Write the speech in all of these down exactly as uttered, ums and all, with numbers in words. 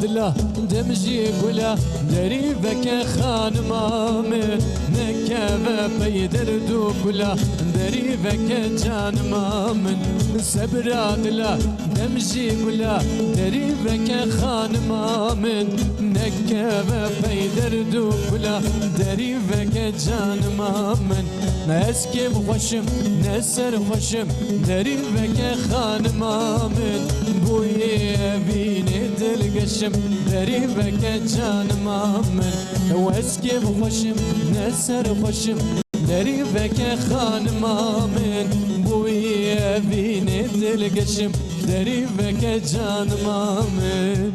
dila, dem jî gula, derî veke xanima min, nekeve pey derd û kula, derî veke canima min. Sebra dila, dem jî gula, derî veke xanima min, nekeve pey derd û kula, derî veke canima min. Ne ez kêm xweşim, ne ser xweşim, derî veke xanima min. Bûyê evînê dilgeşim, derî veke canima min. Ew ez kêm xweşim, ne ser xweşim, derî veke xanima min. Bûyê evînê dilgeşim, derî veke canima min.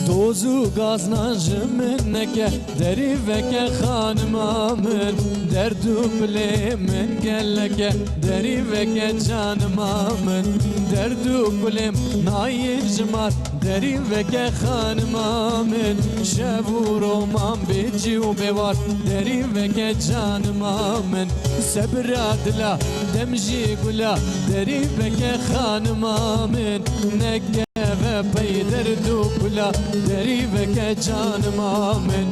Doz û gaznan ji min neke, derî veke xanima min. Derd û kulê min gelek e, derî veke canima min. Derd û kulêm nayên ji mar, derî veke xanima min. Şev û roman bê cî û bê war, derî veke canima min. Sebra dila, dem jî gula, derî veke xanima min. Nekeve pey derd û kula, derî veke canima min.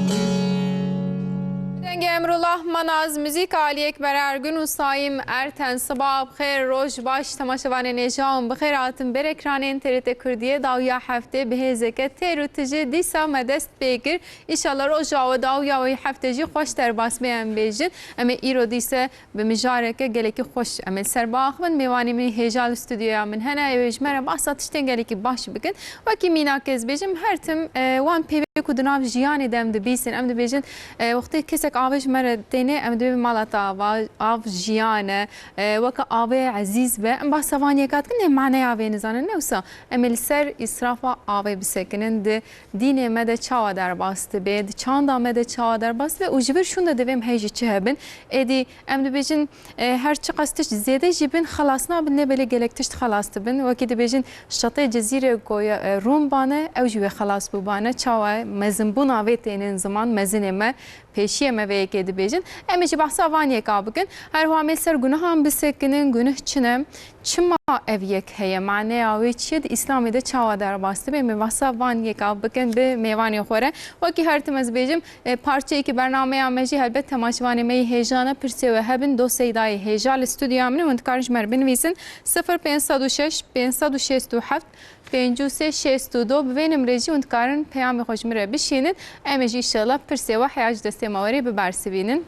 Dengê Emrullah Manaz, muzîka Alî Ekber Ergün û Saîm Erten. Sibaha bi xêr, roj baş, temaşevanên hêja, hûn bi xêr hatin ber ekranên T R T Kurdiyê. Dawiya heftê bi hêzeke têr û tijî dîsa me dest pê kir. Înşallah roja we, dawiya wê heftê jî xweş derbas bê, em bêjin. Em ê îro dîse bi mijareke gelekî xweş em ê li ser biaxivin. Mêvanê min hêja li stûdyoya min hene, ew ê ji me re behsa tiştên gelekî baş bikin. Wekî mînak ez bêjim, her tim, e, wan peyvê ku di nav jiyanê de em dibîsin, em dibêjin, e, wextê kesek avê ji me re têne, em dibê mala te ava, av jiyan e, e, weke avê ezîz be. Em behsa van yeka dikin, lê maneya vê nizanin. Ne wisa, em ê li ser îsrafa avê bisekinin, di dînê me de çawa derbas dibe, di çanda me de çawa derbas dibe û ji vir şûnde divê em hê jî çi hebin. Êdî em dibêjin, e, her çiqas tişt zêde jî bin, xelas nabin, lê belê gelek tişt xelas dibin. Wekî dibêjin, şetê Cezîrê ku ye, e, Rûm bane, ew jî wê xelas bûbane. Çawa mezinbûna vê tênin ziman, mezinê me, pêşiyê me vê yekê dibêjin. Em ê jî behsa van yeka bikin. Her wiha em ê ser gunehan bisekinin, guneh çi ne? Çima ev yek heye? Maneya wê çi ye? Di Îslamê de çawa derbas dibe? Em ê behsa van yeka bikin bi mêvanê xwe re. Wekî her tim ez bêjim, e, parçeyekî bernameya me jî helbet temaşevanê me yê hêja ne, pirsê we hebin, dost Seydayê hêja li stûdyoya min e, hûn dikarin ji me re binivîsin. Sifir pênc sed û şeş, pênc sed û şêst û heft, pêncî û sê şêst û du, bi vê nimrê jî hûn dikarin peyamê xwe ji min re bişînin. Em ê jî înşallah pirsê we heya ji destê me werê bibersivînin.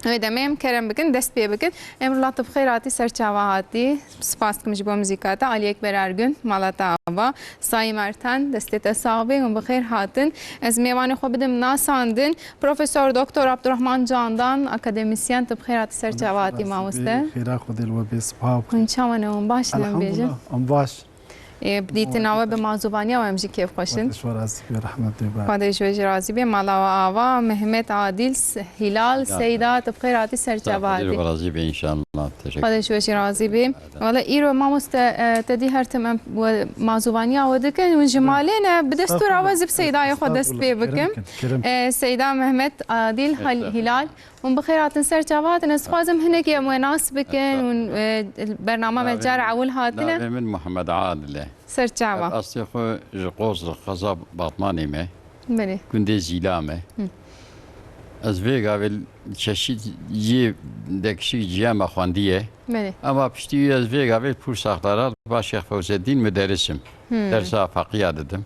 Wê demê em kerem bikin, dest pê bikin. Emrullah, tu bi xêr hatî, ser çava hatî. Spas dikim ji bo muzîka te. Alî Ekber Ergün, mala te ava. Saîm Ertan, destê te sax bê, hûn bi xêr hatin. Ez mêvanê xwe bidim nasandin. Profesor Doktor Abdurrahman Candan, akademisyen, tu bi xêr hatî, ser çava hatî, mamoste. Xêra Xwedê li we bê, sipaha. Hûn çawa ne, hûn baş ne, em bêjin? Elhamdulillah, em baş. Ê, bi dîtina we, bi mazûvaniya we em jî kêfxweş in. Xwedê ji we razî be, rehmet bê. Xwedê ji we jî razî be. Mala we ava, Mehmet, Adîl, S-, Hîlal, Seyda, tu bi xêr hatî, ser çava hatî. Xwedê ji we razî be înşallah. Teşekkür. Xwedê ji we jî razî be. Wele îro mamoste, e, te dî her tim em we mazûvaniya we dikin. Hûn ji malê ne, bi destûra we zî bi Seydayê xwe dest pê bikim. E, Seyda, Mehmet, Adîl, Hal-, Hîlal. Hûn bi xêr hatin, ser çava hatin. Ez dixwazim hinekî em we nas bikin. Hûn, e, bernama me cara ewil hatine. Navê min Muhammed Adil e. Ser çava. Ez aslê xwe ji Qozlix, qeza Batmanê me. Belê. Gundê Zîla me. Hı. Ez vê gavê çeşît yê dekişik ciya me xwendiye. Belê. Ama piştî wî ez vê gavê Pûr Saxdara ba Şêx Fewzeddîn muderris im. Hı. Dersa feqiya didim.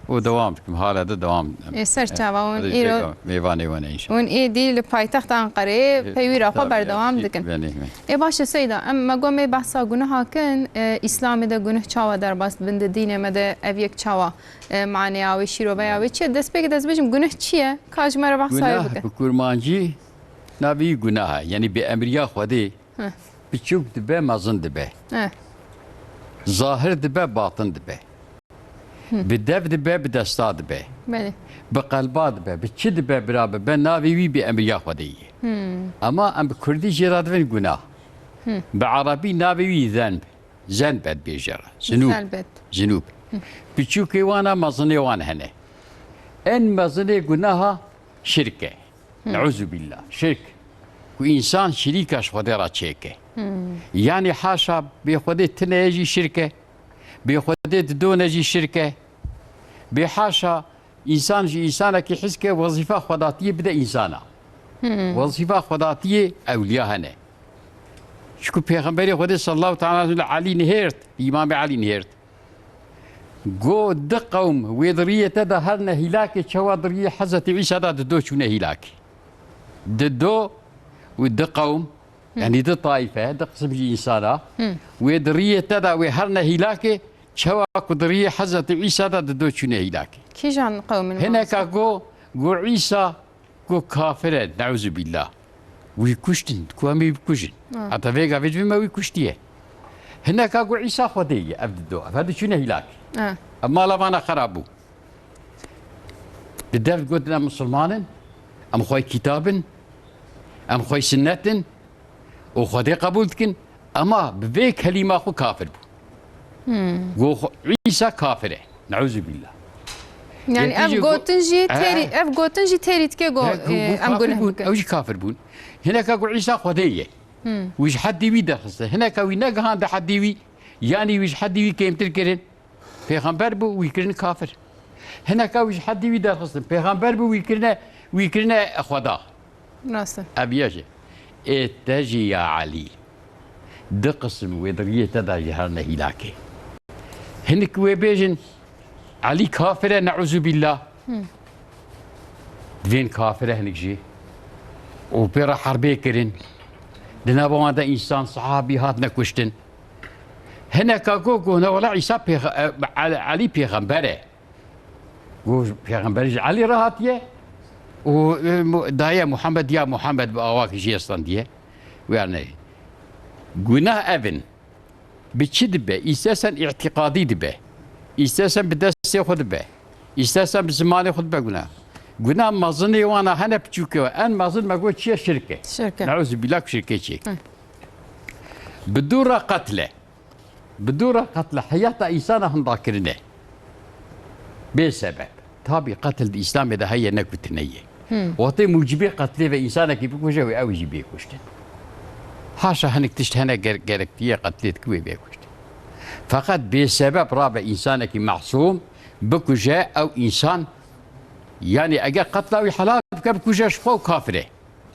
û dewam dikim. Hala de dewam dikim. Ê, ser çava hûn îro mêvanê we ne înşallah. Hûn êdî li paytexta Anqereyê peyvîra xwe berdewam dikin. Ê, baş e Seyda, em me got em ê behsa guneha kin, e, Îslamê de guneh çawa derbas dibin, di dînê me de ev yek çawa, e, maneya wê, şîroveya wê çi ye? Destpêkê de ez bêjim guneh çi ye? Ka ji me re behsa wê bikin. Guneh bi kurmancî navê wî gunah e. Yanî bi emriya Xwedê Heh. biçûk dibe, mezin dibe. Heh. Zahir dibe, batin dibe. Bi dev dibe, bi desta dibe. Belê. Bi qelba dibe, bi çi dibe bira bibe, navê wî bi emriya Xwedê ye. Ama em bi kurdî jê re divin gunah. Bi erebî navê wî zenb. Zenb e dibêje re. Zinûb. Zelbet. Zinûb. Biçûkê wan e, mezinê wan hene. En mezinê gunaha şirk e. Neuzubîllah. Şirk. Ku însan şirîka ji Xwedê re çêke. Yanî haşa bê Xwedê tine ye jî şirk e. Bê Xwedê didone jî şirk e. Bê haşa însan ji însanekî his ke wezîfa xwedatiyê bide însana. Wezîfa xwedatiyê ewliya hene. Çiku Pêxemberê Xwedê sallallahu teala aleyhi ve sellem Elî nihêrt, Îmamê Elî nihêrt. Go di qewm wê di riyê te de herne hîlakê, çawa di riyê Hezretî Îsa de di do çûne hîlakê. Di do û di qewm, yanî di taife, di qisim jî însana, wê di riyê te de wê herne hîlakê, çawa ku di riyê Hezretî Îsa de di do çûne hîlakê. Kîjan qewm in Hineka mamosta? go, go Îsa Ku kafir e, neuzubîllah. Wî kuştin, ku em ê bikujin. Ha. Heta vê gavê ji me wî kuştiye. Hineka ku Îsa Xwedê ye, ev dido, ev her diçûne hîlak. Ha. Ev mala vana xerab bû. Bi dev gotin em misilman in, em xwey kitab in, em xwey sinnet in, û Xwedê qebûl dikin, ema bi vê kelîma xwe kafir bû. Hmm. Go xwe, Îsa kafir e. Neuzubîllah. Yani Yekî ev jî go-, gotin jî He. têrî, ev gotin jî têrî dike go, He, go, e, go em kafir guneh bûn, bikin. Ew jî kafir bûn. Hineka go Îsa Xwedê ye. Hmm. Wî ji heddê wî derxiste. Hineka wî negihande heddê wî, yanî wî ji heddê wî kêmtir kirin. Pêxember bû, wî kirine kafir. Hineka wî ji heddê wî derxistin. Pêxember bû, wî kirine, wî kirine Xweda. Rast e. Ev ye jî. Ê te jî ya Elî. Di qisim wê di riyê te de jî herne hîlakê. Hinek wê bêjin, Elî kafir e, neuzubîllah. Hmm. Divên kafir e hinek jî. Û pê re herbê kirin. Di nava wan de însan, sehabî hatine kuştin. Hineka go, go, ne wela Îsa pêxe-, e, Elî, Elî pêxember e. Go, pêxemberî ji Elî re hatiye. Û, e, mu-, daye Muhammed, ya Muhammed bi awakî jî estandiye. Wê ne. Gunah ev in. Bi çi dibe? Îstesen îtîqadî dibe. Îstesen bi destê xwe dibe. Îstesen bi zimanê xwe dibe gunah. Gunah mezinê wana hene, piçûkê wa. En mezin me got çi ye? Şirk e. Şirk e. Neuzubîllah, ku şirkê çêk. Hı. Bi dû re qetil e. Bi dû re qetil e. Heyata însana hinda kirine. Bê sebeb. Tabî qetil di Îslamê de heye, ne ku tune ye. Hmm. Wextê mucibê qetlê ve însanekî bikuje wê ew jî bê kuştin. Haşa hinek tişt hene ger-, gerektiye qetlê dike wê bê kuştin. Feqet bê sebeb rabe însanekî masûm bikuje, ew însan, yanî eger qetla wî helal bike, bikuje, ji xwe ew kafir e.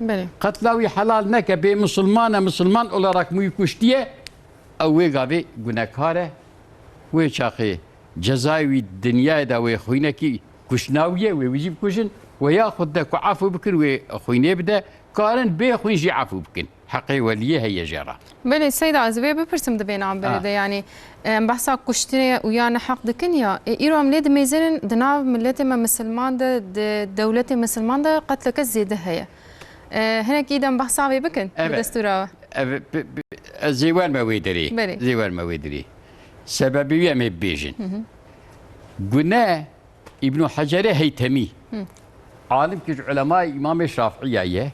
Belê. Qetla wî helal neke, bê misilman e, misilman olarak wî kuştiye, ew wê gavê gunekar e. Wê çaxê cezayê wî dinyayê de wê xwînekî kuştina wî ye, wê wî jî bikujin. Wê yaxud de ku efû bikin, wê xwînê bide. Karin bê xwîn jî efû bikin. Heqê weliyê heye jê re. Belê Seyda, ez vê bipirsim di vê navberê Ha. de, yanî, em behsa kuştinê û ya neheq dikin ya, e, îro em lê dimêzinin di nav miletê me misilman de, di dewletê misilman de qetleke zêde heye. E, hinek îdem behsa vê bikin, bi Evet. destûra we. Ev, bi, bi, ez zêwer me wê derê. Belê. Zêwer me wê derê. Sebebê wî em ê bibêjin. Hı hı. Gune Îbnû Hecerê Heytemî, Hı. alimkî ji ulemayê Îmamê Şafiîya ye.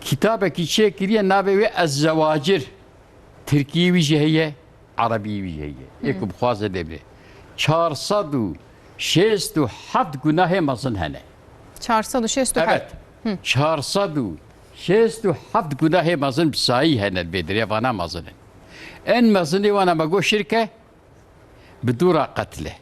Kitabekî çêkiriye, navê wê Ez-Zewacir. Tirkî wî jî heye, erebî wî jî heye. Ê ku bixwaze lê bê. Çar sed û şêst û heft gunahê mezin hene. Çar sed û şêst û heft. Evet. Hı. Çar sed û şêst û heft gunahê mezin bi sayî hene, li vê derê vana mezin in. En mezinê wana me got şirk e, bi dû re qetil e.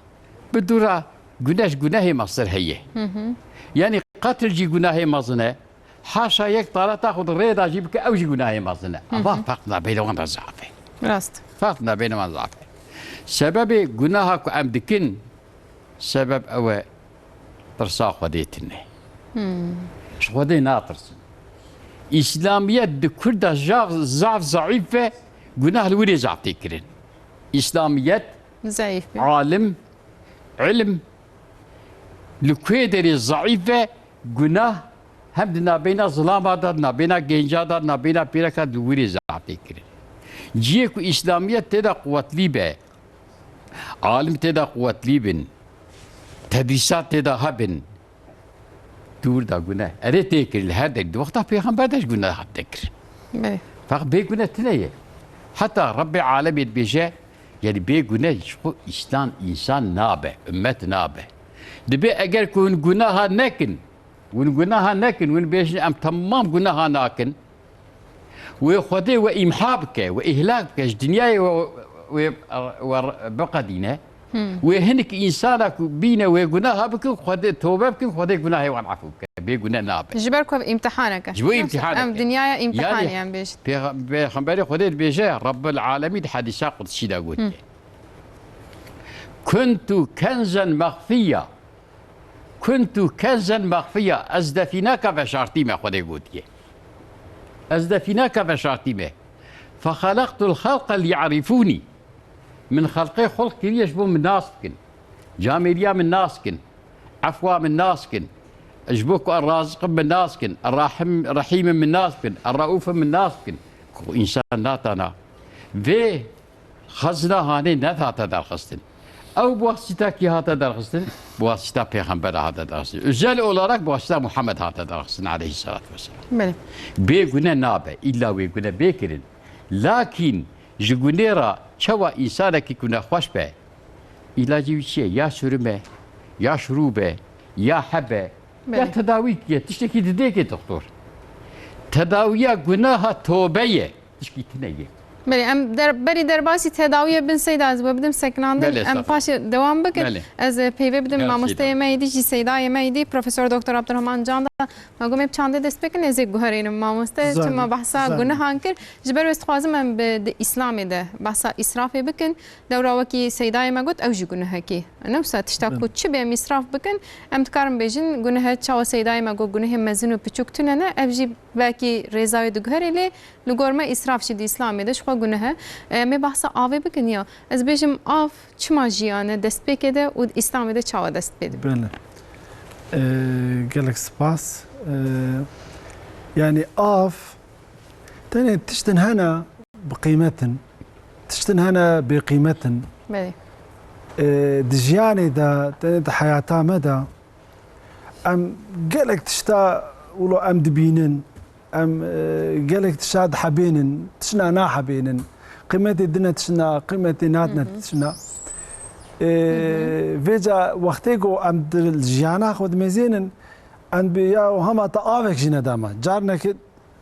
Bi dû re gune ji gunehê meztir heye. Hı hı. Yanî qetil jî gunehê mezin e. Haşa yek tareta xwe di rê de jî bike, ew jî gunahê mezin e. Hı hı. Eva ferq nabeyne wan re zaf e. Rast. Ferq nabeyne wan zaf e. Sebebê gunaha ku em dikin, sebeb ew e, tirsa Xwedê tune. Hmm. Ji Xwedê natirsin. Îslamiyet di Kurda zaf, zaf zeîf e, gunah li wir ê zaf tê kirin. Îslamiyet, Zeîf be. alim, ilm, li ku derê zeîf e, gunah Hem di nabeyna zilama de, di nabeyna genca de, di nabeyna pîreka de li wirê zaf tê kirin. Cihê ku îslamiyet tê de quwetlî be, alim tê de quwetlî bin, tedrîsat tê de hebin, di wir de gune. Erê tê kirin, li her derê. Di wexta pêxember de jî gune hate kirin. Belê. Feqet bê gune tune ye. Heta Rebbê alemê dibêje, yani bê gune ji xwe îslam, însan nabe, ummet nabe. Dibê eger ku hûn gunaha nekin, hûn gunaha nekin, hûn bêjin em temam gunaha nakin, wê Xwedê we îmha bike, we îhlak bike, ji dinyayê we, we, we biqedîne. Hmm. Wê hinek însana ku bîne wê gunaha bikin, Xwedê tobe bikin, Xwedê gunahê wan efû bike. Bê gune nabe. Ji ber ku ev îmtihanek e. Ji bo îmtihanek e. Em dinyaya îmtihanê em bêjin. Pêxa-, Pêxemberê Xwedê dibêje, Rabbil Alemîn di hedîsa qudsî de gotiye. Hmm. Kuntu kenzen mexfiya. Kuntu kenzen mexfiya. Ez defîneka veşartî me, Xwedê gotiye. Ez defîneka veşartî me. Fexeleqtul xelqe liyarîfûnî. Min xelqê xulq kiriye ji bo min nas bikin. Camêriya min nas bikin. Efwa min nas bikin. Ji bo ku Erraziq im min nas bikin. Errahim, Rehîm im min nas bikin. Erraûf im min nas bikin. Ku însan natana. Vê xezna hanê nedihate derxistin. Ew bi wasîta kî hate derxistin? Bi wasîta pêxembera hate derxistin. Özel olarak bi wasîta Muhammed hate derxistin aleyhissalatu vesselam. Belê. Bê gune nabe, îlla wê gune bê kirin. Lakîn ji gunê re çawa însanekî ku nexweş be, îlacê wî çi ye? Ya sürüm e, ya şurûb e, ya heb e, ya Belê. tedawî ye, tiştekî didê ke doktor. Tedawiya gunaha tobe ye, tişkî tune ye. Belê, em der-, berî derbasî tedawiyê bin Seyda, ez we bidim sekinandin. Belê, Em estağfurullah. paşê dewam bikin. Belê. Ez, e, peyvê bidim Gel mamosteyê Seyda. me yê dî, jî Seydayê me yê dî, Profesor Doktor Abdurrahman Can da. Ma gomê bi çandê dest pê kin, ez ê guherînim mamoste, Zane, çima behsa zane. gunehan kir. Ji ber wê dixwazim em bi, di Îslamê de behsa îsrafê bikin. Dewra wekî Seydayê me got, ew jî gunehekî. Ne wisa tişta Bin. ku çi bê em îsraf bikin, em dikarin bêjin, gunehe çawa Seydayê me got, gunehê mezin û piçûk tune ne, ev jî belkî rêza wê diguherê lê, li gor me îsraf jî di Îslamê de ji xwe guneh e. E, em ê behsa avê bikin ya. Ez bêjim av çima jiyan e destpêkê de û di Îslamê de çawa dest pê dibe? Belê. E, gelek spas. E, yani av tenê tiştin hene bi qîmet in, tiştin hene bê qîmet in. Belê. E, di jiyanê de, tenê di heyata me de em gelek tişta wilo em dibînin. Em, e, gelek tişta dihebênin, tişna nahebênin. Qîmetê dine tişna, qîmetê nadine Hı hı. tişna. E, Hı hı. vêca wextê ku em di jiyana xwe dimezênin, em bi ya hema te avek jî nedame. Carneke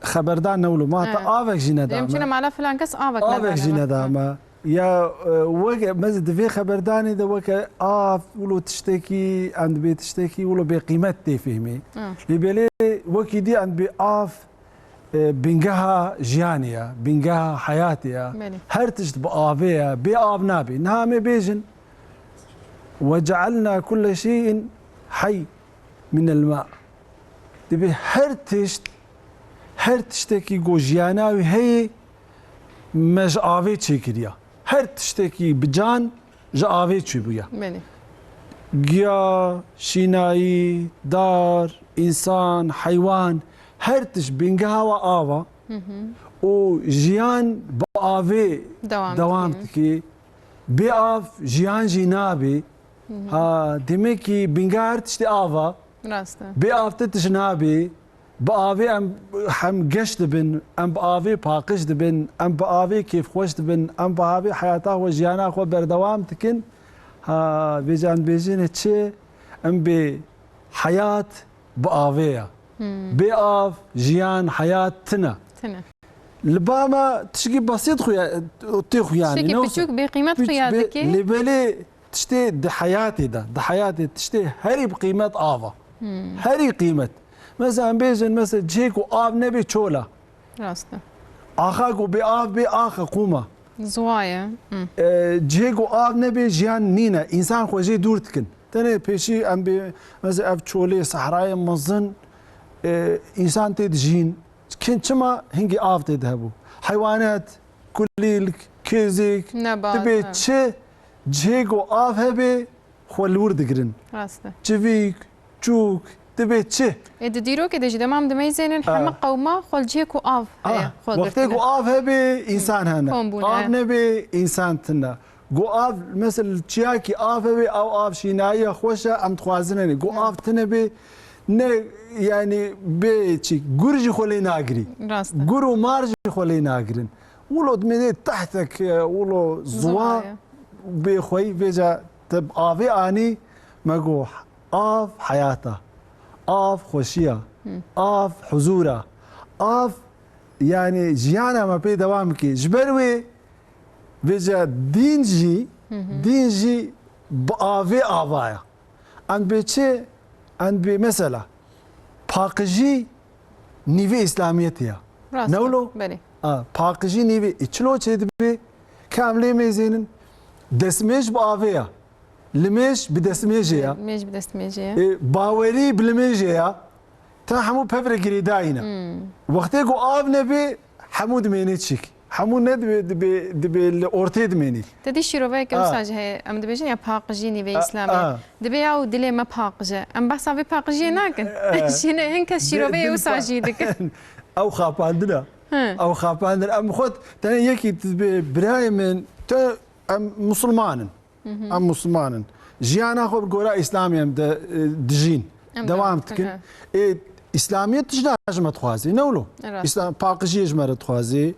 xeberdan ne wilo, ma te Evet. avek jî nedame. Em çine mala filan kes avek Avek nedane jî wexta. nedame. Ya, e, weke, mez-, di vê xeberdanê de weke av, wilo tiştekî, em dibê tiştekî, wilo bê qîmet tê fêhmê. Ah. Lê belê wekî dî em dibê av, e, bingeha jiyanê ye, bingeha heyatê ye. Belê. Her tişt bi avê ye, bê av nabê. Niha em ê bêjin, "Ve cealna kulle şeyin hey minel ma." Dibê her tişt, her tiştekî ku jiyana wî heye, me ji avê çêkiriya. Her tiştekî bi can ji avê çêbûya. Belê. Giya, şînayî, dar, însan, heywan, her tişt bingeha wa av a. Hı hı. Û jiyan bi avê Dewam dewam dike. dike. Bê av jiyan jî nabê. Hı hı. Ha, demek ki bingeha her tiştê av a. Rast e. Bê av ti tişt nabê. Bi avê em hem geş dibin, em bi avê paqij dibin, em bi avê kêfxweş dibin, em bi avê heyata xwe, jiyana xwe berdewam dikin. Ha, vêca em dibêjin çi? Em bê heyat bi avê ye. Hmm. Bê av, jiyan, heyat tine. Tine. Li ba me tişkî besît xuya-, tê xuyanî, Tiştekî ne wisa? piçûk bê qîmet Piç xuya bê-, dikê. Lê belê tiştê di heyatê de, di heyatê tiştê herî bi qîmet av a. Hmm. Herî qîmet. Mesela em bêjin, mesela cihê ku av nebê çol e. Rast e. Axa ku bê av bê axe qûm e. Ziwa ye. Hmm. E, cihê ku av nebê jiyan nîne. Însan xwe jê dûr dikin. Tenê pêşî em bê, mesela ev çolê, sehrayê mezin, e, însan tê dijîn. Kin çima hingî av tê de hebû? Heywanet, kulîlk, kêzik, Nebat, dibê evet. çi cihê ku av hebê xwe li wir digirin. Rast e. Çivîk, çûk, dibe çi? Ê, di dîrokê de jî dema em dimeyzênin, Ha. heme qewma xwe li cihê ku av heye, Ha, xwe wextê girtine. ku av hebe, însan hene. Kom bûne. Av nebe, însan tine. Ku av, mesela çiyakî av hebe, ew av şînayiya xweş e, em dixwazin hene. Ku Hı. av tine be, ne, yani bê çi, gur jî xwe lê nagirî. Rast e. Gur û mar jî xwe lê nagirin. Wilo dimênê tehtek, e, wilo ziwa Ziwa ye. bê xweyî vêca te bi avê anî, me got, av heyat e. Av xweşî ye. Hı. Av huzûr e. Av, yani jiyana me pê dewam bike. Ji ber wê vêca dîn jî, Hı hı. dîn jî bi avê ava ye. Em bê çi? Em bê mesela paqijî nîvê îslamiyetê ye. Rast e, Ne wilo? belê. A, paqijî nîvê. E, çilo çê dibe? Ka em lê mêzênin. Destmêj bi avê ye. Limêj bi destmêjê ye. Mêj bi destmêjê ye. E, bawerî bi limêjê ye. Te hemû pevre girêdayî ne. Hmm. Wextê ku av nebe, hemû dimêne çîk. Hemû ne dibe, dibe, dibe li ortê dimênî. Te dî şîroveyeke Ah. wisa jî heye, em dibêjin ya paqijî nîvê Ah, Îslamê. ah. Dibe ya û dilê me paqij e. Em behsa vê paqijiyê nakin. Eh, Şîne hin kes dil, şîroveyê dil wisa pa- jî dikin. Ew xapandin e. Hı. Ew xapandin. Em xwe tenê yekî dibe birayê min, te em musulman in. Hı hı. Em musulman in. Jiyana xwe bi gora Îslamê em de, e, dijîn. Em Devam devam dikin. dikin. Ê, Îslamiyet tişta ji me dixwazê, ne wilo? Rast. Îslam, paqijiyê ji me re dixwazê,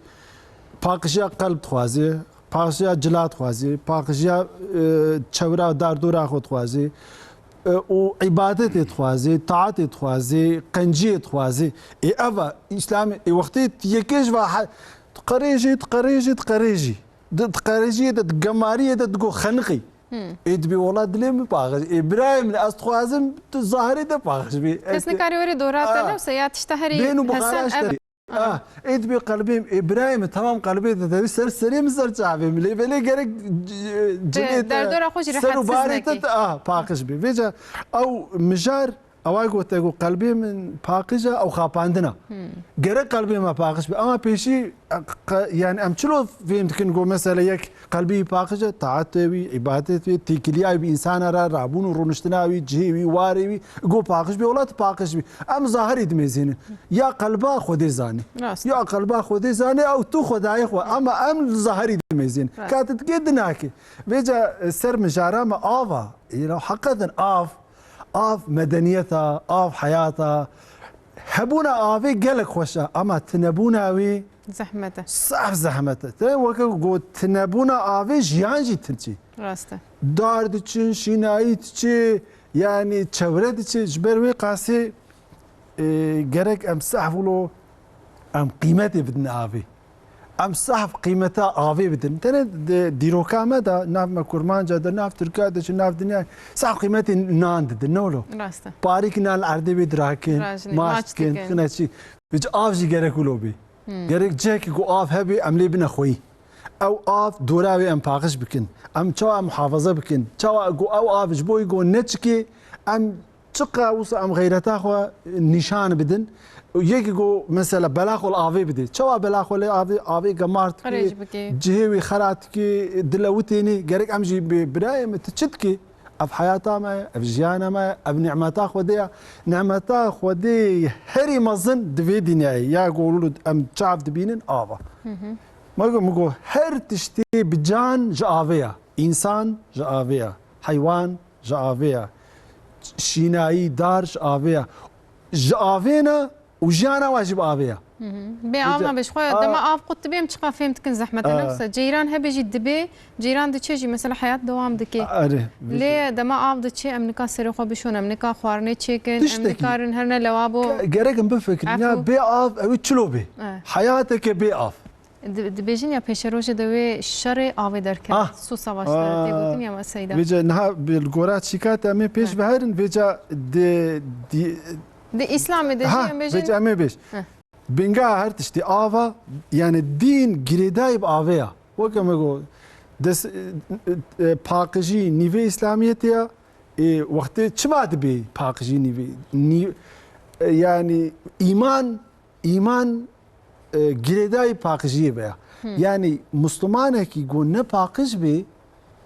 paqijiya qelb dixwazê, paqijiya cila dixwazê, paqijiya, e, çewra dardora xwe dixwazê, e, û îbadetê dixwazê, taetê dixwazê, qenciyê dixwazê. Ê, ev e, Îslamê, ê, wextê yekê ji va he-, diqerêjî, diqerêjî, diqerêjî. Di, di qereciyê de, di gemariyê de digo xeniqî. Hmm. Ê dibê wela dilê min paxij. Ê birayê min, ez dixwazim tu zahirê de paxij bî. Kes Ez- nikarê were dora te Ah. newse ya tişta herî Bên û hesen bixaraş ev. te. Ah. Ah, ê dibê qelbê min, ê birayê min, tamam qelbê de, dibê ser serê min, ser çavê min. Lê belê gerek c-, cilê te, derdora xwe jî ser û rehetsiz barê nekî. te, ah, paqij bî. Vêca ew mijar Ewa gote ku qelbê min paqij e, ew xapandin e. Hmm. Gerek qelbê me paqij be. Ama pêşî, e, qe-, yani em çilo fêm dikin ku mesela yek qelbî wî paqij e, taetê wî, îbadet wî, têkiliya wî bi însana re, rabûn û rûniştina wî, cihê wî, warê wî, ku paqij be, wela tu paqij bî. Em zahirî dimêzînin. Ya qelba Xwedê zanî. Rast. Ya qelba Xwedê zanî, ew tu Xwedayê xwe. Ama em li zahirî dimêzînin. Rast. Ka tu dikê dinakê. Vêca, e, ser mijara me av a. Îro heqeten av. Av medeniyet a, av heyat a. Hebûna avê gelek xweş e, ama tinebûna wî Zehmet e. saf zehmet e. Te weke got, tinebûna avê jiyan jî tune. Rast e. Dar diçin, şînayî diçe, yani çewre diçe. Ji ber wê qasê, e, gerek em saf wilo, em qîmetê bidin avê. Em saf qîmeta avê bidin. Tenê di dîroka me de, nav me kurmanca de, nav Tirkiya de, ji nav dinya saf qîmetê nan didin, ne wilo? Rast e. Parîk nan li erdê bê dirakin, Rajinê, maç maç dikin, dikin. xine çî. Vêca av jî gerek wilo bê. Hmm. Gerek cihekî ku av hebe, em lê bine xweyî. Ew av dora wê em paqij bikin. Em çawa em muhafaza bikin? Çawa ku ew av ji bo ku neçike, em Çiqa wisa em xeyreta xwe nîşan bidin. Yekî ku mesela bela xwe li avê bidê. Çawa bela xwe li avê, avê gemar dikê, Qirêj bikê. cihê wî xera dikê, dilewitênê. Gerek em jî bê birayê min tu çi dikê? Ev heyata me ye, ev jiyana me ye, ev nimeta Xwedê ye. Nimeta Xwedê herî mezin di vê dinyayê ya ku em çav dibînin ava. Hı hı. Me got, min got, her tiştê bi can ji avê ye. Însan ji avê ye. Heywan ji avê ye. Şînayî, dar ji avê ye. Ji avê ne û jiyana we jî bi avê ye. Hı hı. Bê av Vêca- nabe ji xwe, A- dema av qut dibe, em çiqa fêm dikin zehmet e, A- nefse. Ceyran hebe jî dibe, ceyran diçe jî, mesela heyat dewam dike. Erê, vêca- Lê dema av diçe, em nika serê xwe bişon, em nika xwarinê çêkin, em Tiştekî. nikarin her ne lewabo. Ge-, gerek em bifikirin. Ya Efû. bê av, ew çilo bê. E. Heyateke bê av. Di-, dibêjin ya pêşerojê de wê şerê avê derket. Ah. Su savaşları Ah. tê gotin ya me Seyda. Vêca niha bi gora çîka te em ê pêş Heh. biherin, vêca di, di, Di Îslamê de jî Ha, em bêjin. vêca em ê bêj. Heh. Binga her tiştî ava, yani dîn girêdayî bi avê ya. Weke me got, des-, e, e, paqijî nîvê Îslamiyetê ya. E, wextê çima dibê paqijî nîvê? Nî-, e, yani îman Îman, e, girêdayî paqijiyê be ya. Hmm. Yani, Muslimanekî ku ne paqij bê,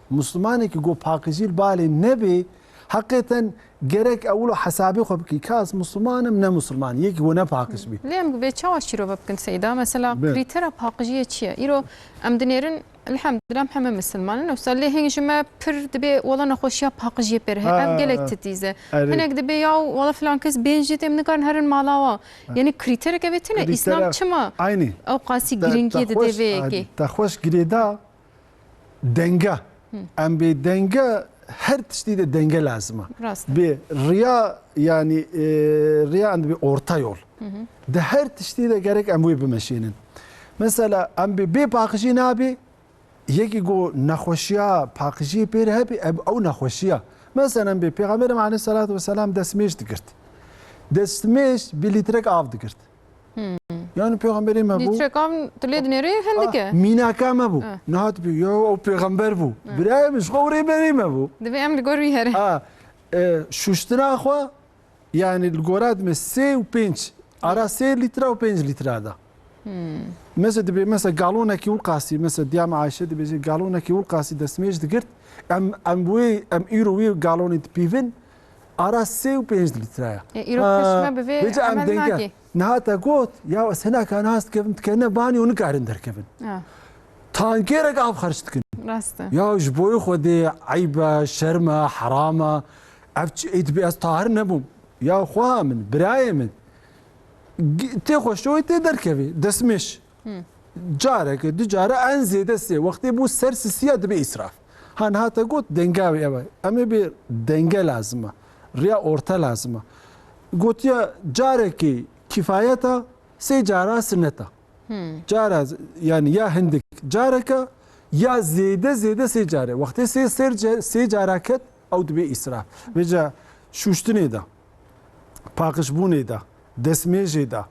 Muslimanekî ku paqijî li balê nebê, Heqêten gerek ewilo hesabê xwe bikî, ka ez Musliman im, ne Musliman, yekî we ne paqij bî. Lê em vê çawa şîrove bikin Seyda? Mesela Be. krîtera paqijiyê çi ye? Îro em dinêrin, elhamdulillah, em heme misilman in. Wisa lê hing ji me pir dibê wela nexweşiya paqijiyê pêr heye. Ev Ha, gelek titîz e. erê. Hinek dibê ya wela filan kes bên jî têm nikarin herin mala wa. Ha. Yanî krîterek ev tune. Krîtera Îslam çima Aynî. ew qasî Te- giringiyê te dide xweş, vê yekê? te xweş girêda denge. Em bê denge, her tiştî de denge lazim e. Rast e. Bê riya, yanî, e, riya em dibê orta yol. Di her tiştî de gerek em wê bimeşênin. Mesela em bê bê paqijî nabê, yekî go nexweşiya paqijiyê pêre hebî, ev, ew nexweşiya. Mesela em bê Pêxemberê me aleyhissalatu vesselam destmêj digirt. Destmêj bi lîtrek av digirt. Hmm. Yani pêxemberê me bû. Lîtrek av tu lê dinêrê hindik e. Ah, mînaka me bû. Ah. Niha tu bî, ya ew pêxember bû. Ah. Birayê min ji xwe û rêberê me bû. Divê em li gor wî herin. Ah, e, şuştina xwe, yani li gora dime sê û pênc, ara sê lîtra û pênc lîtra da. Hmm. Mesela dibê, mesela galonekî wî qasî, mesela diya me Ayşe dibêje galonekî wî qasî destmêj digirt. Em, em wê, em îro wî galonê dipîvin, ara sê û pênc lîtra ya. E, îro Ha, pişt me bi vê vêca em emel denge. nake. Niha te got, ya ez hineka nas dikevim, dikevine vanî û nikarin derkevin. Ya. Tankêrek av xerc dikin. Rast e. Ya ji bo Xwedê eyb e, şerm e, heram e. Ev çi, ê dibê ez tahir nebûm. Ya xweha min, birayê min. G- Tê xweşewê tê derkevê, destmêj. Careke, du care, en zêde sê. Wextê bû ser sisiya dibe îsraf. Ha niha te got denga wê ev e. Em ê bê denge lazim e. Riya orte lazim e. Gotiye carekê kifayet e, sê cara sinnet e. Cara z- yani ya hindik careke ya zêde zêde sê care. Wextê sê ser ce- sê cara ket ew dibe îsraf. Vêca şûştinê de. Paqijbûnê de, destmêjê de,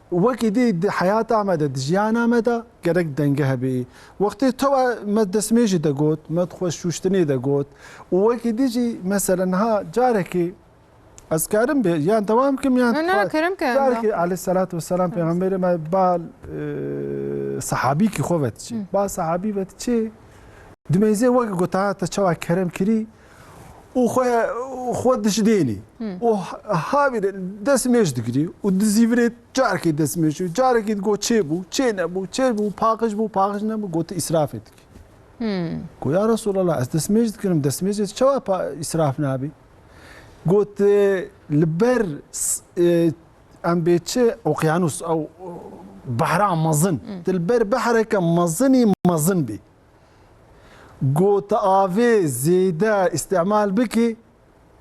wekî dî di heyata me de, di jiyana me de gerek denge hebe. Wextê tewa me destmêjê de got, me xwe şûştinê de got û wekî dî jî mesela niha carekê ez karim bê, yan dewam kim yan Na, na, xwe- kerem ke, carekê da. Aleyhissalatu vesselam pêxemberê me ba, e, sahabîkî xwe ve diçî. Ba sahabî ve diçî. Dimeyzê wek gotiha te çawa kerem kirî û xwe, xwe dişdênî. Û ha- havîre destmêj digirî û dizîvirê carekê destmêj û carekê digot çê bû, çê nebû, çê bû, paqij bû, paqij nebû, goti îsrafê dikî. Go ya Resulallah, ez destmêj dikirim, destmêjê çawa pa- îsraf nabî? Got, e, li ber s- e, em bê çi okyanus ew behra mezin. Tu li ber behreke mezinî mezin bî. Go tu avê zêde îstîmal bikî,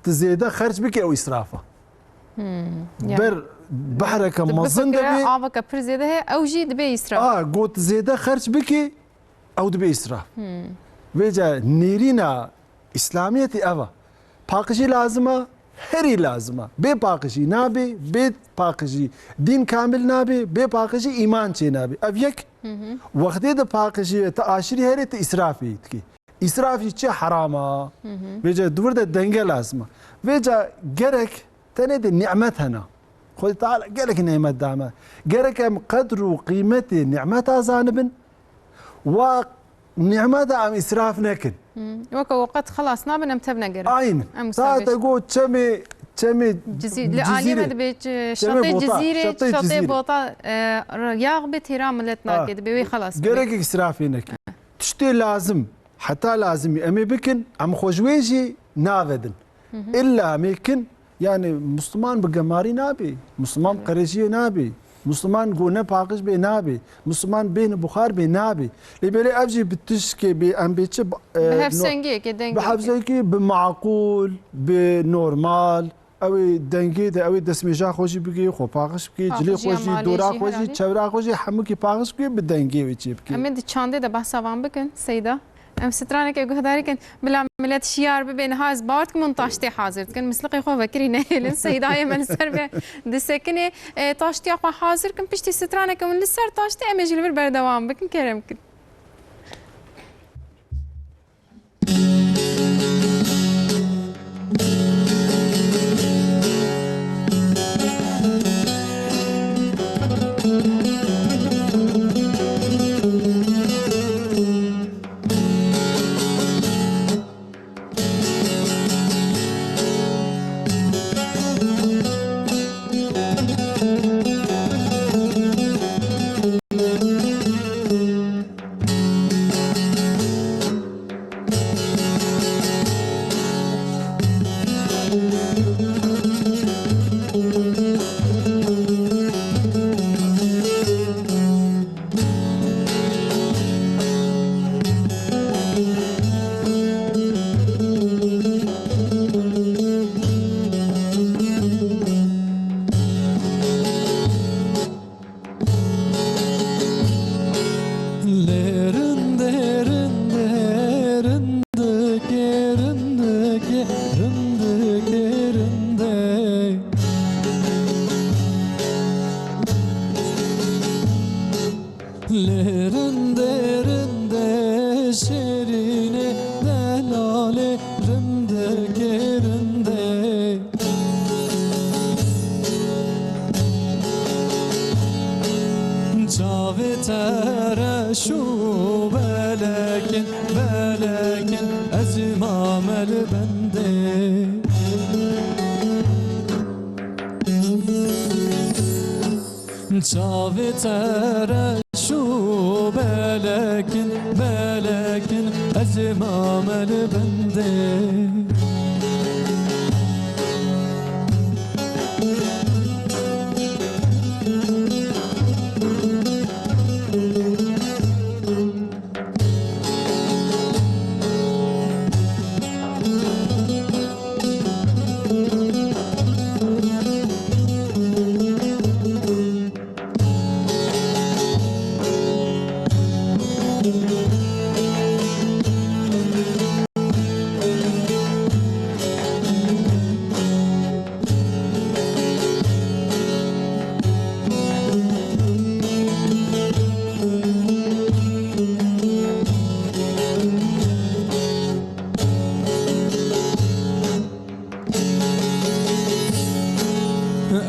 tu zêde xerc bikî, ew îsraf e. Hmm, yani. Ber behreke Tu mezin bifekire dibê. Aveke pir zêde heye, ew jî dibe îsraf. A, go tu zêde xerc bikî, ew dibe îsraf. Hmm. Vêca nêrîna Îslamiyetê ev e. Paqijî lazim e, herî lazim e. Bê paqijî nabê, bê paqijî dîn kamil nabê, bê paqijî îman çê nabê. Ev yek, Hı hı. wextê de paqijî te aşirî herê te îsrafê dikî. Îsraf jî çi heram e. Hı hı. Vêca di vir de denge lazim e. Vêca gerek tenê de nîmet hene. Xwedê Teala gelek nîmet da me. Gerek em qedr û qîmetê nîmeta zanibin. Wa nîmeta em îsraf nekin. Hı. Weke we qet xelas nabin, em tevne gerin. Aynen. Em Saete wisa got çemê, çemê Cizî-, li alî me Cizîrê. dibe ç-, Çemê şatê Bota, Cizîrê, şatê şatê Cizîrê. Bota, e, r-, yax be têra millet Ha. nake, dibe wê xelas bibe. Gerek îsrafê nekin. Tiştê lazim, heta lazimî em ê bikin, em xwe ji wê jî navedin. Hı hı. Îlla em ê kin, yani Musliman bi gemarî nabê, Musliman Evet. qerejiyê nabê, Musliman go ne paqij bê nabê, Musliman bêhni buxar bê nabê. Lê belê ev jî bi tişkê bê, em bê çi, e, Bi no-, hevsengiyekê, dengê bi hevsengiyê, bi maqûl, bi normal, ew ê dengê de, ew ê destmêja xwe jî bigê, xwe paqij bikê, cilê Paqijiya xwe jî, malê dora jî, xwe jî, herhalde. çevra xwe jî, hemûkî paqij bikê, bi dengê wê çê bikê. Em ê di çandê de behsa van bikin, Seyda. Em straneke guhdarî kin, bila millet şiyar bibe, niha ez bawer dikim hûn taştê hazir dikin. Misliqê xwe vekirî nehêlin, Seydayê me li ser ve disekinê. E, taştiya xwe hazir kin, piştî straneke hûn li ser taştê, em ê jî li vir berdewam bikin, kerem kin. rindikê, rindikê, rindê. Lê rindê, rindê, şêrînê, delalê, rindikê, rindê. Çavê te reş û belek in, belek in, ez ê mame li bendê. Çavê te reş û belek in, belek in, ez ê mame li bendê.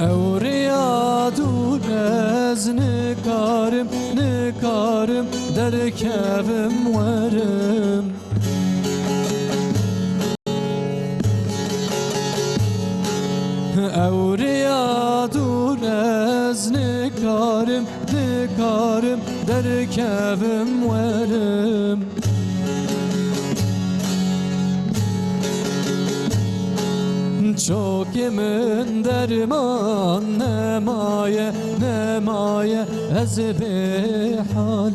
Ew rêya dûr ez nikarim, nikarim derkevim werim. Ew rêya dûr ez nikarim, nikarim derkevim werim. Çokê min derman nemaye, nemaye, ez bêhalim.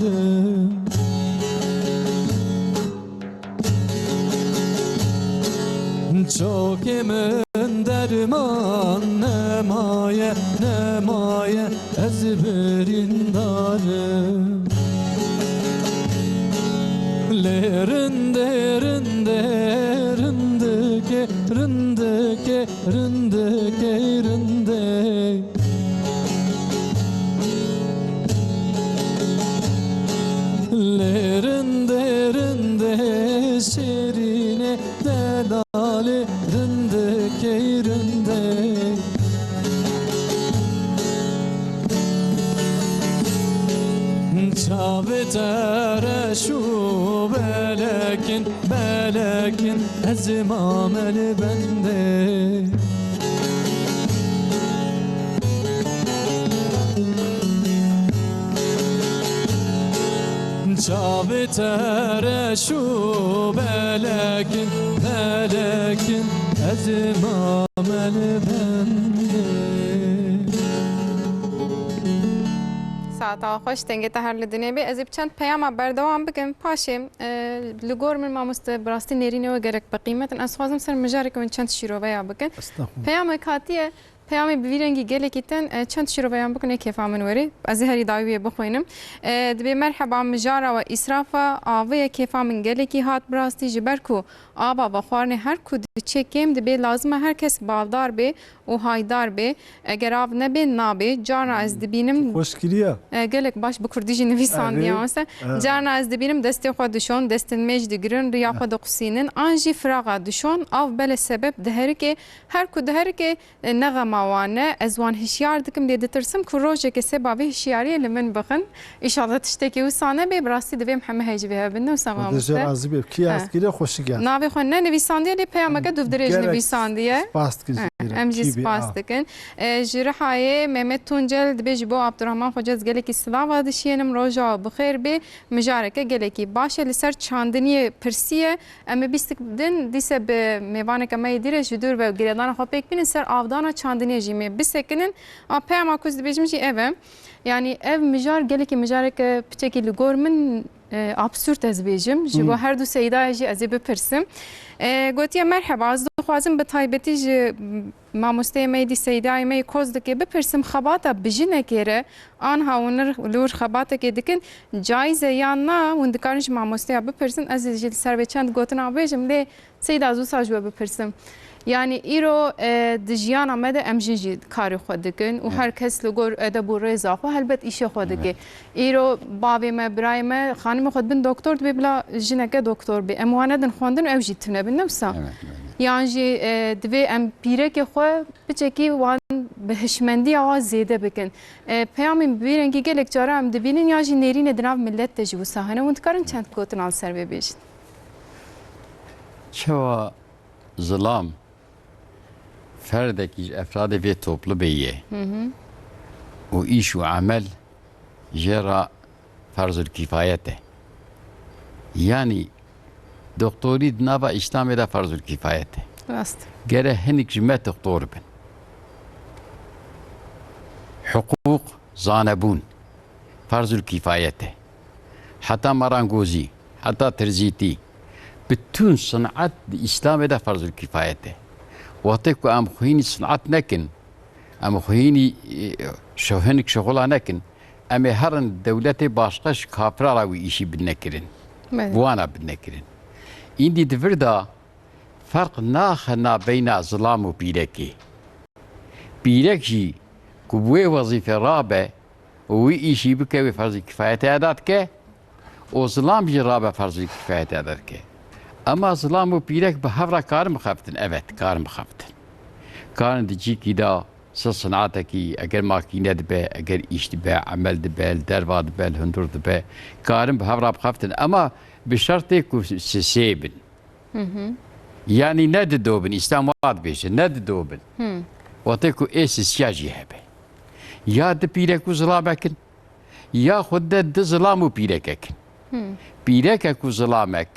Çokê min derman nemaye, nemaye, ez birîndar im. Lê rindê, rindê, rindikê, rindikê, rindikê, rindê. Lê rindê, rindê, şêrînê, delalê, rindikê, rindê. Çavê te reş û belek in, belek in, ez ê mame li bendê. Çavê te reş û belek in, belek in, ez ê mame li bendê. Saeta xweş, dengê te her li dinê bê. Ez ê bi çend peyama berdewam bikim. Paşê, e, li gor min mamoste, bi rastî nêrînê we gelek bi qîmet in. Ez dixwazim ser mijareke win çend şîroveya bikin. Estağfurullah. Peyamek hatiye, peyamê bi vî rengî gelekî tên, e, çend şîroveyan bikin, ê kêfa min werê. Ez ê herî dawî wê bixwînim. E, dibê, merheba, mijara we îsrafa avê ye, kêfa min gelekî hat bi rastî, ji ber ku ava vexwarinê her ku diçe kêm dibê, lazim e her kes baldar bê û haydar bê. Eger av nebe, nabe. Carna ez dibînim. Xweş kiriye. E, gelek baş bi kurdî jî nivîsandiye. Erê. Mesela, e, carna ez dibînim destê xwe dişon, destên mêj digirin, riya xwe diqusînin, an jî firaxa dişon, av bele sebeb diherike. Her ku diherike, e, ne xema wan e. Ez wan hişyar dikim, lê ditirsim ku rojekê seba vê hişyariyê li min bixin. Îşallah tiştekî wisa nebe, bi rastî divê em heme hej vê hebin, ne wisa, mamoste? Xwedê jê razî be. Kî, ha, ez kiriye xweşik geldi. Navê xwe nenivîsandiye, lê peyameke dûvdirêj nivîsandiye. Spas dikin. Ha, jê re. Em jî, kî bî, spas, a, dikin. E, ji Rihayê Mehmet Tuncel dibê, ji bo Abdurrahman Xoca ez gelekî silava dişiyênim, roja we bi xêr bê. Mijareke gelekî baş e, li ser çandiniyê pirsiye. Em ê bîstik din, dîse bi mêvaneke me yê dî re ji dûr ve girêdana xwe pêk bînin, ser avdana çandiniyê jî em ê bisekinin. A peyama ku ez dibêjim jî ev e. Yanî ev mijar gelekî mijareke piçekî li gor min e, absurd ez bêjim. Ji bo her du Seydayê jî ez ê bipirsim. E, gotiye, merheba, ez dixwazim bi taybetî ji mamosteyê me yê dî Seydayê me yê Kozdikê bipirsim, xebata bi jinekê re anha hûn li wir xebatekê dikin, caiz e yan na, hûn dikarin ji mamosteya bipirsin, ez ê jî li ser vê çend gotina bêjim, lê Seyda, ez wisa ji we bipirsim. Yanî îro, e, di jiyana me de em jin jî karê xwe dikin û her kes li gor edeb û rêza xwe helbet îşê xwe dike. Îro bavê me, birayê me, xanimê xwe dibin doktor, dibê bila jineke doktor bê. Em wan nedin xwendin û ew jî tune bin, ne wisa? Yan jî, e, divê em pîrekê xwe piçekî wan bi hişmendiya wan zêde bikin. E, peyamên bi vî rengî gelek cara em dibînin, ya jî nêrînê di nav milet de jî wisa hene. Hûn dikarin çend gotina li ser vê bêjin? Çawa zilam ferdekî ji efradê vê toplumê ye û îş û emel jê re ferzul kîfayet e. Yanî doktorî di nava Îslamê de ferzul kîfayet e. Rast. Gere hinek ji me doktor bin. Hiqûq, zanebûn ferzul kîfayet e. Heta merangozî, heta tirzîtî, bütün sin'et di Îslamê de ferzul kîfayet e. Wextê ku em xwînî sin'et nekin, em xwînî, e, şo-, hinek şixula nekin, em ê herin dewletê başqa ji kafira re wî îşî bidine kirin. Belê. Bi wana bidine kirin. Îndî di vir de ferq naxe nabeyna zilam û pîrekê. Pîrek jî ku bi wê wezîfê rabe û wî îşî bike, wê ferzî kifayetê eda dike û zilam jî rabe ferzî kifayetê eda dike. Ema zilam û pîrek bi hev re karin bixebtin? Evet, karin bixebtin. Karin di cîkî de se sinatekî, eger makîne dibe, eger îş dibe, emel dibe, li derva dibe, li hundir dibe, karin bi hev re bixebtin. Ema bi şertê ku sisê bin. Yanî ne di do bin, Îslam wa dibêje, ne di do bin. Wextê ku ê sisiya jî hebe. Ya di pîrek û zilamek in, ya xwe de di zilam û pîrekek in. Pîrekek û zilamek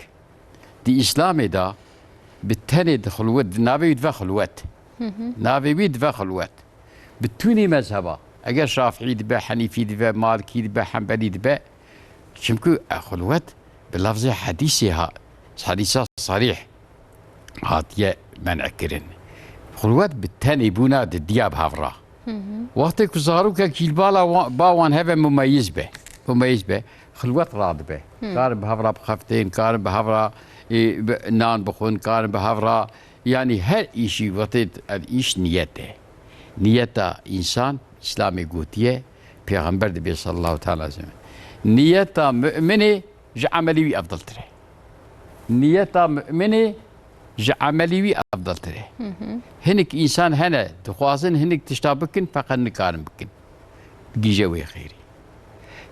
di Îslamê de bi tenê di xulwet, di navê wî dive xulwet. Navê wî dive xulwet. Bi tûnî mezheba, eger Şafîî dibe, Henîfî dibe, Malikî dibe, Henbelî dibe, çimkû e xulwet bi lafzê hedîsê ha, hedîsa sarîh hatiye men'kirin. Xulwet bi tenê bûna di diya bi hev re. Wextê ku zarokek jî li bala wa-, ba wan heve mumeyiz be, mumeyiz be, xilwet radibe. Karin bi hev re bixeftin, karin bi hev re, e, bi, nan bixwin, karin bi hev re, yanî her îşî wextê ev îş niyet e. Niyeta însan, Îslamê gotiye, Pêxember dibê sallallahu teala aleyhi ve sellem. Niyeta mu'minê ji emelî wî efdaltir e. Niyeta mu'minê ji emelî wî efdaltir e. Hinek însan hene, dixwazin hinek tişta bikin, feqet nikarin bikin. Bigihîje wê xêrê.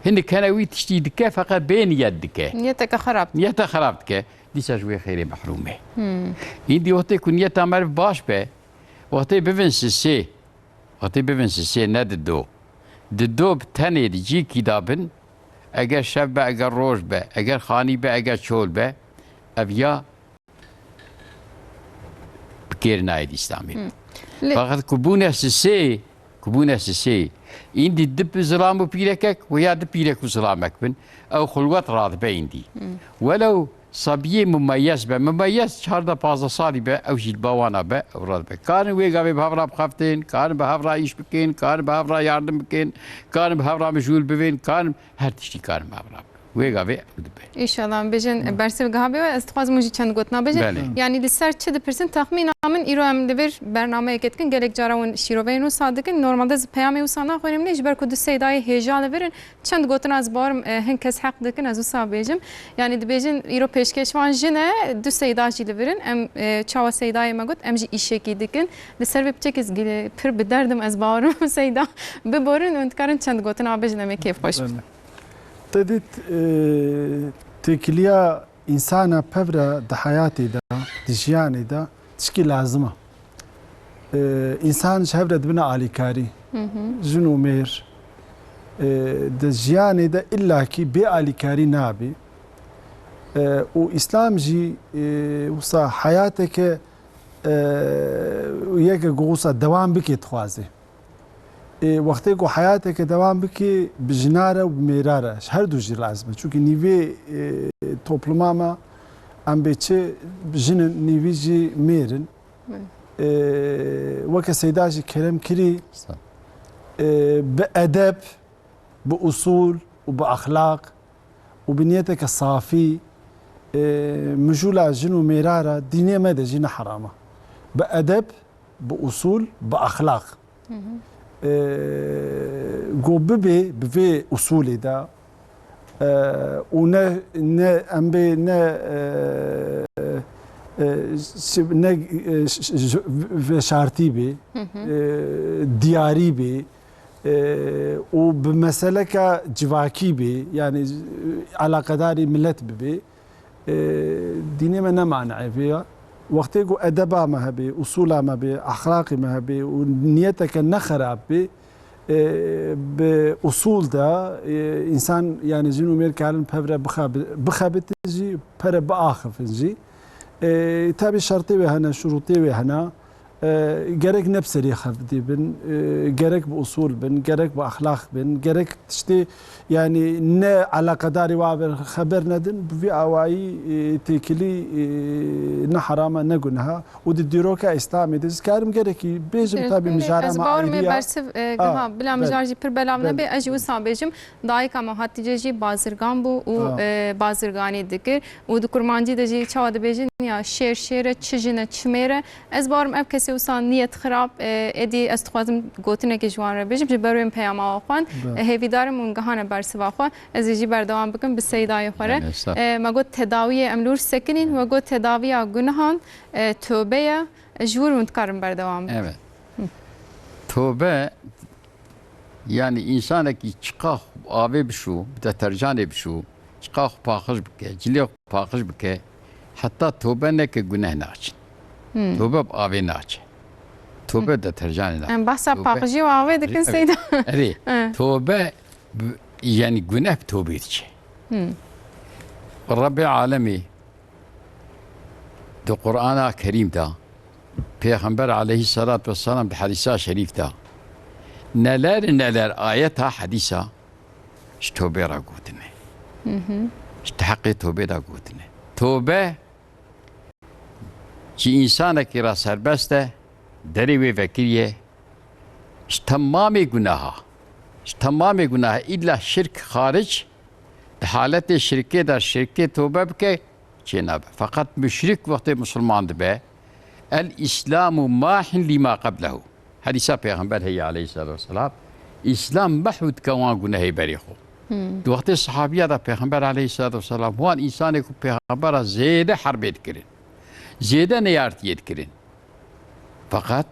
Hinek hene wî tiştî dike, feqet bê niyet dike. Niyeteke xerab. Niyete xerab dike. Dîsa ji wê xêrê mehrûm e. Îndî wextê ku niyeta meriv baş be, wextê bivin sisê, wextê bivin sisê, ne di do. Di do bi tenê di cîkî de bin, eger şev be, eger roj be, eger xanî be, eger çol be, ev ya bi kêr nayê di Îslamê. Lê Fakat ku bûne sisê, ku bûne sisê, îndî di zilam û pîrekek û ya di pîrek û zilamek bin, ew xulwet radibe îndî. Welew sabiyê mumeyez be, mumeyez çardeh pazdeh salî be, ew jî li ba wana be, ew radibe. Karin wê gavê bi hev re bixeftin, karin bi hev re îş bikin, karin bi hev re yardim bikin, karin bi hev re mijûl bibin, karin her tiştî karin bi hev re bikin. Wê gavê ew dibe. Înşallah em bêjin, bersê giha bê we. Ez dixwazim hûn jî çend gotina bêjin. Belê. Yanî li ser çi dipirsin? Texmîna min îro em li vir bernameyeke dikin. Gelek cara hûn şîroveyên wisa dikin. Normalde ez peyamê wisa naxwînim lê ji ber ku du seydayê hêja li vir in, çend gotina ez bawerim, e, hin kes heq dikin ez wisa bêjim. Yanî dibêjin îro pêşkêş wan jin e, du seyda jî li vir in. Em, e, çawa seydayê me got, em jî îşekî dikin. Li ser vê piçekê ez gile-, pir bi derd im, ez bawerim seyda biborin û dikarin çend gotina bêjin, em ê kêfxweş bin. Belê. Te dît, e, têkiliya însana pevre di heyatê de, di jiyanê de tişkî lazim e. E, însan ji hev re dibine alîkarî. Jin û mêr, e, di jiyanê de illakî bê alîkarî nabî. E, û Îslam jî, e, wisa heyateke, e, yeke ku wisa dewam bike dixwaze. Ê, wextê ku heyateke dewam bike, bi jina re û bi mêra re, ji her du jî lazim e. Çunke nîvê, ê, topluma me, em bê çi jin in, nîvî jî mêr in. Ê, weke Seyda jî kerem kirî, Sağ ol. ê, bi edeb, bi usûl û bi exlaq û bi niyeteke safî, ê, mijûla jin û mêra re dînê me de jî ne heram e. Bi edeb, bi usûl, bi exlaq. Ê, ku bibe bi vê usûlê de, ê, û ne, ne em bê ne, ê, ê, ş-, ne, ê, ş-, ş-, veşartî bê, ê, diyarî bê, ê, û bi meseleke civakî bê, yanî, ê, eleqedarî milet bibe. Ê, dînê me ne maneê vê ya. Wextê ku edeba me hebe, usûla me be, exlaqê me hebe û niyeteke ne xerab be, ê, bi usûl de, ê, însan, yanî jin û mêr karin pevre bixebi-, bixebitin jî, pere biaxifin jî. Ê, tabî şertê wê hene, şurûtê wê hene. E, gerek ne bi serê xevidî bin, e, gerek bi usûl bin, gerek bi exlaq bin, gerek tiştê, yanî ne eleqedarî wa ve xeber nedin, bi vî awayî, e, têkilî, e, ne heram e, ne guneh e. Û di dîroka Îslamê de ez karim gerekî bêjim, tabî, belê, mijara ez me bawer me ayrî ya. Bersiv, e, Ha, giha bila belê. Mijar jî pir belav Belê. Nebe, ez jî wisa bêjim. Dayika me Hatîce jî bazirgan bû û, Ha. e, bazirganî dikir. Û di kurmancî de jî çawa dibêjin ya, şêr şêr e, çi jin e, çi mêr e. Ez bawerim ev kesê wisa niyet xirab, e, êdî ez dixwazim gotinekê ji wan re bêjim, ji ber wê min peyama wan xwend. Be. E, hêvîdar im hûn gihane bersiva xwe. Ez ê jî berdewam bikim bi Seydayê xwe re. Yanî, estağfurullah. E, me got tedawiyê em li wir sekinîn, we got tedawiya gunehan, e, tobe ye. E, ji wir hûn dikarin berdewam bikin. Evet. Tobe, yanî însanekî çiqa avê bişû, bi deterjanê bişû, çiqa xwe paqij bike, cilê xwe paqij bike, heta tobe neke guneh naçin. Hmm. Tobe bi avê naçe. Tobe deterjanê naçe. Em behsa Tobe paqijî û avê dikin, Evet. Seyda. Erê, He. Tobe bi, yanî guneh bi tobê diçe. Hmm. Rebbê alemî di Qur'ana Kerîm de, Pêxember aleyhisselatu vesselam di hedîsa şerîf de, neler neler ayeta hedîsa ji tobê re gotine. Hı hı. Ji heqê tobê de gotine. Tobe ji însanekî re serbest e, derê wê vekiriye, ji temamê gunaha, ji temamê gunaha, îlla şirk xaric, di haletê şirkê de şirkê tobe bike, çênabe. Feqet muşrik wextê musulman dibe, el-Îslamu mahin lîma qeblehu. Hedîsa Pêxember heye aleyhisselatu vesselam, Îslam mehw dike wan gunehê berê xwe. Hmm. Di wextê sahabiya de Pêxember aleyhisselatu vesselam, wan însanê ku Pêxembera zêde herbê dikirin, zêde neyartiyê dikirin. Feqet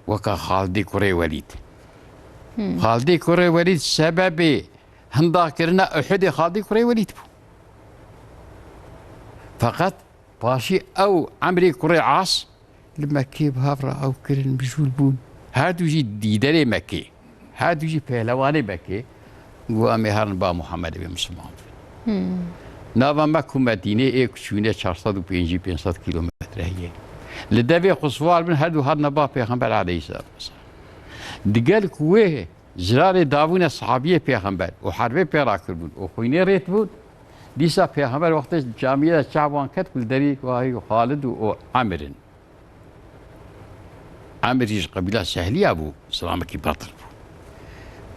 weka Xalidê kurê Welîd. Hmm. Xalidê kurê Welîd sebebê hindakirina Uhudê Xalidê kurê Welîd bû. Feqet paşî ew Emrê kurê As li Mekkê bi hev re ew kirin, mijûl bûn. Her du jî dîderê Mekkê. Her du jî pehlewanê Mekkê. Got, "Em ê herin ba Muhammedê bê misilman." Hmm. Nava Mek û Medînê ê ku çûne çar sed û pêncî pênc sed kîlometre heye. Li devê xwe siwar bin, her du hatine ba Pêxember aleyhisselatu vesselam. Digel ku wê zirarê dabûne sahabiyê Pêxember û herbê pê rakiribûn û xwînê rêt bûn, dîsa Pêxember wextê camiyê de çav wan ket ku li derî wahî Xalid û, û Emir in. Emir jî ji qebîla Sehliya bû, silamekî betil bû.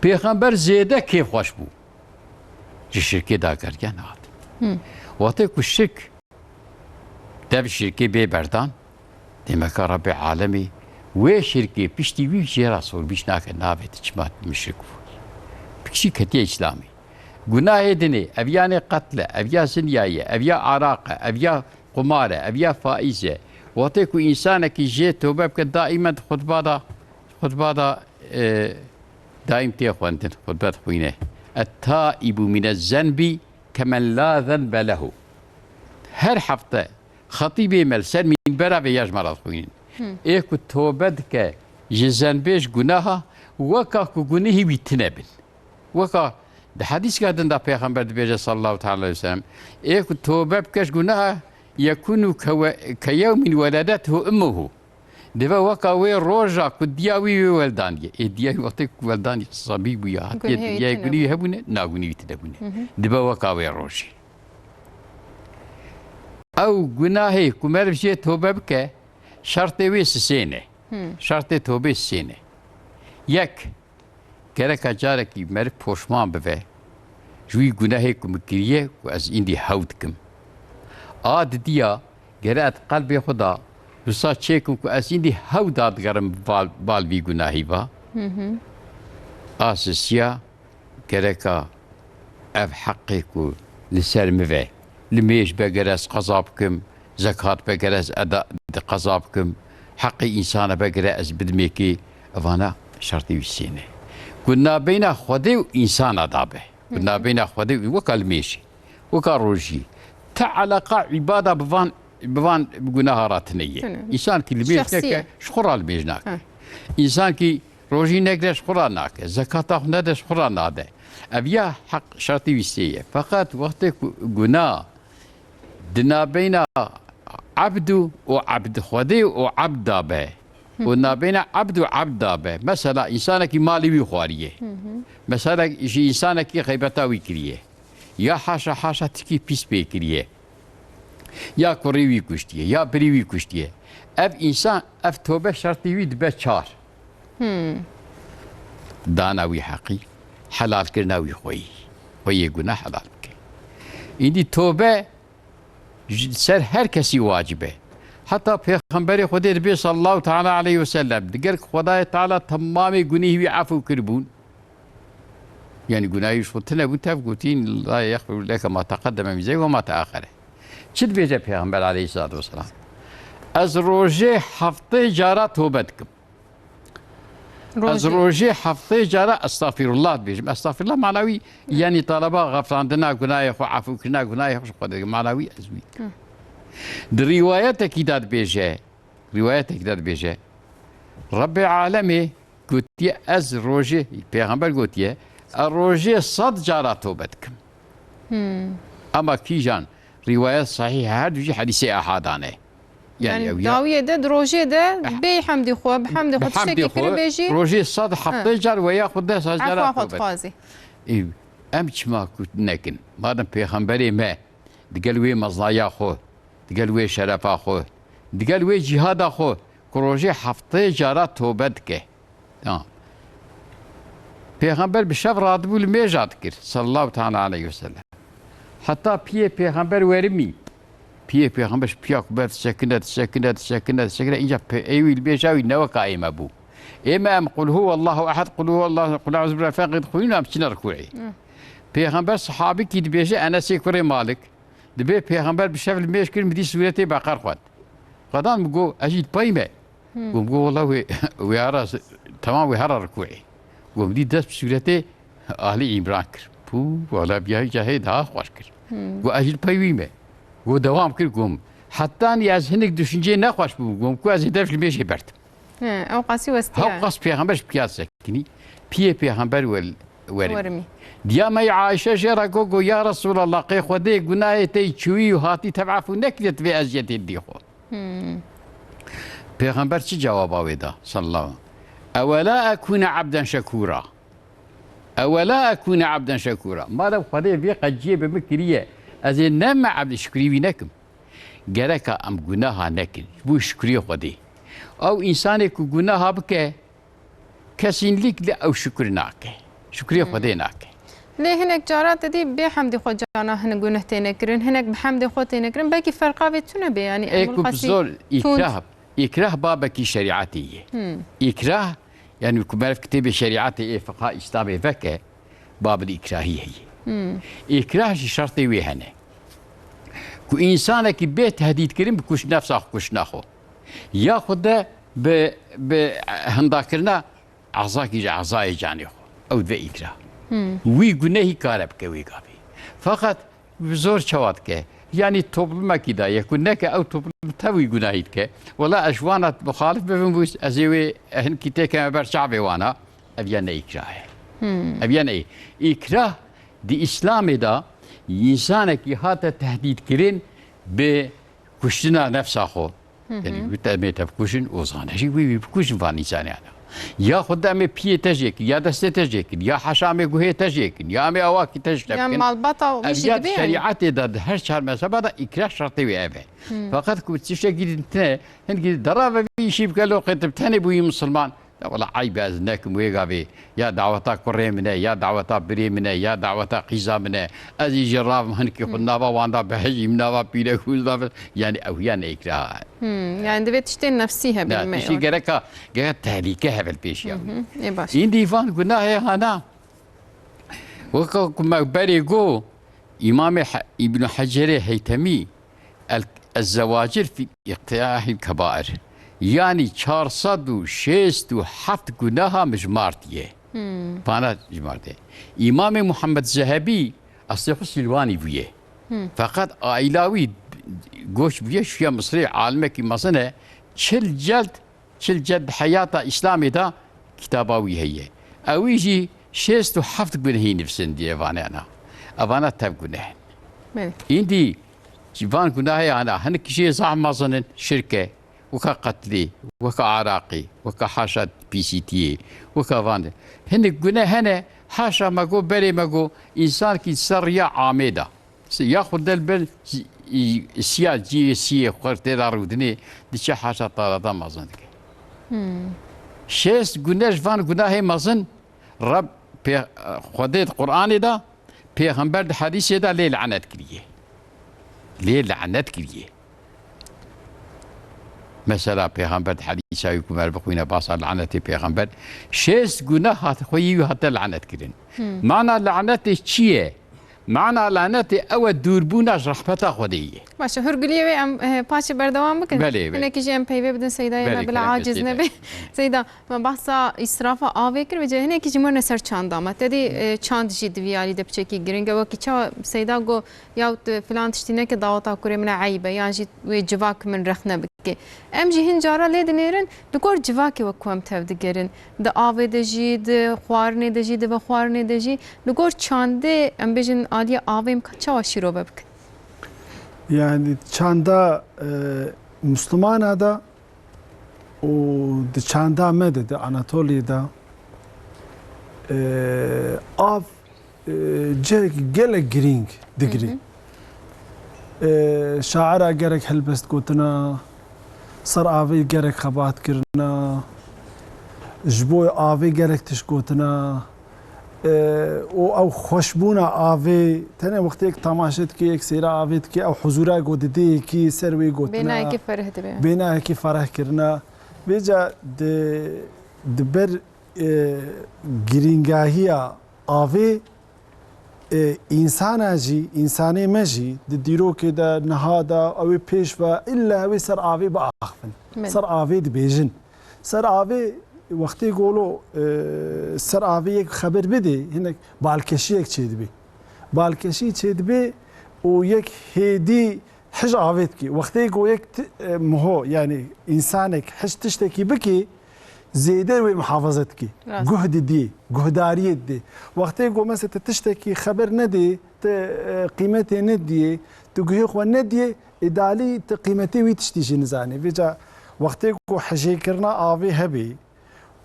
Pêxember zêde kêfxweş bû. Ji şirkê dagirke nehat. Hmm. Wextê ku şirk dev şirkê bê berdan, demeka Rebbê alemî wê şirkê piştî wî jê re sorbîş nake, navê tu çima muşrik bû. Piştî ketiye Îslamê. Gunahê dinê, ev yanê qetl e, ev ya zinyayî ye, ev ya araq e, ev ya qumar e, ev ya faîz e. Wextê ku însanekî jê tobe bike, daîmen di xutba de, xutba de, e, daîm tê xwendin, xutbe dixwîne. Et-taîbu mine zenbî kemen la zenbe lehu. Her hefte xetîbê me li ser mînbera vê ya ji me re dixwînin. Hmm. Ê ku tobe dike ji zenbê, ji gunaha, weka ku gunehî wî tine bin. Weka di hedîseka din de Pêxember dibêje sallallahu teala aleyhi ve sellem, ê ku tobe bike ji gunaha, yekûnu ke we-, ke yewmîn weledethu ummuhu. Dibe weka wê roja ku diya wî wê weldanî ye. Ê diya wî wextê ku weldanî sebî bûye, hatiye Gunehê wî dinyayê tune gunî wî bû. Hebûne, na gunî wî tune bûne. Hı hı. Dibe weka wê rojê. Ew gunahê ku meriv jê tobe bike, şertê wê sisê ne. Hı. Şertê tobê sisê ne. Yek, gereka carekî meriv poşman bibe ji wî gunehê ku min kiriye ku ez îndî hew dikim. A didiya gere ez qelbê xwe de wisa çêkim ku ez îndî hew dadigerim bal, bal vî gunahî va. Hı hı. A sisiya gereka ev heqê ku li ser min ve, limêj be gere ez qeza bikim, zekat be gere ez eda, qeza bikim, heqê însana be gere ez bidimêkê, evana şertê wî sê ne. Ku nabeyna Xwedê û însana da be. Ku Hı hı. nabeyna Xwedê û weka limêjê, weka rojî. Te eleqa îbada bi van, bi van gunaha re tune ye. Tune. Însan ki limêj Şexsî neke, ye. Ji xwe re limêj nake. Hı. Însan ki rojî negre ji xwe re nake. Zekata xwe nede ji xwe re nade. Ev ya heq şertî wî sê ye. Feqet wextê ku guna di nabeyna ebd û, û ebd Xwedê û ebd da be. Hı hı. Û nabeyna ebd û ebd da be. Mesela, însanekî malê wî xwariye. Hı hı. Mesela, ji însanekî xeybeta wî kiriye. Ya haşa haşa tikî pîs pê kiriye. Ya kurê wî kuştiye, ya birî wî kuştiye. Ev însan, ev tobe şertî wî dibe çar. Hmm. Dana wî heqî, helalkirina wî xweyî. Xweyê guna helal bike. Îdî tobe ji ser her kesî wacib e. Heta Pêxemberê Xwedê dibê sallallahu teala aleyhi ve sellem, diger ku Xwedayê Teala temamê gunehî wî efû kiribûn. Yani gunahî ji xwe tune bû, tev gotîn, "La yexfiru leke ma teqeddeme min zenbik ve ma teaxere." Çi dibêje Pêxember aleyhissalatu vesselam? "Ez rojê heftê cara tobe dikim." Ez Rojê. rojê heftê cara estağfirullah dibêjim. Estağfirullah mana wî, yani talaba xefrandina gunahê xwe, efûkirina gunahê xwe ji xwe dikim. Mana wî ez wî dikim. Hı. Di rîwayetekî de dibêje, rîwayetekî de dibêje, Rebbê alemê gotiye, ez rojê, Pêxember gotiye, ez rojê sed cara tobe dikim. Hmm. Ama kîjan rîwayet sahîh, her du jî hedîsê ehadan e. Yani Yani ew ya dawiyê de, di rojê de Eh. bê hemdî xwe, bi hemdî xwe Bi hemdî tiştekî xwe, kiribê jî. rojê sed heftê car ve ya xwe deh sed cara Efwa xwe tobe. dixwazî. Ê, em çima ku nekin? Madem Pêxemberê me digel wê meznaya xwe, digel wê şerefa xwe, digel wê cîhada xwe ku rojê heftê cara tobe dike. Tamam. Pêxember bi şev radibû li mêja dikir, sallallahu teala aleyhi ve sellem. Heta piyê Pêxember werimî. Piyê Pêxember ji piya ku ber disekine, disekine, disekine, disekine, înca pê-, ê wî li mêja wî ne weka ê me bû. Ê me em Qul huwallahu ehad, Qul huwallahu, Qul eûzü birabbil felaq dixwînin, em çine rikûê. Hı. Pêxember sahabikî dibêje, Enesê kurê Malik, dibê Pêxember bi şev li mêj kir, min dî sûretê Beqer xwend. Xwedan min got, ez jî dipeyme. Hmm. Got, got, "Wela wê, wê ara, temam wê hera rikûê." Got, "Min dî dest bi sûretê Ali Îmran kir." Pû, wela biya ca hê daha xweş kir. Hmm. Got, "Ez jî li pey wî me." Got, dewam kir, got, "Hetanî ez hinek düşünceyê nexweş bûm, got, ku ez ê dev ji mêjê berdim." He, ew qasî westiya. Hew qas Pêxember ji piya sekinî, piyê Pêxember wel-, werimî. Werimî. Diya me yê Ayşe jê re got, got, "Ya Resulallah, qê Xwedê gunahê te çûyî û hatî tev efû nekiriye, divê eziyetê didî xwe." Hmm. Pêxember çi cewaba wê da? Sallallahu. "Ewela ekûne ebden şekûra. Ewela ekûne ebden şekûra." Madem Xwedê vê qeciyê bi min kiriye, ez ê neme ebdê şukrî wî nekim? Gereka em gunaha nekin. Ji bo şukriyê Xwedê. Ew însanê ku gunaha bike, kesînlîk li ew şukir nake. Şukriyê Hmm. Xwedê nake. Lê hinek cara te dî bê hemdî xwe cana hinek guneh têne kirin, hinek bi hemdê xwe têne kirin. Belkî ferqa vê tune bê, yani Ê em ku bi qasî zor tund. îkrah, îkrah babekî şerîetê ye. Hmm. Îkrah, yani ku meriv kitêbê şerîetê ê fiqha Îslamê veke, babê îkrahî heye. Hmm. Îkrah jî şertê wê hene. Ku însanekî bê tehdîdkirin bi kuş-, nefsa xwe kuştina xwe. Ya xwe de bi, bi hindakirina ezakî ji ezayê canê xwe. Ew dibe îkrah. Hmm. Wî gunehî kare bike wê gavê. Feqet bi zor çawa dike? Yanî toplumekî de ye ku neke ew toplum tev wî gunahî dike. Wela ez ji wana muxalif bibim, wî ez ê wê hinkî têkeme ber çavê wana. Ev ya ne îkrah e. Hmm. Ev ya ne îkrah. Di Îslamê de însanekî hate tehdîdkirin bi kuştina nefsa xwe, Yanî wî te em ê te bikujin, û zane jî wî wî bikujin van însanê ana. Ya xwe de em ê piyê te jê kin, ya destê te jê kin, ya heşa em ê guhê te jê kin, ya em ê awakî te ji te bikin. Malbata wî Ev jî ya dibe yanî. Şerîetê de di her çar mezheba de îkrah şertê wê ev e. Feqet ku tiştekî din tine, hinkî dera ve vî îşî bike loqê tu bi tenê bûyî misilman. Ya wela eyb e, ez nekim wê gavê. Ya daweta kurê min e, ya daweta birê min e, ya daweta qîza min e. Ez î jî ravim hinkî xwe nava wan da bihejîm, nava pîrekûz da bi-, yanî ew ya ne îkrah e. Hmm, yani divê tiştên nefsî hebe Ne, me tiştî yor. Gereka, gereka tehlîke hebe li pêşiya wî. Hı hı, ê baş. Îndî van gunahê hana. Weka ku me berê got, Îmamê He-, Îbn Hecerê Heytemî, El-, Ez-Zewacir fî Îqtiyahîl Kebair. Yanî çar sed û şêst û heft gunaha mijmartiye. Hmm. Pana jimartiye. Îmamê Muhammed Zehebî, Eslê xwe Sîlwanî bûye. Hmm. Feqet aîla wî goç bûye, şûye Misrê, alimekî mezin e. Çil celd, çil celd heyata Îslamê de kitaba wî heye. Ewî jî şêst û heft gunehî nivîsîn diye vanena. Evana tev guneh in. Belê. Îndî van gunahê ana, hinek jê zaf mezin in, şirk e. Weka qetlê, weka araqê, weka haşa pîsîtiyê, weka van de. Hinek gune hene, haşa me got, berê me got, însankî ser riya amê da. Si-, ya xwe del ber si-, i-, siya cihê siyê xwe tê da rûdinê, diçe haşa tala da mezin dike. Hmm. Şêst gune ji van gunahê mezin, Reb pê-, Xwedê di Qur'anê da, Pêxember di hedîsê de lê lanet kiriye. Lê lanet kiriye. Mesela Pêxember di hedîsa wî ku me bixwîne basa lanetê Pêxember, şêst guneh hat, xweyî wî hate lanet kirin. Hmm. Mana lanetê çi ye? Mana lanetê ew e dûrbûna ji rehmeta Xwedê ye. Baş e, hûrguliyê wê em, eh, paşê berdewam bikin. Belê, belê. Hinekî jî em peyvê bidin Seydayê Belê, me bila kerem aciz kesin nebe. Seyda, Me behsa îsrafa avê kir, vêca hinekî jî murine ser çanda me. Te dî, e, çand jî di vî alî de piçekî giring e. Wekî çawa Seyda got, ya tu filan tiştî neke daweta kurê min e eyb e, yan jî wê civak min rexne bike. Em jî hin cara lê dinêrin, li gor civakê wek ku em tev digerin. Di avê de jî, di xwarinê de jî, di vexwarinê de jî, li gor çandê, em bêjin aliyê avê em ka çawa şîrove bikin? Yani çanda, e, Muslimana da û di çanda me de, di Anatoliyê de, e, av, e, cihekî gelek girîng digirî. Hı hı. E, şaira gerek helbest gotina, ser avê gerek xebat kirina, ji bo avê gerek tişt gotina, e, û ew xweşbûna avê, tenê wextê yek temaşe dikê, yek seyra avê dikê, ew huzûra ku didê yekî ser wê gotina, Bênayekî fereh dibe. Bênayekî fereh kirina. Vêca di, di ber, e, girîngahiya avê, e, însana jî, însanê me jî di dîrokê de, niha de, ew ê pêş ve, îlla ew ê ser avê biaxivin. Belê. Ser avê dibêjin. Ser avê wextê golo, e, ser avê yek xeber bidê, hinek balkeşiyek çêdibê. Balkeşî çêdibê û yek hêdî hij avê dikê. Wextê go yek ti-, e, miho, yani însanek hij tiştekî bikê, zêde wê muhafaza dikê. Rast. Guh didiyê, guhdariyê didê. Wextê go mesela te tiştekî xeber nedê, te, e, qîmetê nediyê, tu guhê xwe nediyê, Ê dalî tu qîmetê wî tiştî jî nizanî. Vêca wextê ku hejêkirina avê hebê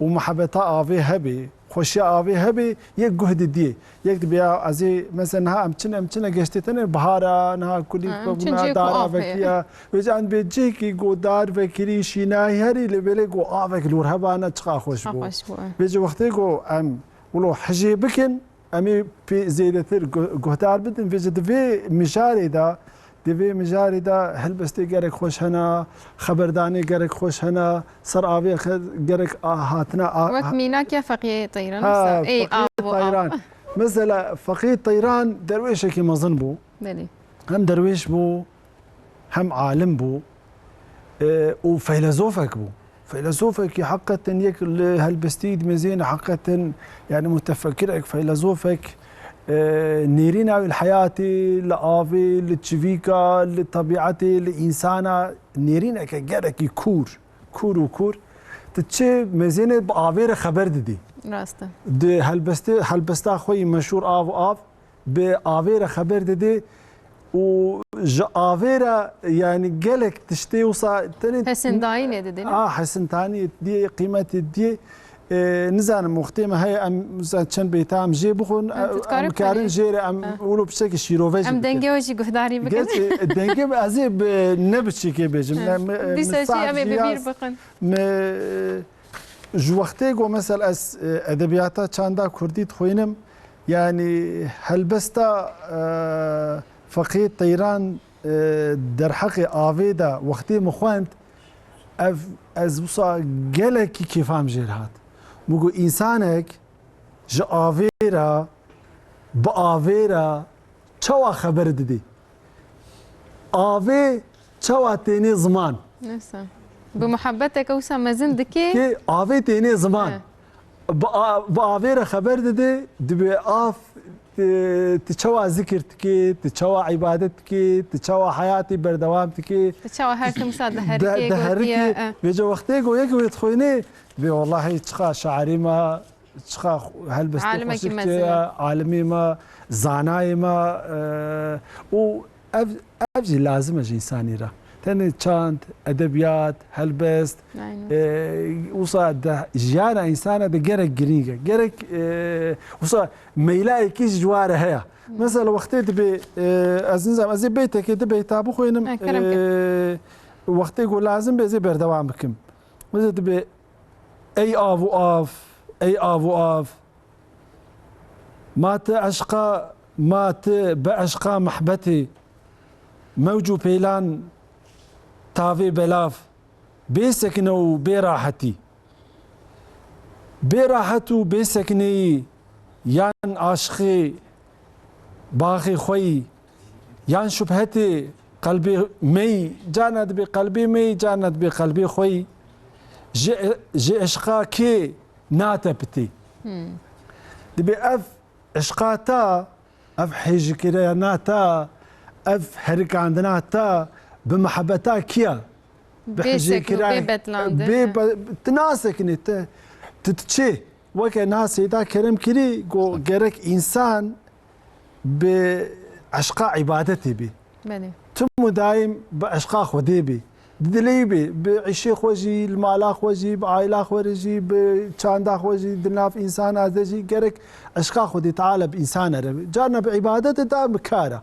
û muhebeta avê hebê, xweşiya avê hebê, yek guh didiyê. Yek dibê ya ez ê, mesela niha em çin, em çine geştê tenê bihara, niha kulî Ha, em çin bûna, cihê ku dara av heye. Vekiya. Vêca em dibê cihekî ku dar vekirî, şînayî herî li belê ku avek lûr hebana çiqa xweş Çiqa bû. Xweş bû, e. Vêca wextê ku em wilo hejê bikin, Em ê pê zêdetir gu-, guhdar bidin. Vêca di vê mijarê de, di vê mijarê de helbestê gerek xweş hena, xeberdanê gerek xweş hena, ser avê xe-, gerek a-, hatina a-, Wek ha- mînak ya Feqiyê Teyran, Ha, mesela, ey, Feqiyê av û av. Teyran. Mesela, Feqiyê Teyran derwêşekî mezin bû. Belê. Hem derwêş bû, hem alim bû, e, û feylezofek bû. Feylezofekî heqeten yek li helbestî dimezên heqeten, yani mutefekirek, feylezofek, e, nêrîna wî li heyatê, li avê, li çivîka, li tebîetê, li însana nêrîneke gerekî kûr, kûr û kûr. Tu çi mezênê bi avê re xeber didî. Rast e. Di helbestê, helbesta xwe yî meşhûr Av û Av, bi avê re xeber didê, û ji avê re, yanî gelek tiştê wisa tenê Hesindayînê didin. A, hesintaniyê diyê, qîmetê diyê. E, nizanim, wextê me heye, em, mesela çend beyta em jê bixwin, Em, e, tu dikare em karin bixwînî. Jê re em Ha. wilo piçekî şîrove jî Em bikin. Dengê wê jî guhdarî bikin. Geç, e, dengê me, ez ê bi ne biçîkê bêjim. Ha. Ne, mi-, e, Dîsa jî misal em ê bi jiyaz, bîr bixin. Mi, ji wextê ku, mesela, ez, e, edebiyata çanda kurdî dixwînim, yanî helbesta, e, Feqî Teyran, e, derheqê avê de wextê min xwend, ev, ez wisa gelekî kêfa min jê re hat. Min got, însanek ji avê re, bi avê re çawa xeber didê? Avê çawa tênê ziman? Neyse. Bi muhebbeteke wisa mezin dikê. Kê avê tênê ziman. He. Bi a-, bi avê re xeber didê, dibê av, e, tu çawa zikir dikê, tu çawa îbadet dikê, tu çawa heyatî berdewam dikê. Tu çawa her tim wisa diherikê, De-, diherikê, gotiye, e. Vêca wextê ku yek wê dixwînê, dibê wellahî çiqa şairî me, çiqa helbestê Alimekî xweşik mezin e. Alimî me, zanayê me, e, û ev, ev jî lazim e ji însanî re. Tenê çand, edebiyat, helbest, Aynen. e, wisa de jiyana însana de gerek girîng e. Gerek, e, wisa meylayekî ji ware heye. Mesela wextê dibê, e, ez nizam, ez ê beytekê di beyta bixwînim, E, kerem ke. e, wextê ku lazim be ez ê berdewam bikim. Mesela dibê, Ey av û av, ey av û av. Ma ti eşqa, ma ti bi eşqa mehbetê, mewc û pêlan tavê belav, bê sekine û bê rahetî. Bê rahet û bê sekineyî yan aşiqê baxê xwe yî, yan şubhetê qelbê me yî, carna dibê qelbê me yî, carna dibê qelbê xwe yî, ji, ji eşqa kê natepitî. Hmm. Dibê ev eşqa ta, ev hêjikirina ta, ev herikandina ta bi mihebeta kiya? Bi Bê sekno, hêjikira-, bê betlandin, bê ha. be-, tu nasekinî, tu, tu diçê. Weke niha Seyda Kerem kirî, got, gerek însan bi eşqa îbadetê bî. Belê. Tim û daîm bi eşqa Xwedê bî. Di dilê wî bî. Bi îşê xwe jî, li mala xwe jî, bi aîla xwe re jî, bi çanda xwe jî, di nav însana de jî gerek eşqa Xwedê Teala bi însana re bî. Carna bi îbadetê, da bi kar e.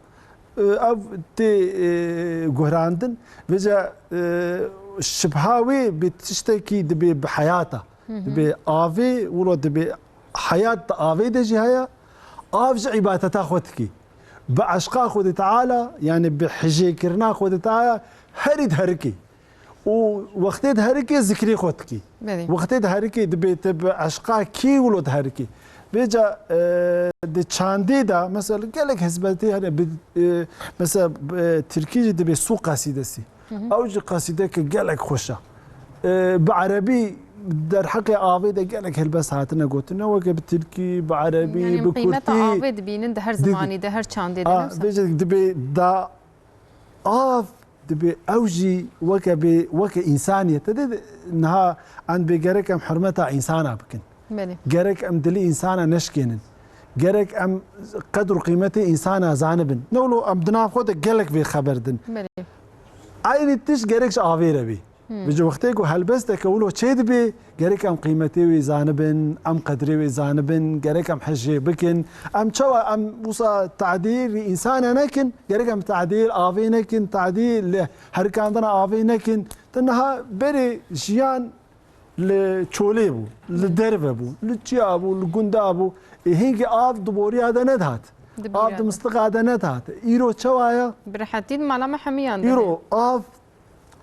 Ev tê, e, guhrandin. Vêca, e, şibha wê bi tiştekî dibê bi heyata. Hı hı. Dibê avê, wilo dibê heyat di avê de jî heye. Av ji îbadeta xwe dikî. Bi eşqa Xwedê Teala, yanî bi hijêkirina Xwedê Teala herî diherikî. Û wextê diherikê zikrê xwe dikî. Belê. Wextê diherikê dibê te bi eşqa kî wilo diherikî. Vêca, e, di çandê de, mesela gelek hizmetê hene, bi, e, mesela, e, tirkî jî dibê sû qesîdesi. Hı hı. Ew jî qesîdeke gelek xweş e. E, bi erebî derheqê avê de gelek helbest hatine gotine, weke bi tirkî, bi erebî, Yanî bi qîmeta kurdî. Avê dibînin di her Didi. Zimanî de, her çandê de, A, ne wisa? Vêca dibê da av dibê ew jî weke bê, weke însaniyete de niha em dibê gerek em hurmeta însana bikin. Belê. Gerek em dilê însana neşkênin. Gerek em qedr û qîmetê însana zanibin. Ne wilo em di nav xwe de gelek vê xeber din. Belê. Eynî tişt gerek ji avê re bî. Hmm. Vêca wextê ku helbesteke wilo çêdibê, gerek em qîmetê wê zanibin, em qedrê wê zanibin, gerek em hejê bikin. Em çawa em wisa tadîl însana nekin, gerek em tadîl avê nekin, tadîl li herikandina avê nekin. Te niha berê jiyan li çolê bû, li derve bû, li çiya bû, li gunda bû. Ê hingê av di boriya de nedihat. Di boriya Av di de. Misliqa de nedihat. Îro çawa ye? Bi rehetî di mala me hemiyan de Îro heye. Av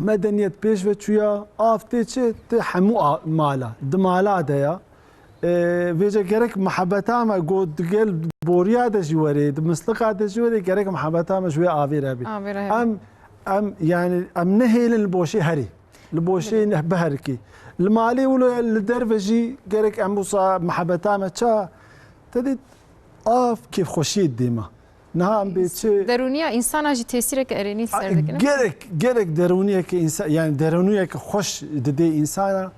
Medeniyet pêş ve çûya, av tê çi? Tê hemû a-, mala. Di mala de ya. E, vêce gerek mihebeta me got digel boriya de jî were, di misliqa de jî were, gerek mihebeta me ji wê avê re bî. Avê re hebe. Em, em, yani, em nehêlin li boşê herî. Li boşê Belê. Ne-, biherikî. Li malê wilo li derve jî gerek em wisa mihebeta me ça. Te dît av kêfxweşiyê dê me. Niha em bê çi Derûniya însana jî tesîreke erênî li ser dikine. Gerek, gerek derûniyeke însa-, yani derûniyeke xweş didê însana.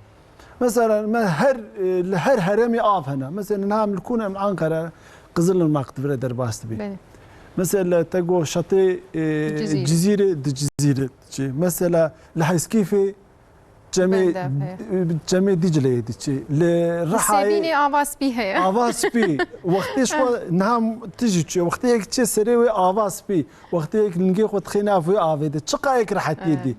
Mesela me her, e, li her heremê av hene. Mesela niha em li ku ne, em Ankara, Qizilirmak di vir re derbas dibê. Belê. Mesela te got şatê, e, Cizîrê. Cizîrê, di Cizîrê diçê. Mesela li Heyskîfê çemê, Bendef, he. çemê Dicleyê diçê. Li Rihayê Sêbînê ava spî heye. Ava spî. Wextê ji xwe niha tu jî çû. Wextê yek çê serê wê ava spî. Wextê yek lingê xwe dixê nav wê avê de. Çiqa yek rehetiyê dî.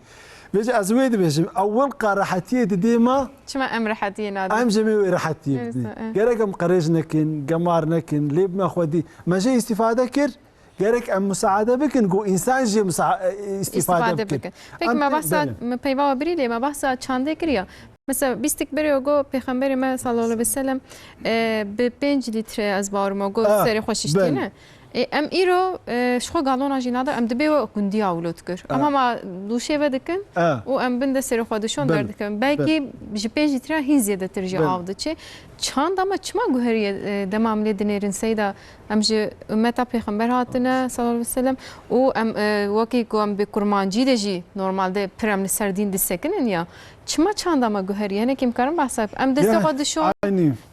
Vêca ez wê dibêjim. Ewil qa rehetiyê didê me. Çima em rehetiyê nadin? Em jemê wê rehetiyê bidin. Gerek em qirêj nekin, gemar nekin, lê bime xwedî. Me jê îstîfade kir, gerek em musaade bikin, ku însan jê musa-, e, îstîfade bikin. Peki, me behsa, me peyva we birî lê me behsa çandê kiriya. Mesela bîstik berê got Pêxemberê me sallallahu aleyhi ve sellem, e, bi pênc lître ez bawer me got serê xwe şiştîne. E, em îro, e, ji xwe galona jî nada, em dibê we gundiya wilo dikir. Em hema dûşê ve dikin û em bin de serê xwe dişon derdikevin. Belkî ji pênc lître hîn zêdetir jî av diçe. Çanda me çima guheriye, e, dema em lê dinêrin seyda, em ji ummeta pêxember hatine, sallallahu aleyhi ve sellem, û em, e, wekî ku em bi kurmancî de jî normalde pir em li ser dîn disekinin ya. Çima çanda me guheriye? Hinek em karin behsa bikin. Em destê xwe dişon,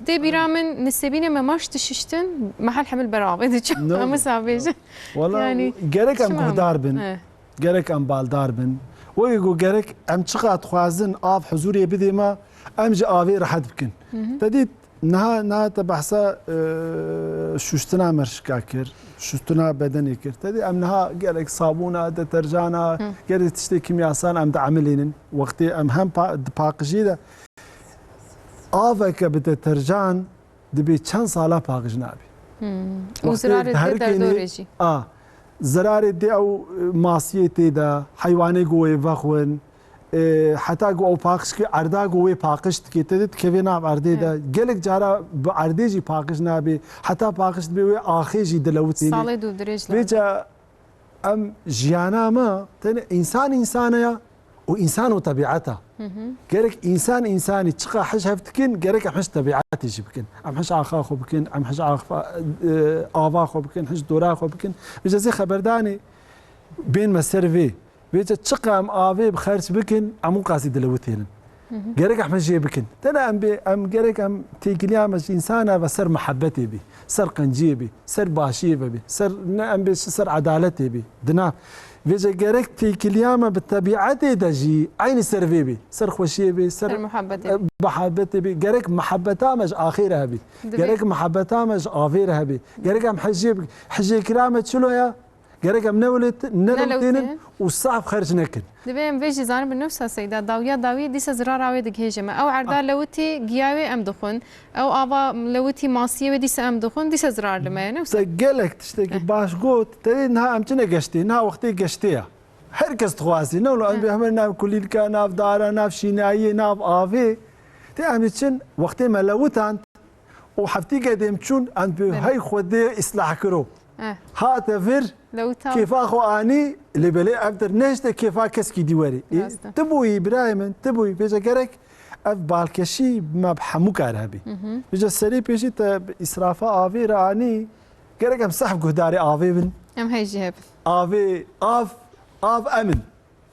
tê bîra min nisêbînê me maş dişiştin, me hel hemil ber avê diçin. Em wisa bêjin. Wala, gerek em guhdar bin. Gerek em baldar bin. Wekî ku gerek em çiqas dixwazin av huzûrê bidê me, em ji avê rehet bikin. Te dît, niha, niha te behsa, e, şûştina merşika kir, şûştina bedenê kir. Te dît, em niha gerek sabûna, deterjana, gerek tiştê kîmyasal em diemilînin. Wextê em hem pa-, di paqijiyê de aveke bi deterjan dibê çend sala paqij nabî. Hmm. Û zirarê tê derdorê jî. A, zirarê dê ew, e, masiyê tê de, heywanê ku wê vexwin, e, heta ku ew paqij kê, erda ku wê paqij dikê, tê de dikevê nav erdê de. Gelek cara bi erdê jî paqij nabê, heta paqij dibê wê axê jî dilewitêne. Salê dû dirêj. Vêca em jiyana me tenê însan însan e ya û însan û tebiata. Gerek însan însanî çiqa hij hev dikin, gerek em hij tebiatê jî bikin. Em hij axa xwe bikin, em hij axa, e, ava xwe bikin, hij dora xwe bikin. Vêca zê xeberdanê bên me ser vê. Vêca çiqa em avê bi xerç bikin, em û qasî dilewitênin. Gerek em jê bikin. Tena em bê, em gerek em têkiliya me ji însana ve ser muhebbetê bî, ser qenciyê bî, ser başiyê ve bî, ser ne em bê ser edaletê bî. Dina vêce gerek têkiliya me bi tebietê de jî eynî ser vê bî. Ser xweşiyê bî, ser, ser muhebbetê, e, muhebbetê bî. Gerek muhebbeta me ji axê re hebî. Gerek muhebbeta me ji avê re hebî. Gerek em hejê bi-, hejêkira me çilo ya? Gerek em newlêt-, nelewtênin û saf xerc nekin. Divê em vê jî zanin bi newsa seyda, dawiya dawî dîsa zirara wê digihêje me. Ew erda lewitî giya wê em dixwin. Ew ava lewitî masiyê wê dîsa em dixwin, dîsa zirar li me ye, newsa. Te gelek tiştekî baş got. Te dê niha em çine geştê, niha wextê geştê ya. Her kes dixwazî. Ne wilo em bê hemer nav kulîlka, nav dara, nav şînayiyê, nav avê. Tê em ê çin wextê me lewitand, û heftî gedêm çûn, em bi hey Xwedê îslah kiro. Eh. Hate vir, kêfa xwe anî, lê belê ev der nehişte kêfa keskî dî werê. Ê, rast e. Tu bûyî, birayê min, tu bûyî. Vêca gerek ev balkeşî me bi hemû kar hebî. Vêca serê pêşî te bi îsrafa avê re anî, gerek em sehf guhdarê avê bin. Em hey jî hebin. Avê, av, av em in.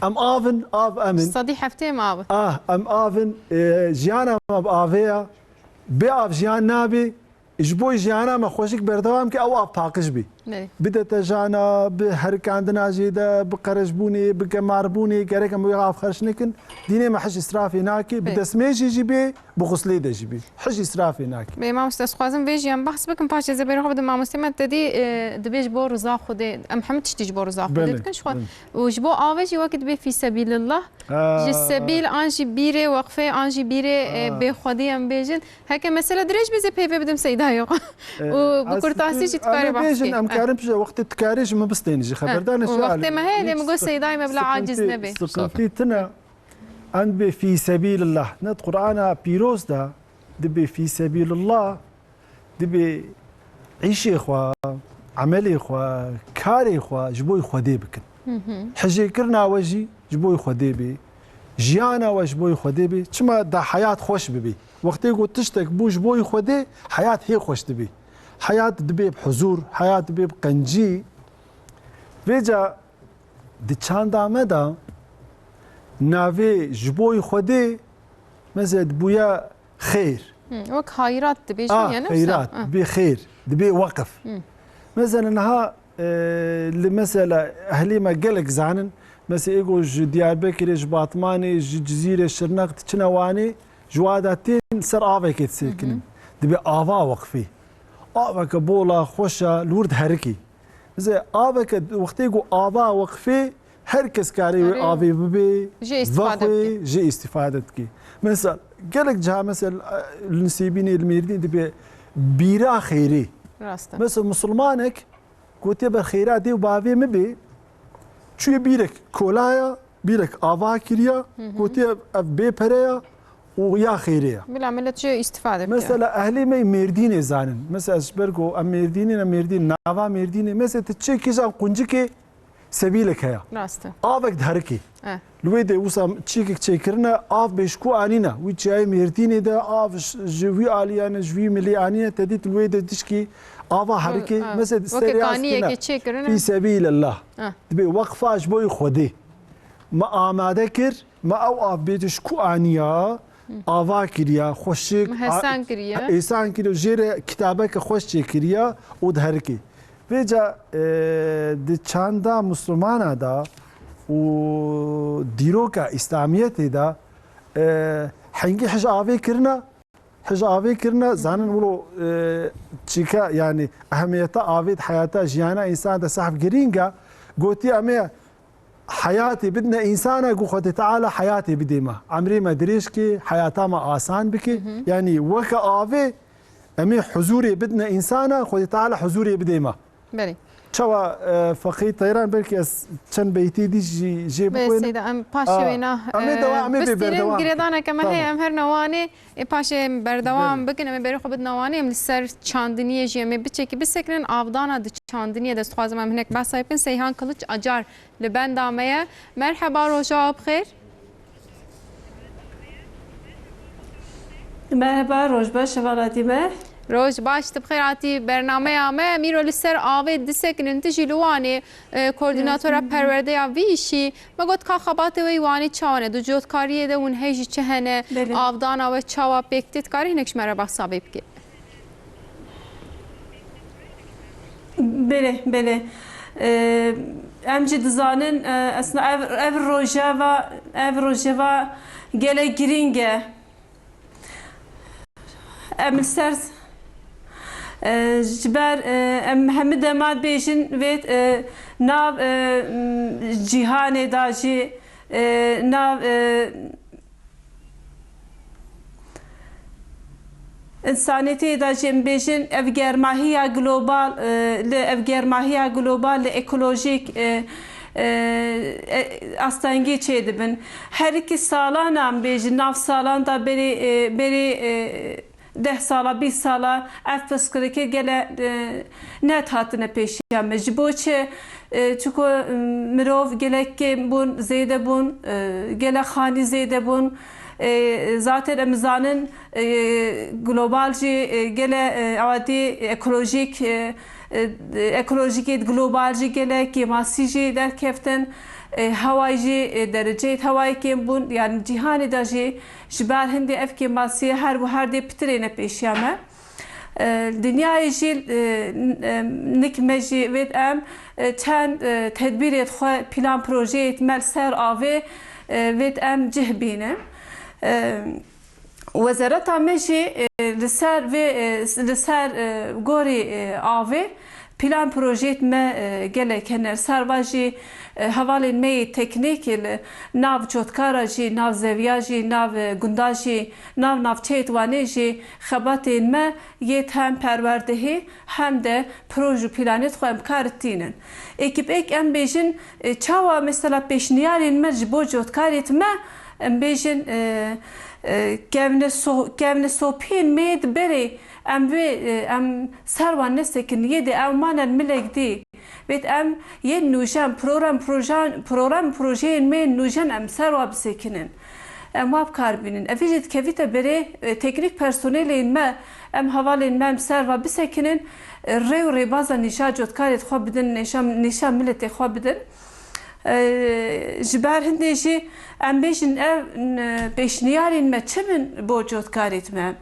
Em av in, av em in. Sedî heftê em av in. Ah, em av in. E, jiyana me bi avê ya. Bê av jiyan nabê. Ji bo jiyana me xweşik berdewam ke ew av paqij bî. Bi deterjana, bi herikandina jê de, bi qereşbûnê, bi gemarbûnê, gerek em wê av xerç nekin. Dînê me hij îsrafê nake. Bi destmêjê jî bê, bi xuslê de jî bê. Hij îsrafê nake. Bê mamoste, ez dixwazim vê jî em behs bikin, paşê ez ê berê xwe bidim mamostê me, te dî, e, dibê ji bo riza Xwedê, em hemû tiştî ji bo riza Xwedê dikin ji xwe. Û ji bo avê jî wekî dibê fî sebîlillah, ji sebîl an jî bîrê weqfê, an jî bîrê, e, bêxwedî em bêjin. Heke mesele dirêj bê, zê peyvê bidim Seydayê xwe. Û bi kurtasî jî dikarê behs bêjin, em karin pişe wextê dikarê ji min bistênî jî xeberdar ne. Û wextê me heye, lê min got Seydayê me bila aciz nebê. Sıkıntı tine. Em dibê fî sebîlillah. Ne di Qur'ana pîroz de dibê fî sebîlillah, dibê îşê xwe, emelê xwe, karê xwe ji bo Xwedê bikin. Hijêkirina we jî ji bo Xwedê bê. Jiyana we ji bo Xwedê bê. Çima da heyat xweş bibê. Wextê ku tiştek bû ji bo Xwedê, heyat hê xweş dibê. Heyat dibê bi huzûr, heyat dibê bi qencî. Vêca Di çanda me de navê ji bo Xwedê, mesela, dibûye xêr. Hı, wek hayrat dibêjin, ah, ya ne wisa? Xeyrat, dibê xêr, dibê weqf. Hı. Mesela niha e, li mesela ehlê me gelek zanin. Mesela êgo ji Diyarbekirê, ji Batmanê, ji Cizîrê, Şirnex diçine Wanê, ji wa de tên ser avekê disekinin. Hı hı. Dibê ava weqfê. Aveke bol a, xweş a, li wir diherikê. Mesela aveke, wextê ku ava weqfê, her kes karê wê Karê avê bibê, jê îstîfade vexwê, bike. Jê îstîfade dike. Mesela gelek ciha, mesela li Nisêbînê, li Mêrdîn dibê bîra xêrê. Rast e. Mesela misilmanek gotiye ber xêra dê û bavê min bê, çûye bîrek kolaya, bîrek ava kiriya, Hı hı. gotiye ev bê pere ya û ya xêrê ya. Bila millet jê îstîfade bike. Mesela ehlê me yê Mêrdînê zanin. Mesela ji ber ku em Mêrdînê ne, Mêrdîn, nava Mêrdînê. Mesela tu çi kîjan quncikê sebîlek heye. Rast e. Avek diherikê. E. Li wê de wisa çîkek çêkirine, av bê ji ku anîne? Wî çiyayê Mêrdînê de av ji, ji wî aliyane, ji wî milê anîne, te dît li wê de dişkî ava herikê. E, e. Mesela Weke serê kaniyekê astîne. Çêkirine. Fî sebîlillah. E. Dibê weqfa ji bo Xwedê. Me amade kir, me ew av bê ji ku aniya, ava kiriya, xweşik, Me hêsan a-, kiriye. Hêsan kiriye, jê re kitabeke xweş çêkiriya û diherikê. Vêca, e, di çanda Muslimana de û dîroka Îslamiyetê de, e, hingî hij avê kirina, hij avê kirina, zanin wilo, e, çîka, yani ehemiyeta avê di heyata jiyana însan de sehf girîng e. Gotiye, em ê heyatê bidine însana ku Xwedê Teala heyatê bidê me. Emrê me dirêj ke, heyata me asan bike. Hı hı. Yani weke avê em ê huzûrê bidine însana, Xwedê Teala huzûrê bidê me. Belê. Çawa, e, Feqî Teyran, belkî ez çend beytê dî jî jê Belê, bixwînim. Seyda, em paşê A, wêna, em ê e, dewa-, em ê bê bistînin, berdewam bikin. Girêdaneke me Tamam. heye, em her newanê, ê paşê em berdewam Belê. bikin, em ê berê xwe bidin newanê, em li ser çandiniyê jî em ê biçekî bisekinin, avdana di çandiniyê de ez dixwazim em hinek behsa bikin. Seyhan Kılıç Acar li benda me ye. Merheba, roja we bi xêr. Merheba, roj baş, heval hatî me. Roj baş, tu bi xêr hatî bernameya me. Em îro li ser avê disekinin, tu jî li Wanê, e, koordînatora Rastî. perwerdeya vî îşî. Me got ka xebatê we yê Wanê çawa ne? Di cotkariyê de hûn hê jî çi hene? Belê. Avdana we çawa pêk tê? Dikarî hinek ji me re behsa vê bikî? Belê, belê. Ee, em jî dizanin, e, esna ev, ev rojeva, ev rojeva gelek girîng e. Em li ser, e, ji ber, e, em hemî dema dibêjin vê, e, nav, e, m, cîhanê de jî, e, nav, e, Însaniyetê de jî em bêjin, ev germahiya global, e, li ev germahiya global li ekolojîk, e, e, e, astengî çêdibin. Her iki salan em bêjin, nav salan da berê, e, berê, e, deh sala, bîst sala ev pirsgirêkê gele, e, net hatine pêşiya me. Ji bo çi? E, çiko, e, mirov gelek kêm bûn, zêde bûn, e, gelek xanî zêde bûn. E, zaten em zanin, e, global jî, e, gele, e, ewatî ekolojîk, e, e, ekolojîkê global jî gele kêmasî jî derkeftin. E, hewayê jî, e, dereceyê hewayê kêm bûn. Yani cîhanê de jî ji ber hindê ev kêmasiyê her û her dê pitirê ne pêşiya me. E, dinyayê jî, e, n-, e, nik me jî vêt em, e, çend, e, tedbîrê xwe, plan projeyê me li ser avê, e, vêt em cih bînin. E, Wezareta me jî, e, li ser vê, e, li ser, e, gorî, e, avê plan projeyê me, e, gelek hene. Li ser va jî, e, hevalên me yê teknîk li nav cotkara jî, nav zeviya jî, nav, e, gunda jî, nav navçeyê Wanê jî xebatên me yê hem perwerdehî hem de proj û planê xwe em kar tînin. Êk bi êk em bêjin, e, çawa mesela pêşniyarên me ji bo cotkarê me, em bêjin, e, e, kevne so-, kevne sopiyên me yê di berê em vê, e, em ser wan nesekin, yê de ew manen milek dî. Vêt em yên nûjen, program, projan-, program projeyên me yên nûjen em ser wa bisekinin. Em wa bi kar bînin. Evî jî dikevîte berê, e, teknîk personelên me, em hevalên me em ser va bisekinin, e, rê û rêbaza nîşa cotkarê xwe bidin, nîşa, nîşa miletê xwe bidin. E, ji ber hindê jî em bêjin ev, n-, pêşniyarên me çi bin bo cotkarêt me?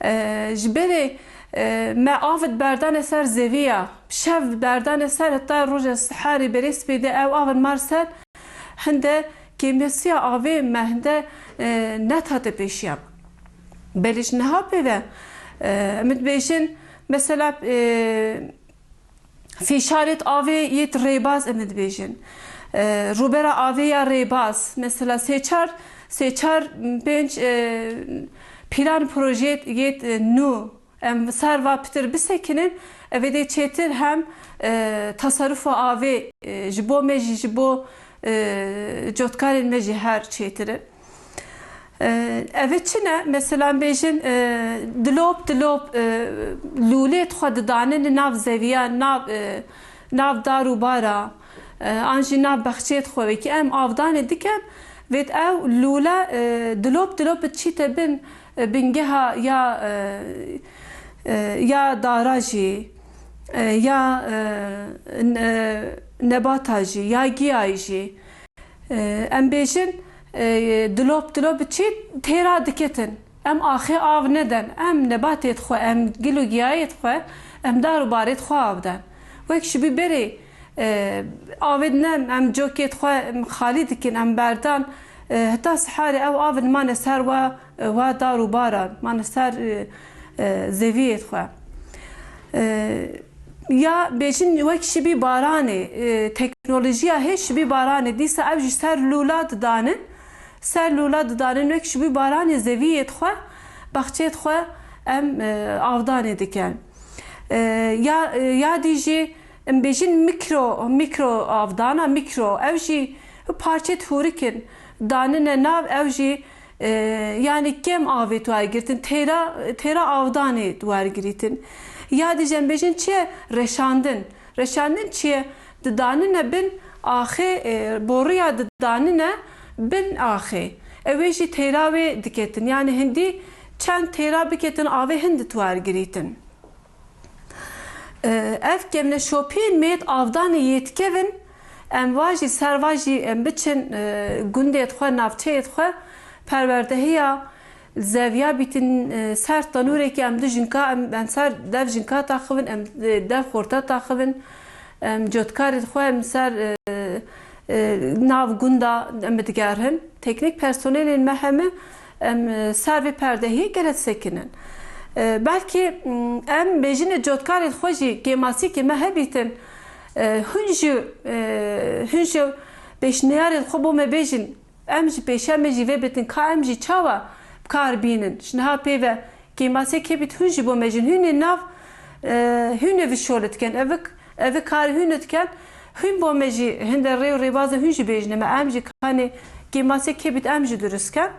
E, ji berê, e, me av diberdane ser zeviya, şev diberdane ser heta roja siharê berê sibê de ew av dimar ser, hinde kêmesiya avê me hinde, e, netate pêşiya. Belê ji niha pê ve, e, em dibêjin, mesela, e, fîşarêt avê yêt rêbaz em dibêjin. E, rûbera avê ya rêbaz, mesela sê çar, sê çar, pênc, e, plan projeyêt yêt, e, nû em ser va pitir bisekinin, ev ê dê çêtir hem, e, teserufa avê, e, ji bo me jî, ji bo, e, cotkarên me jî her çêtir e. E, ev ê çi ne? Mesela em bêjin, e, dilop, dilop, e, lûlê xwe didanin nav zeviya, nav, e, nav dar û bara, e, an jî nav bexçê xwe wekî em avdanê dikin, vêt ew lûle, e, dilop, dilop diçîte bin, e, bingeha ya, e, e, ya dara jî, e, ya, e, n-, e, nebata jî, ya giyayî jî. E, em bêjin, e, dilop, dilop diçît têra diketin. Em axê av neden. Em nebatêt xwe, em gil û giyayêt xwe, em dar û barêt xwe av den. Wek ji bî berê, e, avêt ne, em cokêt xwe, em xalî dikin, em berdan. E, heta siharê ew avin mane ser wa, e, wa dar û bara, mane ser, e, e, zeviyêt xwe. E, ya bêjin wek şibî baranê, e, teknolojiya hê şibî baranê, dîsa ev jî ser lûla didanin, ser lûla didanin wek şibî baranê zeviyêt xwe, baxçêt xwe em, e, avdanê dikin. E, ya, e, ya dî jî em bêjin mikro, mikro avdana, mikro, ew jî parçêt hûrik in, danine nav, ew jî, e, yanî kêm avê tu ergirtin, têra, têra avdanê tu ergirîtin. Ya dî jî em bêjin çi ye? Reşandin. Reşandin çi ye? Didanine bin axê, e, boruya didanine bin axê. Ew ê jî têra wê diketin. Yanî hindî çend têra biketin, avê hindi tu ergirîtin. E, ev kevneşopiyên mêt avdanê yê dikevin, em va jî ser va jî em biçin, e, gundê xwe, navçeyê xwe, perwerdehiya li zeviya bîtin, e, ser tenûrekî em du jinka, em, em ser dev jinka taxivin, em, e, dev xorta taxivin, em cotkarê xwe em ser, e, e, nav gunda em digerhin. Teknîk personelên me heme em, e, ser vê perdehiyê gelek sekinin. E, belkî, m, em bêjine cotkarên xwe jî kêmasîkê me hebîtin. E, hûn jî, e, hûn jî pêşniyarên xwe bo me bêjin. Em jî pêşiya me jî vê bitin ka em jî çawa bi kar bînin. Ji niha pê ve kêmasê kê bît hûn jî bo me jin. Hûn ê nav, e, hûn ê vişolit ken. Evik Ev karî hûn dikin, hûn bo me jî hinde rê û rêbazê hûn jî bêjine me, em jî kanê kêmasê kê bît em jî durust ken.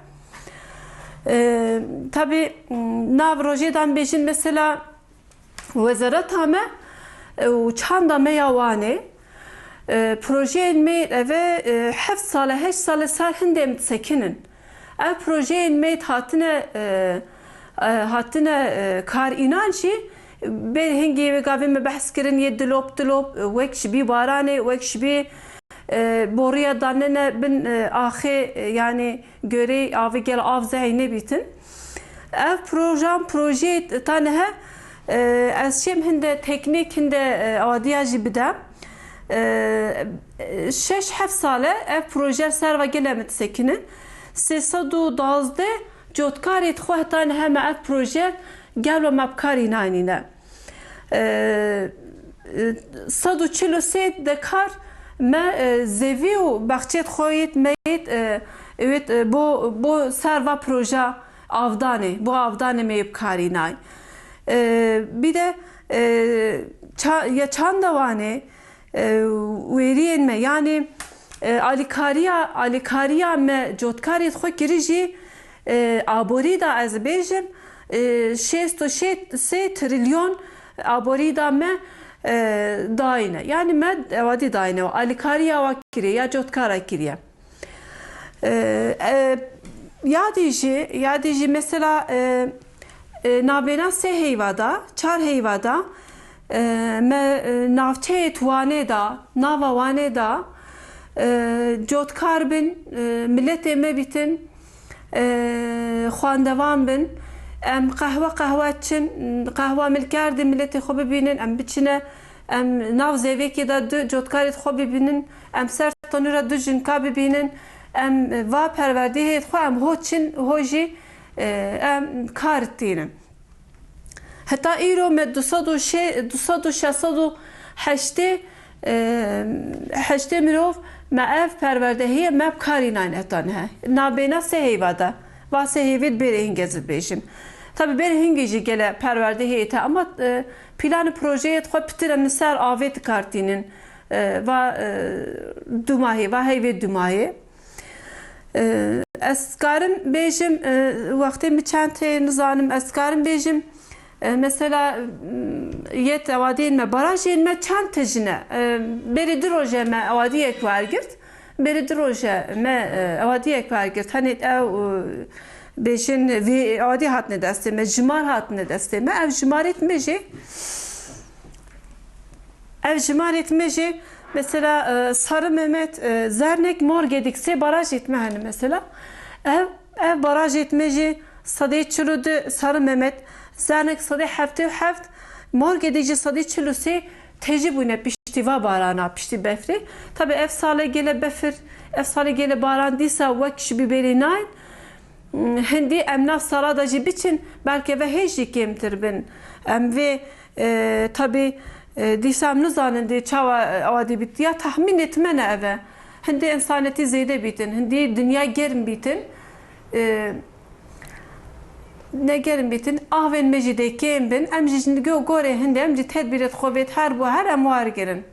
E, tabî, m, nav rojê de em bêjin mesela wezareta me, e, û çanda me ya Wanê, e, projeyên me eve, e, heft sale, heşt sale ser hindê em disekinin. Ev projeyên me hatine, e, e, hatine, e, kar înan jî bê hingê wê gavê me behs kirin yê dilop dilop, e, wek ji bî baranê, wek ji bî, e, boriya danene bin, e, axê, e, yanî görê avê gel av zehî nebîtin. Ev projan projeyê tane he, e, ez şêm hinde teknîk hinde, e, adiya jî bidem. E, şeş heft sale ev proje ser ve gele me disekinin. Sê sed û duwazdeh cotkarê xwe heta niha me ev proje gel ve me bi karî nanîne. E, e, sed û çil û sê dekar me, e, zevî û baxçê xwe yêt me yêt, e, ewêt, e, bo, bo ser va proja avdanê, bo avdanê me yê bi karî nay. E, bir de, e, ça-, ya çanda Wanê, e, wêriyên me, yanî, e, alîkariya, alîkariya me cotkarê xwe kirî jî, e, aborî da ez bêjim, e, şêst û sê trilyon aborî da me, e, dayne. Yanî me ewadî dayne, alîkariya wa kiriye, ya cotkara kiriye. E, e, ya dî jî, ya dî jî mesela, e, e, navbêna sê heyva da, çar heyva da, e, me, e, navçeyê Wanê da, nava Wanê da, e, cotkar bin, e, miletê me bîtin, e, xwendevan bin. Em qehwe qehwe çin, qehwa milkerdê miletê xwe bibînin, em biçine, em nav zevêkê de du cotkarê xwe bibînin, em ser tenûra du jinka bibînin, em va perwerdehê xwe, em ho çin, ho jî, e, em kar tînin. Heta îro me du sed û şeş, du sed û şeş sed û heştê, e, heştê mirov me ev perwerdehiyê me bi karî nayne heta niha. Nabêna sê heyva de. Va sê heyvê bêrê hingê ez bêjim. Tabi bêrê hingê jî gele perwerdehiyê te ama, e, planê projeyê xwe pitir em li ser avê dikartînin. E, va, e, dumahê, va heyvê dumahê. E, ez karim bêjim, e, wextê min çend heye nizanim, ez karim bêjim, e, mesela, m, yê ewadiyên me, barajên me çend tijine. E, berî du roje me ewadiyek wergirt. Berî du roje me, e, ewadiyek wergirt. Henê ew, e, bêjin vî ewadî hatine destê me, jimar hatine destê me. Ev jimarêt me jî Ev jimarêt me jî, mesela, e, Sarı Mehmet, e, Zernek, Morgedik sê barajêt me hene mesela. Ev, ev barajêt me jî sedê çil û du Sarı Mehmet, Zernek sedê heftê û heft, Morgedik jî sedê çil û sê tejî bûne piştî va barana, piştî befrê. Tabi ev sale gele befir, ev sale gele baran dîsa wek ji bibêrê nayên. Hindî em nav sala de jî biçin, belke ve hê jî kêmtir bin. Em vê, e, tabî, e, dîsa em nizanin dê çawa, e, ewa dê bît. Ya tahmînêt me ne ev e. Hindî însanetî zêde bîtin, hindî dinya germ bîtin. E, ne germ bîtin, avên me jî dê kêm bin. Em jî ji go-, gorê hindê, em jî tedbîrêt xwe vêt her bo her em wergirin.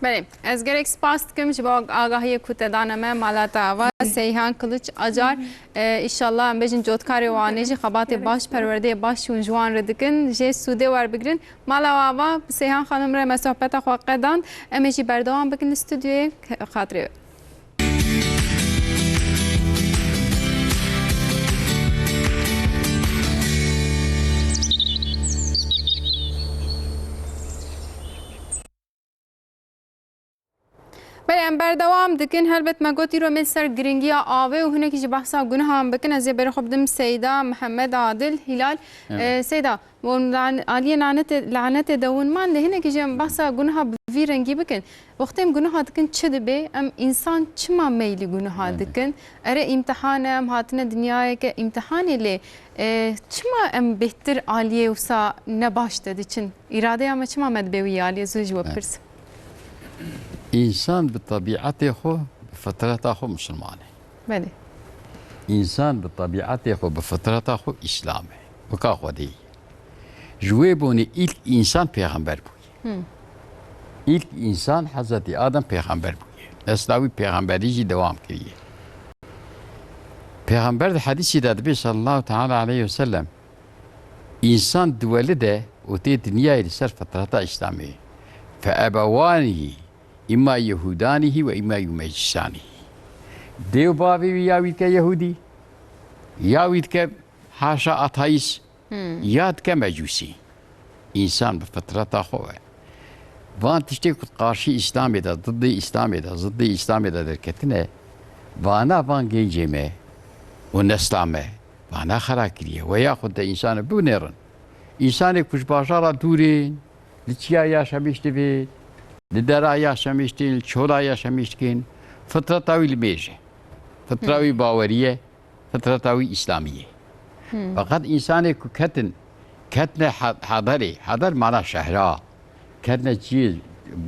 Belê, ez gelek spas dikim ji bo agahiyê ku te dane me, mala te ava, Seyhan Kılıç Acar. E, îşallah em bêjin cotkarê Wanê jî xebatê baş, perwerdeyê baş hûn ji wan re dikin, jê sûdê werbigrin. Mala we ava, bi Seyhan Xanim re me sohbeta xwe qedand. Em ê jî berdewam bikin li stûdyoyê, xatirê we. Belê, em berdewam dikin. Helbet me got îro em ê ser giringiya avê û hinekî jî behsa gunehan bikin. Ez ê berê xwe bidim Seyda Mihemed Adil Hîlal. Evet. Ee, Seyda, lan-, aliyê lanetê, lanetê de hûn man, lê hinekî jî em behsa guneha bi vî rengî bikin. Wextê em guneha dikin çi dibe? Em însan çima meylî guneha Evet. dikin? Erê îmtihan e, em hatine dinyayeke îmtihanê lê, e, çima em bêhtir aliyê wisa ne baş de diçin? Îradeya me çima me dibe wî aliyê? Zû ji we Evet. bipirs. Însan bi tebîetê xwe, bi fitreta xwe misilman e. Belê. Însan bi tebîetê xwe, bi fitreta xwe îslam e. Weka Xwedê ye. Ji wê bonê îlk însan pêxember bûye. Hmm. Îlk însan Hezretî Adem pêxember bûye. Nesla wî pêxemberî jî dewam kiriye. Pêxember di hedîsî de dibê sallallahu teala aleyhi ve sellem, Însan diwelide û tê dinyayê li ser fitreta Îslamê. Fe ebewanî, îma Yehudanî ve îma Yumecîsanî. Dê û bavê wî ya wî dike Yehudî, ya wî dike haşa ateîst, Hmm. ya dike Mecûsî. Însan bi fitreta xwe ve. Van tiştê ku qarşî Îslamê de, diddê Îslamê de, ziddê Îslamê de derketine, vana van gencê me û nesla me, vana xera kiriye. We ya xwe de însanê binêrin. Însanê ku ji bajara dûrên, li çiya yaşamîş dibin, li dera yaşamîş tên, li çola yaşamîş dikin, fitreta wî li mêj e. Fitra Hmm. wî baweriye. Fitreta wî îslamî ye. Hmm. Feqet însanê ku ketin, ketine ha-, haderê, hader mana şehra, ketine çiyê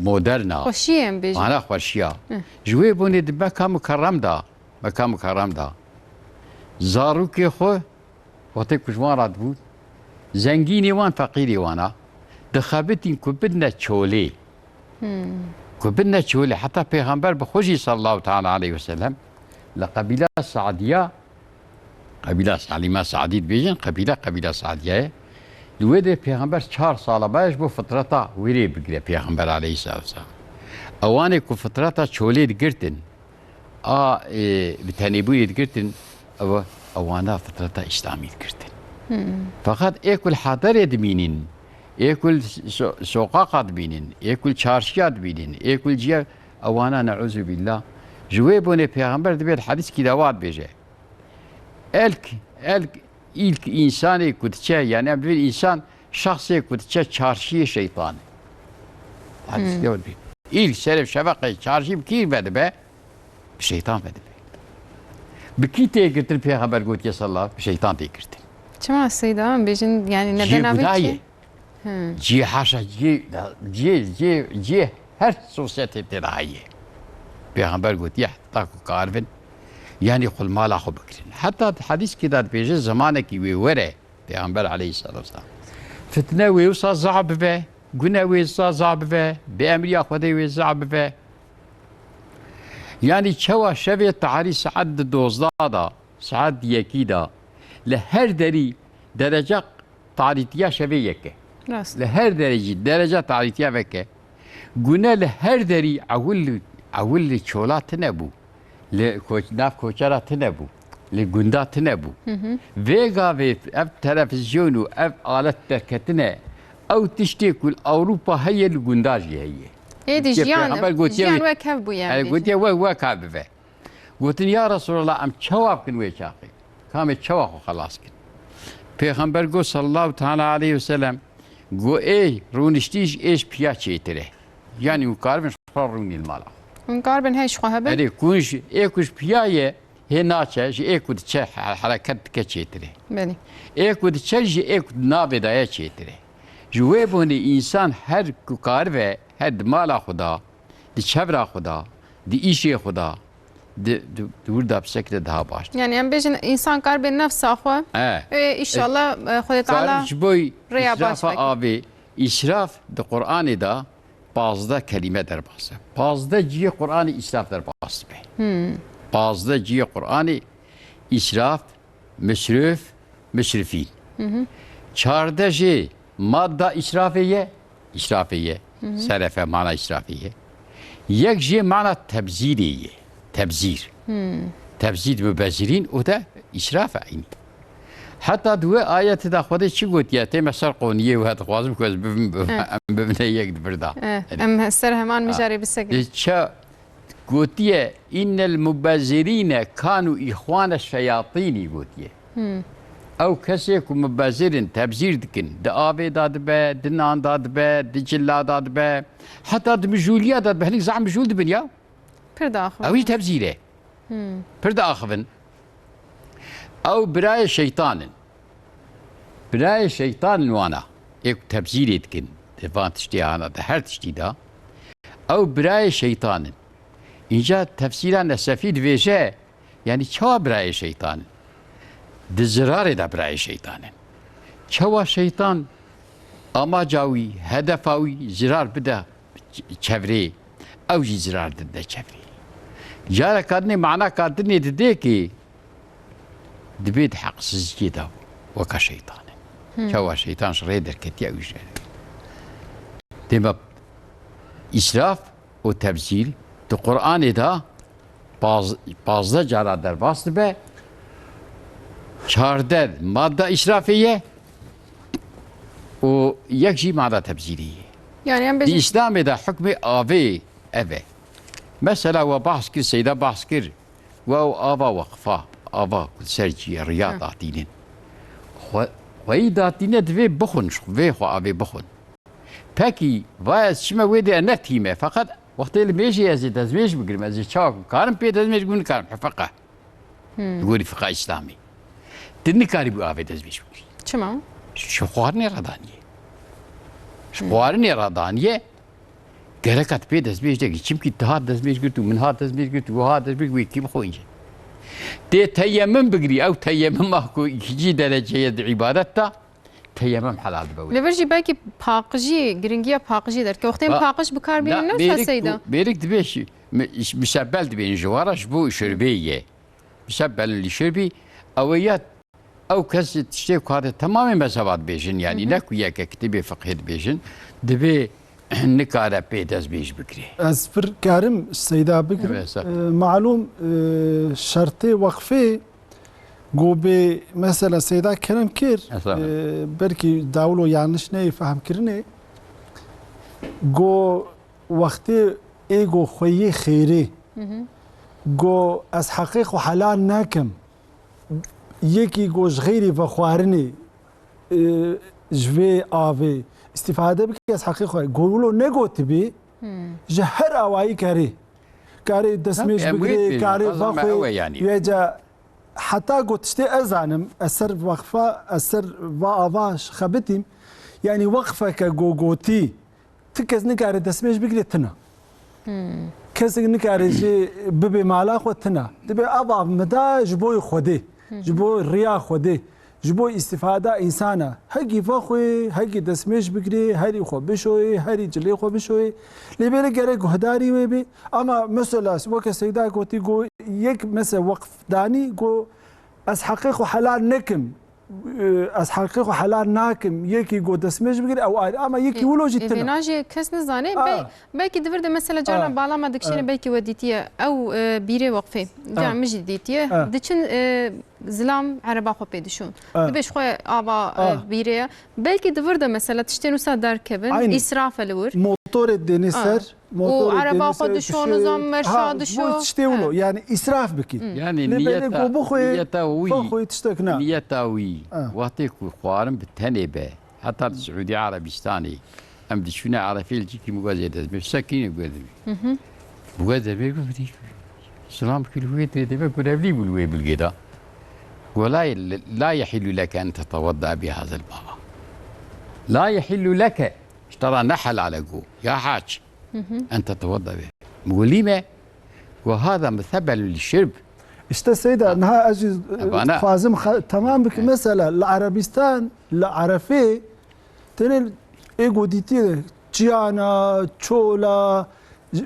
moderna, Xweşiyê em bêjin. mana xweşiya. Hmm. Ji wê bûnê di Meka Mukerrem de, Meka Mukerrem de, zarokê xwe, wextê ku ji wan re dibûn, zengînê wan, feqîrê wan a, dixebitîn ku bidine çolê. Hmm. Ku bidine çolê, heta Pêxember bi xwe jî sallallahu teala aleyhi ve sellem li qebîla Sadiya, qebîla Halîma Sadî dibêjin, qebîle, qebîla Sadiya ye. Li wê de Pêxember çar sala baye ji bo fitreta wê rê bigire Pêxember aleyhisselatu vesselam. Ewanê ku fitreta çolê digirtin, a, e, bi tenêbûyê digirtin, ew, ewana fitreta Îslamî digirtin. Hmm. Feqet ê ku li haderê dimînin, ê ku li so-, soqaqa dimînin, ê ku li çarşiya dimînin, ê ku li ciya Ewana ne'uzu billah. Ji wê bonê Pêxember dibê di hedîskî de wa dibêje. Elk, elk, ilk insanê ku diçe, yani em dibên insan, şexsê ku diçe çarşiyê şeytan e. Hedîskî Hmm. de dibê. İlk serê şefeqê çarşî bi kî ve dibe? Bi şeytan ve dibe. Bi kî tê girtin Pêxember gotiye sallallahu? Bi şeytan tê girtin. Çima Seyda? Em bêjin, yani Cihê neden abi Buda ki? ye. Hmm. Cihê haşa, cihê, cihê, cihê, cihê her sosyete tê de heye. Pêxember gotiye, heta ku karibin, yani xwe li mala xwe bigirin. Heta di hedîskî de dibêje, zemanekî wê were, Pêxember aleyhisselatu vesselam. Fitne wê wisa zaf bibe, gune wê wisa zaf bibe, bêemriya Xwedê wê zaf bibe. Yani çawa şevê tarî saet di dozdeh de, saet di yekî de, li her derî derece tarîtiya şevê yek e. Rast. Li her derê jî derece tarîtiya veke. Gune li her derî ewil, ewil li çola tine bû. Li koç-, nav koçera tine bû. Li gunda tine bû. Hı hı. Vê gavê ev televîzyon û ev alet derketine, ew tiştê ku li Ewropa heye li gunda jî heye. Êdî Gotiye jiyan, Pêxember gotiye jiyan wê, wek hev bû yani yani bêjin. Gotiye wek, wek hev bibe. Gotin, "Ya Resulallah, em çawa bikin wê çaxê? Kamê çawa xwe xelas kin?" Pêxember got, sallallahu teala aleyhi ve sellem, got, "Ê rûniştî ji ê ji piya çêtir e. Yani hûn karibin ji xwe rûnîn mala xwe." Hûn karibin hey ji xwe hebin? Erê, ku ji ê ku ji piya ye, hê naçe, ji ê ku diçe, he-, hereket dike çêtir e. Belê. Ê ku diçe ji ê ku navê de ye çêtir e. Ji wê bonê însan her ku karibe, her di mala xwe de, di çevra xwe de, di îşê xwe de, di, di, di wir de bisekine daha baş. Yani em bêjin însan kar bê nefsa xwe. E. Ê, înşallah, e, Xwedê Teala Kar ji bo rêya baş îsrafa veke. Avê, îsraf di Qur'anê de pazdeh kelîme derbas e. Pazdeh cihê Qur'anê îsraf derbas dibe. Hmm. Pazdeh cihê Qur'anê îsraf, musrif, musrifîn. Hı hı. Çardeh jê madda îsrafê ye, îsrafê ye. Hı hı. Serefe mana îsrafê ye. Yek jê mana tebzîrê ye. Tebzîr. Hmm. Tebzîr mubezirîn, o da îsraf e eynî. Heta di wê ayetê de Xwedê çi gotiye? Tê me ser qoniyê we dixwazim ku ez bibim, bibim, Eh. em bibine yek di vir de. Eh, Erê. Em ser heman Ah. mijarê bisekin. Di ça-, Gotiye, "Innel mubezzirîne kanu îxwane şeyatînî," gotiye. Hmm. Ew kesê ku mubezir in, tebzîr dikin, di avê de dibe, di nan de dibe, di cila de dibe, heta di mijûliya de dibe. Hinek zaf mijûl dibin ya. Pir diaxivin. Ew jî tebzîr e. Hmm. Pir diaxivin. Ew birayê şeytan in. Birayê şeytan in wana. Ê ku tebzîrê dikin, di van tiştê ana, di her tiştî de. Ew birayê şeytan in. Înca tefsîra Nesefî dibêje, yanî çawa birayê şeytan in? Di zirarê de birayê şeytan in. Çawa şeytan amaca wî, hedefa wî zirar bide ç-, çevrê, ew jî zirar dide çevrê. Careka dinê manaka dinê didê ki dibê di heqsizciyê de weka şeytan e. Hmm. Çawa şeytan ji rê derketiye ew jî. Dême îsraf û tebzîr di Qur'anê de paz-, pazdeh cara derbas dibe. Çardeh madda îsrafê ye û yek jî madda tebzîrê ye. Yani em Di bêjin Îslamê de hukmê avê ev e. Mesela we bahs kir, Seyda bahs kir. We ew ava weqfa, ava ku ser cî ye, riya Hı. datînin. Xwe, xweyî datîne divê bixwin, ji vê xwe avê bixwin. Pekî, va ez çime wê dê ne tîme. Feqet wextê li mêjê ez ê dezmêj bigirim, ez ê çawa ku karim pê dezmêj bigirim, nikarim. Hefeqa. Hmm. Li gorî fiqa Îslamî. Tu nikarî bi avê dezmêj bigirî. Çima? Ji xwarinê re daniye. Ji Hmm. xwarinê re daniye, gereka tu pê dezmêj nekî. Çimkî tu hat dezmêj girt û min hat dezmêj girt û wiha dezmêj wê kî bixwe înce. Tê teyemim bigirî, ew teyemima ku îkincî dereceye di îbadet de, teyemim helal dibe wê. Li vir jî belkî paqijî, giringiya paqijî derke. Wextê em Ba-, paqij bi kar bînin, na, ne wisa mêrik Seyda? ku, mêrik dibê şi-, mi-, iş-, misebbel dibên ji wara ji bo şurbê ye. Misebbel li şurbî, ew ya, ew kes tiştê ku hate temamê mezheba dibêjin, yani, Hı hı. ne ku yeke kitêbê fiqhê dibêjin, dibê nikare pê dest bêj bikirê. Ez pir karim Seyda bigirim. Evet, sağ ol. Ee, malum, e, şertê weqfê Go bê mesela Seyda kerem kir, Estağfurullah. e, belkî dawlo yanlış neyê fehmkirinê. Go wextê ê go xweyê xêrê, go ez heqê xwe helal nakim, yekî go ji xêrî vexwarinê, e, ji vê avê îstîfade bike, ez heqê xwe, go wilo negotibî, ji her awayî karê. Karê destmêj bigirê, karê vexwê, wê ca heta go tiştê ez zanim, ez ser wexfa, ez ser va ava xebitîm. Yanî wexfeke go gotî, ti kes nikare destmêj bigirê, tina. Kesek nikare jê bibe mala xwe, tina. Dibe ev av min da ji bo Xwedê, ji bo riya Xwedê, ji bo îstîfada însana. Hegî vexwê, hegî destmêj bigirê, herî xwe bişoyê, herî cilê xwe bişoyê. Lê belê gerek guhdarî wê bê. Ama mesela weke Seyda gotî, go yek mesela weqf danî, go ez heqê xwe helal nekim. Ez heqê xwe helal nakim, yekî go destmêj bigir, ew ayrı. Ama yekî wilo jî tune. Ê, vêna jî kes nizane. Be-, belkî di vir de mesela carna bala me dikişîne, belkî we dîtiye. Ew, e, bîrê weqfê. Carna min jî dîtiye. Diçin, e, zilam ereba xwe pê dişon. Dibe ji xwe ava, e, bîrê ye. Belkî di vir de mesela tiştên wisa derkevin, îsraf e li wir. Motorê dênê ser. Û ereba xwe dişo, nizam merşa dişo. Bo tiştê wilo, yani îsraf bikî. Yani niyeta, niyeta wî, niyeta wî, wextê ku xwarin bi tenê be, heta di Siûdî Erebistanê, em diçûne Erefê li cîkî min got ez ê destmêj, sekinî guhedimî. Min got ez ê destmêj, silam kir, wê tê dê be, görevlî bû li wê bilgê de. Got la, la yehillu leke en tetewedda bi hazel ma'a. La yehillu leke. Ji te re ne helal e, got. Ya hac. En tetewedda be. Min got lîme. Got hada musebbelun li şirb. İşte Seyda, niha ez jî, e, dixwazim xe-, temam bikim. Mesela li Erebistan, li Erefê, tenê ê go dîtiye çiyana, çola,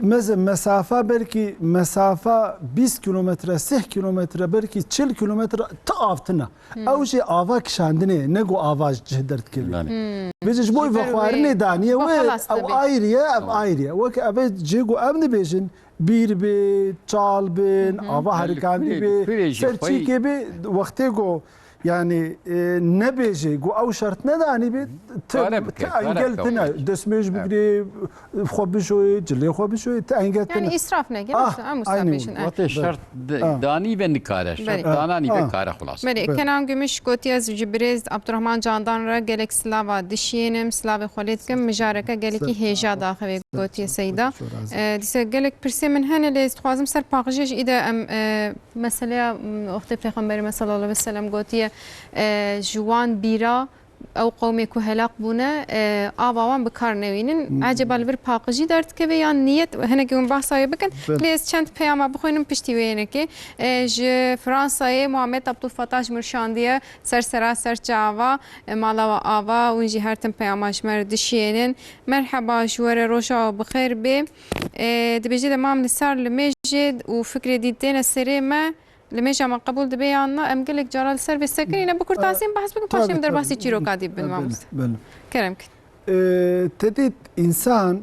meze mesafa, belkî mesafa bîst kîlometre, sih kîlometre, belkî çil kîlometre ti av tine. Ew jî ava kişandinê ye, ne ku ava ji cih derdikeve. Belê. Vêce ji bo vexwarinê daniye we, ew ayrî ye, ew ayrî ye. Weke ev ê cihê ku em dibêjin, bîr bê, çal bin, ava herikandî bê, ser çîkê bê, wextê ku, yani, e, nebêjê ku ew şert nedanî bê, ti, ti engel tine. Destmêj bigirê, xwe bişoyê, cilê xwe bişoyê, ti engel tine. Yani îsraf neke, ah, em wisa bêjin, eh. Wextê şert danî ve nikare, şert dananî ve kare xulas. Belê, Kenan Gümüş gotiye, ez ji birêz Abdurrahman Candan re gelek silava dişiyênim, silavê xwe lê dikim, mijareke gelekî hêja daxivê, gotiye Seyda. Eh, dîse gelek pirsê min hene, lê ez dixwazim ser paqijê jî îde em, eh, meseleya, mm, wextê Pêxemberê me sallallahu aleyhi ve sellem gotiye, eh, ji wan bîra ew qewmê ku helak bûne, e, ava wan bi kar newînin. Eceba li vir paqijî derdikeve yan niyet? Hinekî hûn behsa wê bikin. Lê ez çend peyama bixwînim piştî wê hinekê. E, ji Fransayê Muhammed Abdulfatah ji min şandiye, ser sera ser çi ava, e, mala we ava, hûn jî her tim peyama ji me re dişiyênin. Merheba, ji we re roja we bi xêr bê. E, dibêje de mam li sar li mêjê û fikrê dî têne serê me. Limêja me qebûl dibe yan na, em gelek cara li ser vê sekinîne. Bi kurtasî em behs bikin, paşê em derbasî çîroka dî bibin, mamoste. Kerem kin. Ee, te dît, însan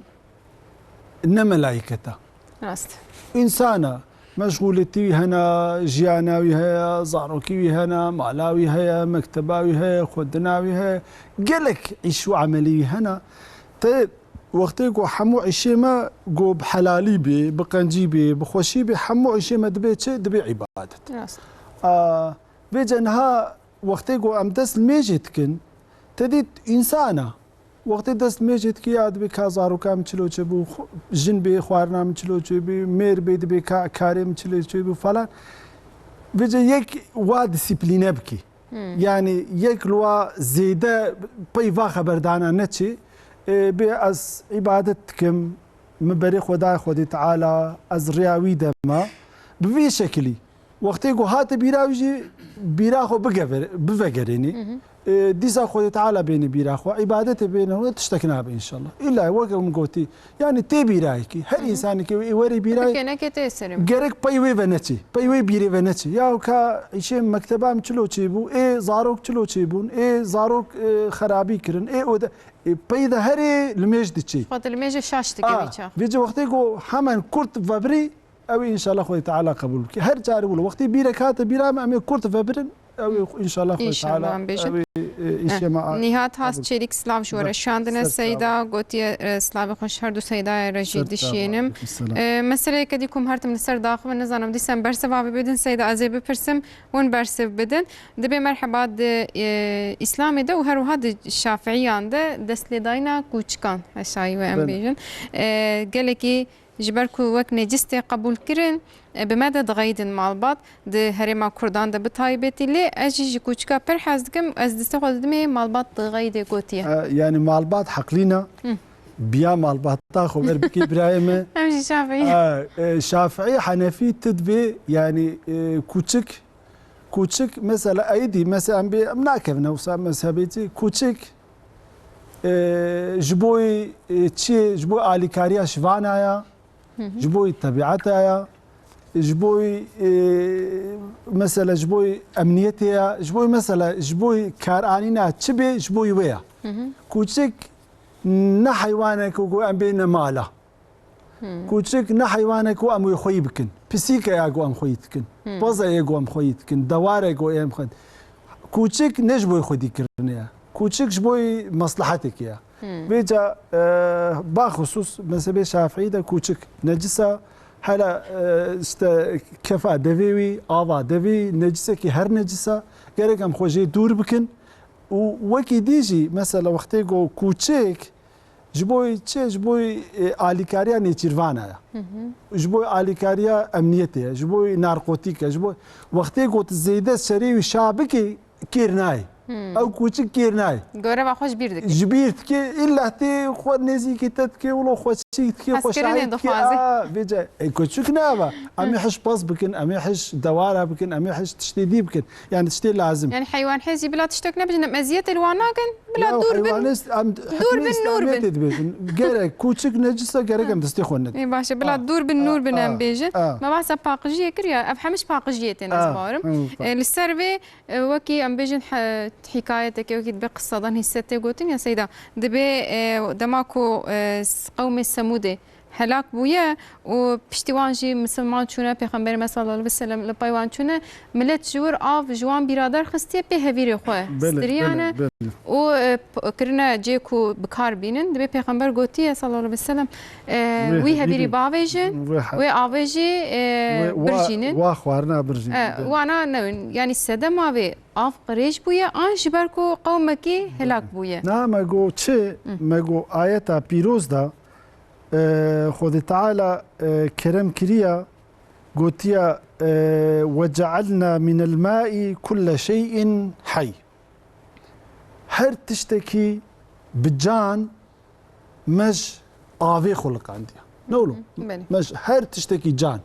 ne melayket e. Rast. Însan e. Meşxûlîtî wî hene, jiyana wî heye, zarokî wî hene, mala wî heye, mekteba wî heye, xwendina wî heye. Gelek îş û emelî wî hene. Te Wextê ku hemû îşê me ku bi helalî bê, bi qencî bê, bi xweşî bê, hemû îşê me dibê çi? Dibê îbadet. Rast. A, vêce niha wextê ku em dest li mêjê dikin, te dît însan e. Wextê dest li mêjê dikî ya dibê ka zaroka min çilo çêbû, xwe-, jin bê, xwarina min çilo çêbû, mêr bê dibê ka karê min çilo çêbû falan. Vêce yek wa disiplîne bikî. Hmm. Yani yek li wa zêde pey va xeberdana neçê, e, bê ez îbadet dikim, min berê xwe daye Xwedê Teala, ez riya wî de me. Bi vî şekilî, wextê ku hate bîra wî jî bîra xwe bigever-, bivegerênê. Hı hı. E, dîsa Xwedê Teala bêne bîra xwe, îbadetê bêne xwe, tiştek nabe înşallah. Îlla weke min gotî, Yani tê bîrayekî, her însanekî wê werî bîrayê, gerek pey wê ve neçî, pey wê bîrê ve neçî. Ya ka îşê mekteba min çilo çêbû, ê zarok çilo çêbûn, ê zarok, e, xerabî kirin, ê ode, ê pey de herê li mêj diçê. Xwe di li mêjê şaş dike vî çax. Vêce wextê ku hemen kurt vebirî, ew ê înşallah Xwedê Teala qebûl bike. Her carî wilo, wextê bîrek hate bîra me, em ê kurt vebirin, Ew ê xwe, înşallah Xwedê Înşallah Teala, em bêjin. Ew ê, e, Eh, îşê me a, Nihat Has qebûl. Çelîk, silav ji we re Ser şandine. Ser Seyda çava. Gotiye, e, silavê xwe ji her du Seydaya re jî Ser çava. Dişênim. Aleyküm selam. E, meseleyeke dî ku em her tim li ser daxivin, nizanim dîsan bersiva vê bidin, Seyda, ez ê bipirsim, hûn bersiv bidin. Dibê merheba di, e, Îslamê de û her wiha di Şafiiyan de destlêdayîna kûçikan, heşayî we em Belê. Bêjin. E, gelekî Ji ber ku wek necis tê qebûlkirin, e, bi me de dixeyidin malbat, di herêma Kurdan de bi taybetî, lê ez jî ji kûçika pir hez dikim, ez destê xwe didimê malbat dixeyidê gotiye. E, yani malbat heqlî ne. Hı. Biya malbata xwe ber bikê birayê me. Em jî Şafî. E, e, Şafî, Henefî, tu dibê, yani, e, kûçik, kûçik, mesela, eyîdî, mesela, em bê, em nakevin, wisa mezhebê çi, kûçik, e, ji bo, e, çi, ji bo alîkariya şivana ya, Hı hı. Ji bo tebiata ya, ji bo, e, mesela ji bo emniyetê ya, ji bo mesela ji bo karanîna çi bê, ji bo wê ya. Hı hı. Kûçik ne heywanek ku em bê ne mala. Hı. Kûçik ne heywanek ku em wê xweyî bikin. Pisîke ya ku em xweyî dikin. Hı. Paza ye ku em xweyî dikin. Deware ku em xweyî. Kûçik ne ji bo xwedî kirine ya. Kûçik ji bo meslehetekê ya. Hmm. Vêca, e, baxusûs mezhebê Şafîî de kûçik necisa, hela, e, işte kefa devê wî, ava devê wî, necisekî her necisa, gerek em xwe jê dûr bikin. Û wekî dî jî, mesela wextê ku kûçik ji bo çi, ji bo, e, alîkariya nêçîrvana ya. Hı hı. Ji bo alîkariya emniyetê ye, ji bo narkotîk e, ji bo wextê ku tu zêde serê wî şa bikî, kêr nayê. Hmm. Ew kûçik kêr nayê. Goreva xwe ji bîr dike. Ji bîr dike, îlla tê xwe nêzîkî te dike, wilo xwe çîk dike, xwe Hezkirinê şahî dike. Dixwaze. A, vêce, e, kûçik nava. Em ê hiş pas bikin, em ê hiş dewara bikin, em ê hiş tiştê dî bikin. Yani tiştê lazim. Yani heywan hêzî bila tiştek nebijin, em eziyetê li wan nakin, bila Ya dûr bin. Heywanist, em Dûr bin, nûr bin. Dibêjin. Gerek kûçik necisa, gerek em destê xwe nedin. Ê, baş e, bila Ha. dûr bin, nûr bin Ha. em bêjin. Ha. Me bahsa paqijiyê kir ya, ev hemiş paqijiyê tên ez Ha. bawerim. Hı, E, li ser vê E, wekî em bêjin he-, hîkayeteke wekî dibe qisadan hîse tê gotin ya Seyda. Dibê, e, dema ku, e, s-, qewmê Semûdê helak bûye û piştî wan jî misilman çûne, Pêxemberê me sallallahu aleyhi ve sellem li pey wan çûne, milet ji wir av ji wan bîra derxistiye pê hevîrê xwe Belê, stiriyane belê, belê. û, e, p-, kirine cê ku bi kar bînin. Dibê Pêxember gotiye sallallahu aleyhi ve sellem, e, Wê wî hevîrî hevîrî bavêjin, wê he- wê avê jî, e, Wê wa-, birjînin. wa xwarina birjînin, E, belê. Wana newin, yanî sedema vê av qirêj bûye an ji ber ku qewmekî helak bûye? Na, me got çi? Hı. Me got ayeta pîroz de, e, Xwedê Teala, e, kerem kiriya, gotiya, e, "Ve cealna minel ma'i kulle şeyin hay." Her tiştekî bi can me ji avê xuliqandiye. Ne wilo? Hı, belê. Me ji her tiştekî can.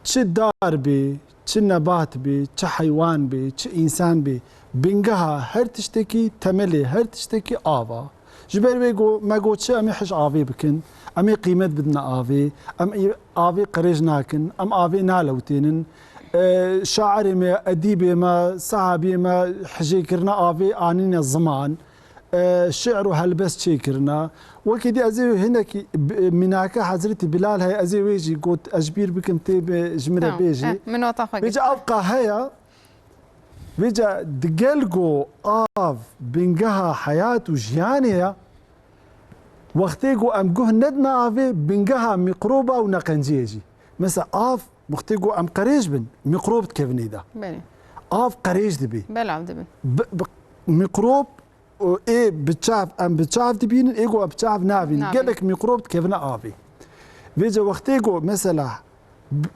Çi dar bê, çi nebat bê, çi heywan bê, çi însan bê, bingeha her tiştekî, temelê her tiştekî av a. Ji ber wê go-, me got çi, em ê hij avê bikin, em ê qîmet bidine avê, em ê avê qirêj nakin, em avê nalewtênin. E, şairê me, edîbê me, sahabiyê me hijêkirina avê anîne ziman. E, şi'r û helbest çêkirina. Wekî dî ez ê hinekî, b-, mînaka Hezretî Bilal heye, ez ê wê jî got, ez ji bîr bikim tê bi ji min re Tamam. bêjî. Eh, min nota xwe Vêca girt. Ev qaheya, vêca digel go av bingeha heyat û jiyanê ya, wextê go em guh nedina avê, bingeha mîkroba û neqenciyê jî. Mesela av, wextê go em qerêj bin, mîkrob dikevin êda. Belê. Av qerêj dibê. Belav dibin. Bi, bi, mîkrob û ê bi çav, em bi çav dibînin, ê ku em bi çav nabînin. Nabînin. Gelek mîkrob dikevine avê. Vêce wextê ku mesela,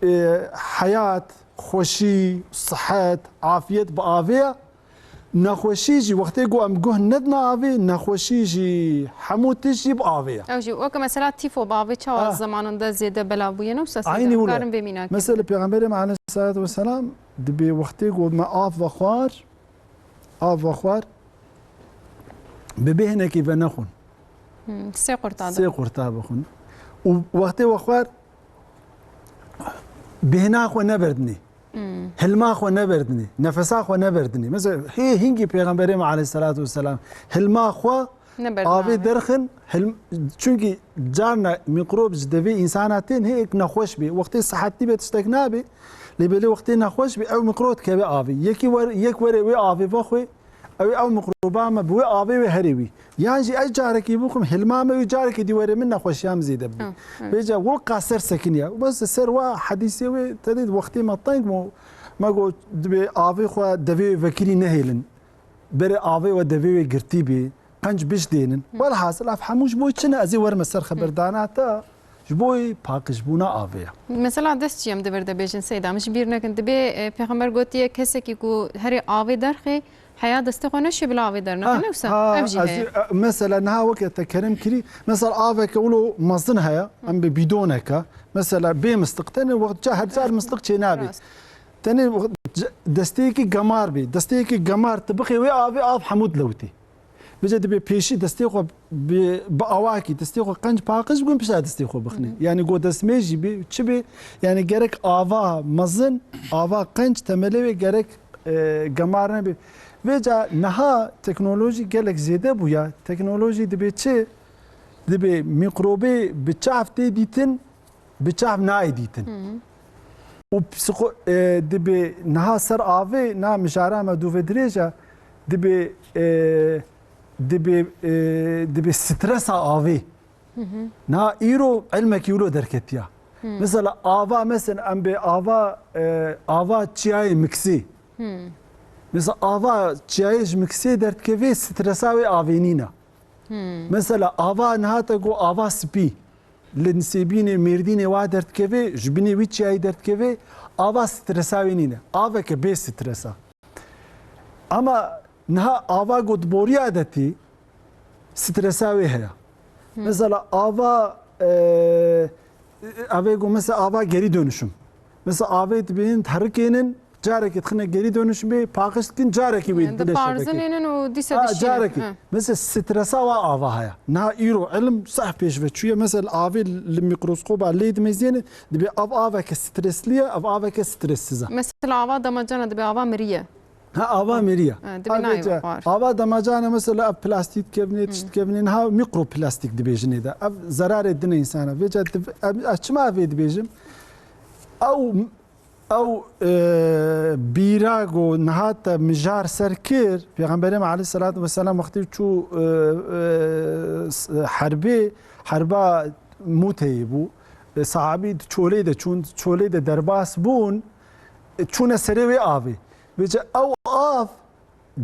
e, heyat, xweşî, sihet, afiyet bi avê ye, nexweşî jî wextê ku em guh nedine avê, nexweşî jî hemû tişt jî bi avê ye. Ew jî weke mesela tîfo bi avê çawa Ah. zamanında zêde belav bûye, ne wisa Aynî seyda? wile. Karin vê mînakê. Mesela Pêxemberê me aleyhissalatu vesselam dibê wextê ku me av vexwar, Av vexwar, bi bêhnekî venexwin. Hmm, sê qurta de. Sê qurta bixwin. Û wextê vexwar, bêhna xwe neberdinê. Hmm. Hilma xwe neberdinê. Nefesa xwe neberdinê. Mesela, hê hingî Pêxemberê me aleyhissalatu vesselam hilma xwe Neberdin avê avê. derxin, hilm-, çunkî carna mîkrob ji devê însana tên hê yek nexweş bê. Wextê sihetî be tiştek nabê. Lê belê wextê nexweş bî, ew mîkrob dikeve avê. Yekî wer, yek were wê avê vexwe, ew, ew mîkroba me bi wê avê wê herê wî. Yan jî ez carekî bixwim, hilma me wî carekî dî were min nexweşiya min zêde bibî. Ha, evet. Vêca wilqa ser sekiniya. Bes ser wa hedîsê wê, te dît wextê me teng bû. Me got, dibê avê xwe devê wê vekirî nehêlin. Berê avê we devê wê girtî bî. Qenc bijdênin. Hı. Welhasil, ev hemû ji bo çi ne? Ez ê werime ser xeberdana te. Ji bo paqijbûna avê ye. Mesela dest çi em di vir de bêjin Seyda, min ji bîr nekin. Dibê, e, Pêxember gotiye, kesekî ku herê avê derxê, heya destê xwe neşê bila avê dernexin. Ha, ne wisa? Ha, Ev jî ez heye. Ê, e, mesela niha weke te kerem kirî, mesela aveke wilo mezin heye, em bi bîdoneke, mesela bê mistiq, tenê wext ca her car mistiq çê nabê. Rast. Tenê wext ca-, desteyekî gemar bê, desteyekî gemar tu bixê wê avê, av hemû dilewitê. Vêca dibê pêşî destê xwe bi, bi awakî, destê xwe qenc paqij bikin, pişta destê xwe bixinê. Hı hı. Yani go destmêj jî bê, çi bê? Yani gerek ava mezin, ava qenc temelê wê gerek, e, gemar nebe. Vêca niha teknolojî gelek zêde bûya. Teknolojî dibê çi? Dibê mîkrobê bi çav tê dîtin, bi çav nayê dîtin. Hı hı. Û psiko-, e, dibê niha ser avê, niha mijara me dû ve dirêj e, dibê, e, dibê, e, dibê stresa avê. Hı hı. Niha îro ilmekî wilo derketiya. Hı. Mesela ava, mesela em bê ava, e, ava çiyayê miksê. Hı. Mesela ava çiyayê ji miksê derdikeve stresa wê avê nîne. Hı. Mesela ava niha te got ava spî. Li Nisêbînê, Mêrdînê wa derdikeve, ji binê wî çiyayî derdikeve, ava stresa wê nîne. Aveke bê stresa. Ama niha ava ku di boriya de tê, stresa wê heye. Hı. Mesela ava, e, avê ku mesela ava geri dönüşüm. Mesela avê dibên, diherikênin, carekê dixine geri dönüşümê, paqij dikin, carekê wê Yani dileşe diparzinênin û dîsa Ha, dişînin. carekê. Hı. Mesela stresa wa ava heye. Niha îro ilim seh pêş ve çûye. Mesela avê li mîkroskoba lê dimeziyêne, dibê av aveke stresli ye, av aveke stressiz e. Mesela ava damacana dibê ava miriye. Ha, ava miriye. Ha, dibê Ha, nayê vêca, xwar. Ava damacana mesela ev plastik kevnê, Hı. tişt kevnê, niha mîkroplastîk dibêjinê de. Ev zerarê dine insana. Vêca dib-, ev, ez çima vê dibêjim? Ew Ew, e, bîra ku niha te mijar ser kir, Pêxemberê me aleyhisselatu vesselam wextî çû, e, e, s-, herbê, herba Mûteyê bû. E, sahabî di çolê de çûn, di çolê de derbas bûn, e, çûne serê wê avê. Vêca ew av,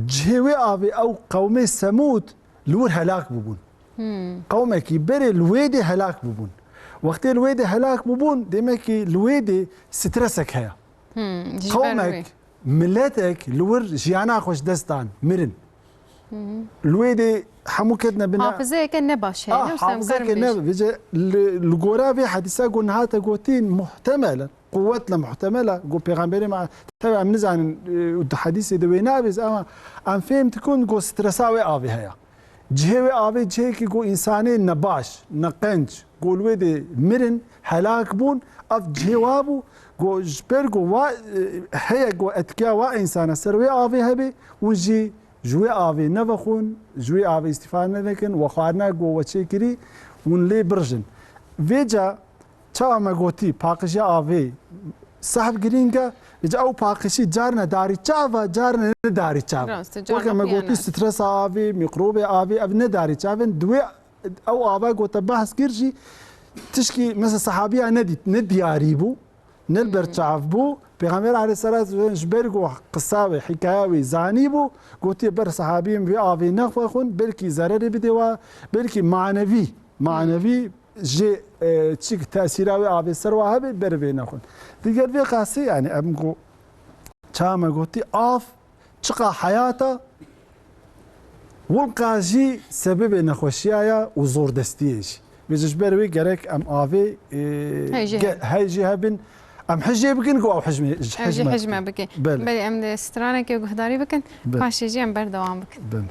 cihê wê avê, ew qewmê Semûd li wir helak bûbûn. Hmm. Qewmekî berê li wê dê helak bûbûn. Wextê li wê dê helak bûbûn, demekî li wê dê stresek heye. Hmm, ji ber wê. Qewmek, miletek li wir jiyana xwe ji dest dan, mirin. Hı hı. Li wê dê hemû ketine bina. Hafizeyeke ne baş heye, Ah, ne wisa em hafizeyeke karin ne, bêjin. Vêce li, li gora vê hedîsa ku niha te gotin, muhtemelen, quwet le muhtemel e, ku Pêxemberê me, tabi em nizanin, e, di hedîsê de wê nabêz, ama em fêm dikin ku stresa wê avê heye. Cihê wê avê cihekî ku însanê nebaş, neqenc, ku li wê dê mirin, helak bûn, ev cihê wa bû, ku ji ber ku wa, e, heye ku etkiya wa însana ser wê avê hebe, hûn jî ji wê avê nevexwin, ji wê avê îstîfade nekin, we xwarina ku we çêkirî, hûn lê birjin. Vêca Çawa me gotî, paqijiya avê sehf girîng e. Îca ew paqijî carine darî çav e, carine ne darî çav e. Rast e, carna Weke me gotî, stresa avê, mîkrobê avê, ev ne darî çav in. Di wê ew ava ku te behs kir jî tişkî, mesela, sehabîya nedît, ne diyarî bû, ne li ber çav bû. Pêxember aleyhisselatu vesselam ji ber ku qisa wê, hikaya wê zanî bû, gotiye ber sehabiyên vê avê nexwexwin, belkî zererê bidê wa, belkî manevî manevî jê, e, çik tesîra wê avê ser wa hebe, berê vê nexwin. Digel vê qasî, yani, em go, çawa me gotî, av çiqa heyata, wilqa jî sebebê nexweşiya ya û zordestiyê jî. Vê ji ber wê gerek em avê, e, Hey jî ge-, hebin. hey jî hebin. Em hijê bikin ku ew hijmê, ji Ew jî hijme hijme bikin. bikin. Belê. Belê, em dê stranekê guhdarî bikin. Belê. Paşê jî em berdewam bikin. Belê.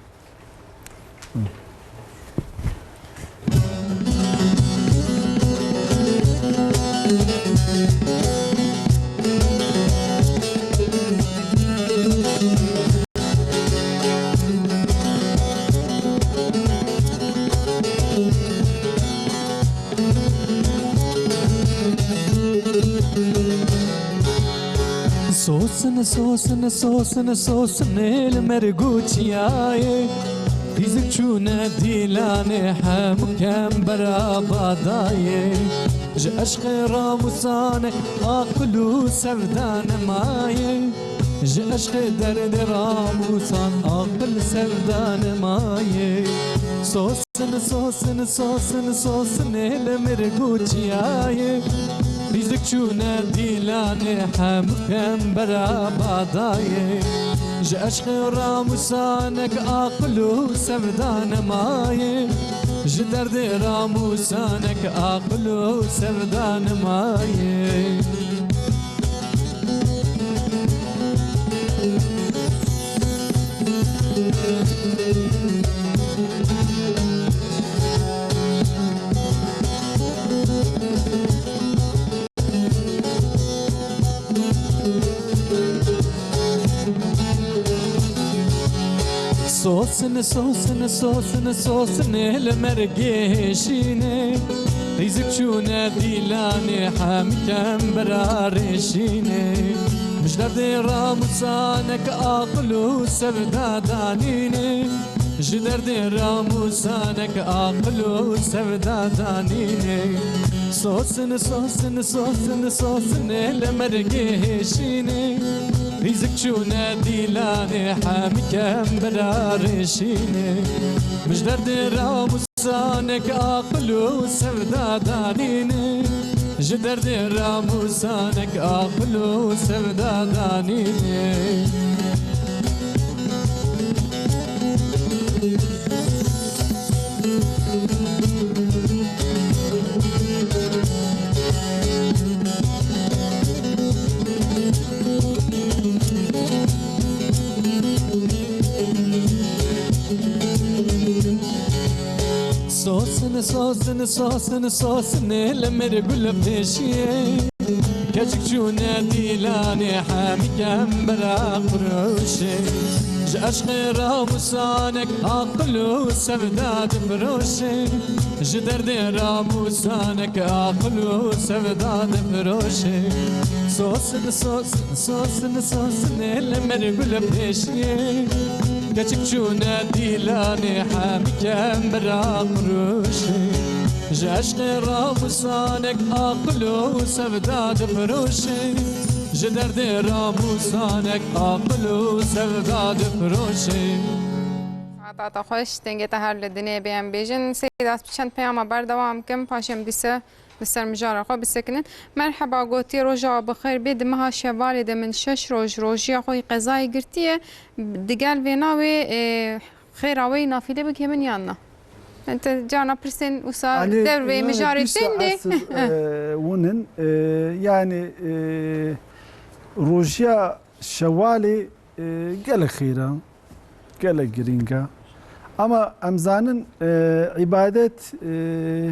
Sosin, sosin, sosin, sosinê li merg û çiyayê. Xîzik çûne dîlanê hemû kembera badayê. Ji eşqê ramûsanek aqil û sevda nemaye. Ji eşqê derdê ramûsan aqil sevda nemaye. Sosin, sosin, sosin, sosinê li mirg û çiyayê. Xîzik çûne dîlanê hemû kembera badayê. Ji eşqê ramûsanek aqil û sevda nemaye. Ji derdê ramûsanek aqil û sevda nemaye. Sosin, sosin, sosin, sosinê li mergê hêşînê. Xîzik çûne dîlanê hemî kembera rêşînê. Ji derdê ramûsanek aqil û sevda danînê. Ji derdê ramûsanek aqil û sevda danînê. Sosin, sosin, sosin, sosinê li mergê hêşînê. Xîzik çûne dîlanê hemî kembera rêşînê. Ji derdê ramûsanek aqil û sevda danînê. Ji derdê ramûsanek aqil û sevda danînê. Sosin, sosin, sosin, sosinê li mir gul pêşiyê. Keçik çûne dîlanê hemî kembera quruşê. Ji eşqê ramûsanek aqil û sevda difiroşê. Ji derdê ramûsanek aqil û sevda difiroşê. Sosin, sosin, sosin, sosinê li mir gul pêşiyê. Keçik çûne dîlanê hemî kembera quruşê. Ji eşqê ramûsanek aqil û sevda difiroşê. Ji derdê ramûsanek aqil û sevda difiroşê. Saeta xweş, dengê te her li dinê bê em bêjin. Seyda, ez bi çend peyama berdewam kim, paşê em dîse li ser mijara xwe bisekinin. Merheba, gotiye, roja we bi xêr bê. Di meha Şevalê de min şeş roj rojiya xwe yî qezayê girtiye. Digel vêna wê, e, xêra wê yî nafîlê bike min yan na? Yani te carna pirsên wisa Anî, dev vê yani mijarê pîs tên dê. Esr, e, winin, e, yani, e, rojiya Şevalê, e, gelek xêr e. Gelek girîng e. Ama em zanin, e, îbadet, e,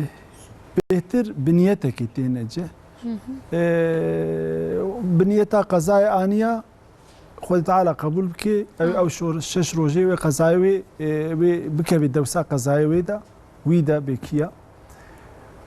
bêhtir bi niyetekê têne cih. Hı hı. E, bi niyeta qezayê aniya, Xwedê Teala qebûl bike, ew, Hı. ew şor-, şeş rojê wê qezayê wê, e, wê bikevê dewsa qezayê wê de, wî de bêkiya.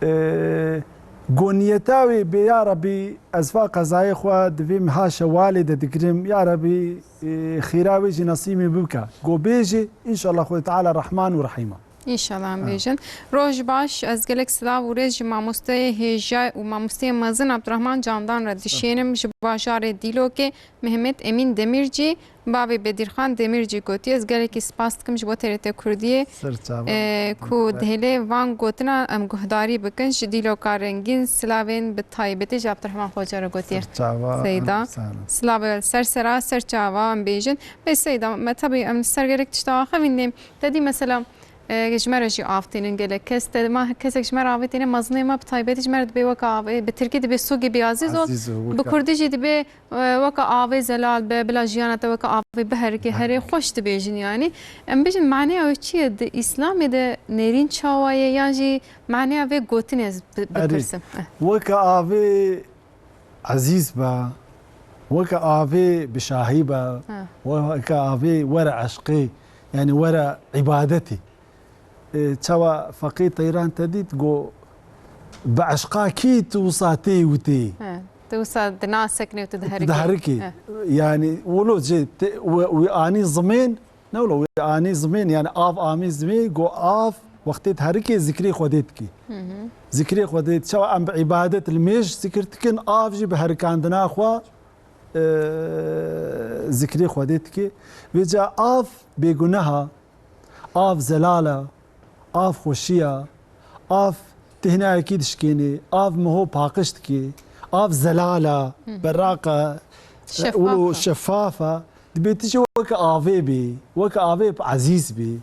E, go niyeta wê bê, ya Rebî, ez va qezayê xwe di vê meha Şewalê de digirim, ya Rebî, e, xêra wê jî nesîbê min bike. Go bêjê, înşallah Xwedê Teala Rehman û Rehîm e. Înşallah em Ha. bêjin. Roj baş, ez gelek silav û rêz ji mamosteyê hêja û mamosteyê mezin Abdurrahman Candan re dişênim, ji bajarê Dîlokê. Mehmet Emîn Demirci, bavê Bedirxan Demirci gotiye, ez gelekî spas dikim ji bo T R T Kurdiyê, Ser çava. e, ku Be- dihêlê van gotina em guhdarî bikin, ji Dîloka Rengîn silavên bi taybetî ji Abdurrahman Xoca re gotiye. Ser çava, Seyda. Sağ olun. Silavê ser sera, ser çava em bêjin. Bê Seyda, me tabii em ser gelek tişta axivîn, te dî mesela, e, ji me re jî av tînin gelek kes. Te ma kesek ji me re avê tîne, mezinê me bi taybetî ji me re dibê weka avê, bi tirkî dibê sugî bi azîz ol, Azîz ol, bi weka. kurdî jî dibê, e, weka avê zelal be, bila jiyana te weka avê biherike, herê Herike. xweş dibêjin yanî. Em bêjin maneya wê çi ye? Di Îslamê de nêrîn çawa ye? Yan jî maneya vê gotinê ez bi-, Erê. bipirsim? Eh. Weka avê ezîz be, weke avê bi şahî be, Ha. weke avê were eşqê, yani were îbadetê. E, çawa Feqî Teyran te dît, go, bi eşqa kî tu wisa tê û tê? Ha. Tu wisa di nas sekine û tu diherikî. Diherikî. Yani wilo cê wî anî zimên, ne wilo wî anî zimên, yani av amî zimên, go av wextê diherikê zikrê Xwedê dikî. Zikrê Xwedê, çawa em bi îbadet li mêj zikir dikin, av jî bi herikandina xwe e, zikrê Xwedê dikê. Vêca av bêguneha, av zelala, av xweşiya, av têhnayekî dişkênê, av miho paqij dikê, av zelala, beraq e, ûlo şefaf e. Dibê tu jî weke avê bî, weke avê ezîz bî,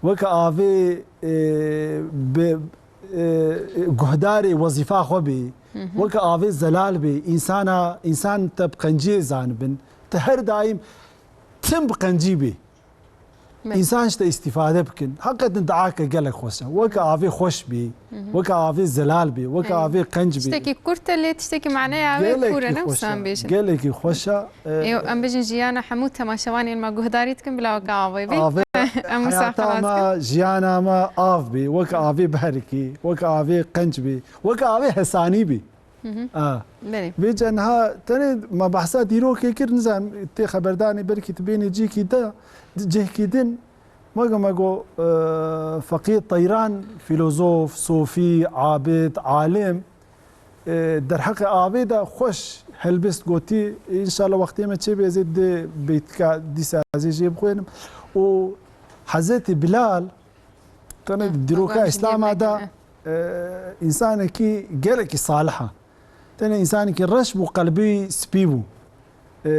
weke avê e, bi e, guhdarê wezîfa xwe bî, weke avê zelal bî, însana, însan te bi qenciyê zanibin, te her daîm tim bi qencî bî. Însan ji te îstîfade bikin. Heqeten diake gelek xweş e. Weke avê xweş bî, weke avê zelal bî, weke avê qenc bî. Tiştekî kurt e lê tiştekî maneya wê kûr e, ne wisa em bêjin. Gelekî xweş e. Ê, em bêjin jiyana hemû temaşevanên me guhdarî dikin bila weke avê bî. Avê em wisa heyata xelas me, bikin. Jiyana me av bî, weke avê berikî, weke avê qenc bî, weke avê hesanî bî. A. Belê. Vêca niha tenê me behsa dîrokê kir, nizam tê xeberdanê belkî tu bênê cîkî de, cihkî din. Me go, me go, e, Feqî Teyran, fîlozof, sofî, abid, alim, e, derheqê avê de xweş helbist gotî. Înşallah wextê me çêbê ez ê dê beytika dîsa ez ê jê bixwênim. Û Hezretî Bilal, tenê dîroka Îslama de, e, însanekî gelekî salih e. Tenê însanekî reş bû, qelbî spî bû. E,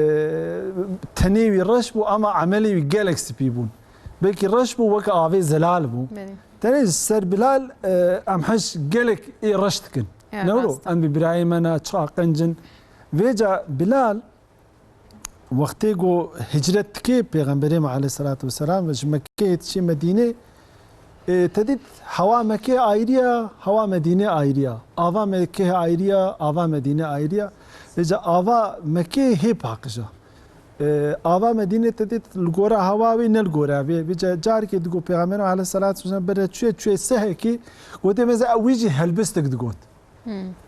tenê wî reş bû ama emelê wî gelek spî bûn. Belkî reş bû weke avê zelal bû. Belê. Tenê ji ser Bilal, e, em hej gelek ê reş dikin. Ya, ne wilo? Rast e. Em bi birayê me ne, çiqa qenc in. Vêca Bilal wextê ku hicret dike Pêxemberê me aleyhisselatu vesselam ve ji Mekkeyê diçê Medînê, e, te dît hewa Mekkeyê ayrî ya, hewa Medînê ayrî ya. Ava Mekkeyê ayrî ya, ava Medînê ayrî ya. Vêca ava Mekkeyê hê paqij e. E, ava Medînê te dît li gora hewa wê ne li gora vê. Vêca carekê digot Pêxemberê me aleyhisselatu vesselam bere çûye, çûye sehekî, gotê me ze ew wî jî helbistik digot.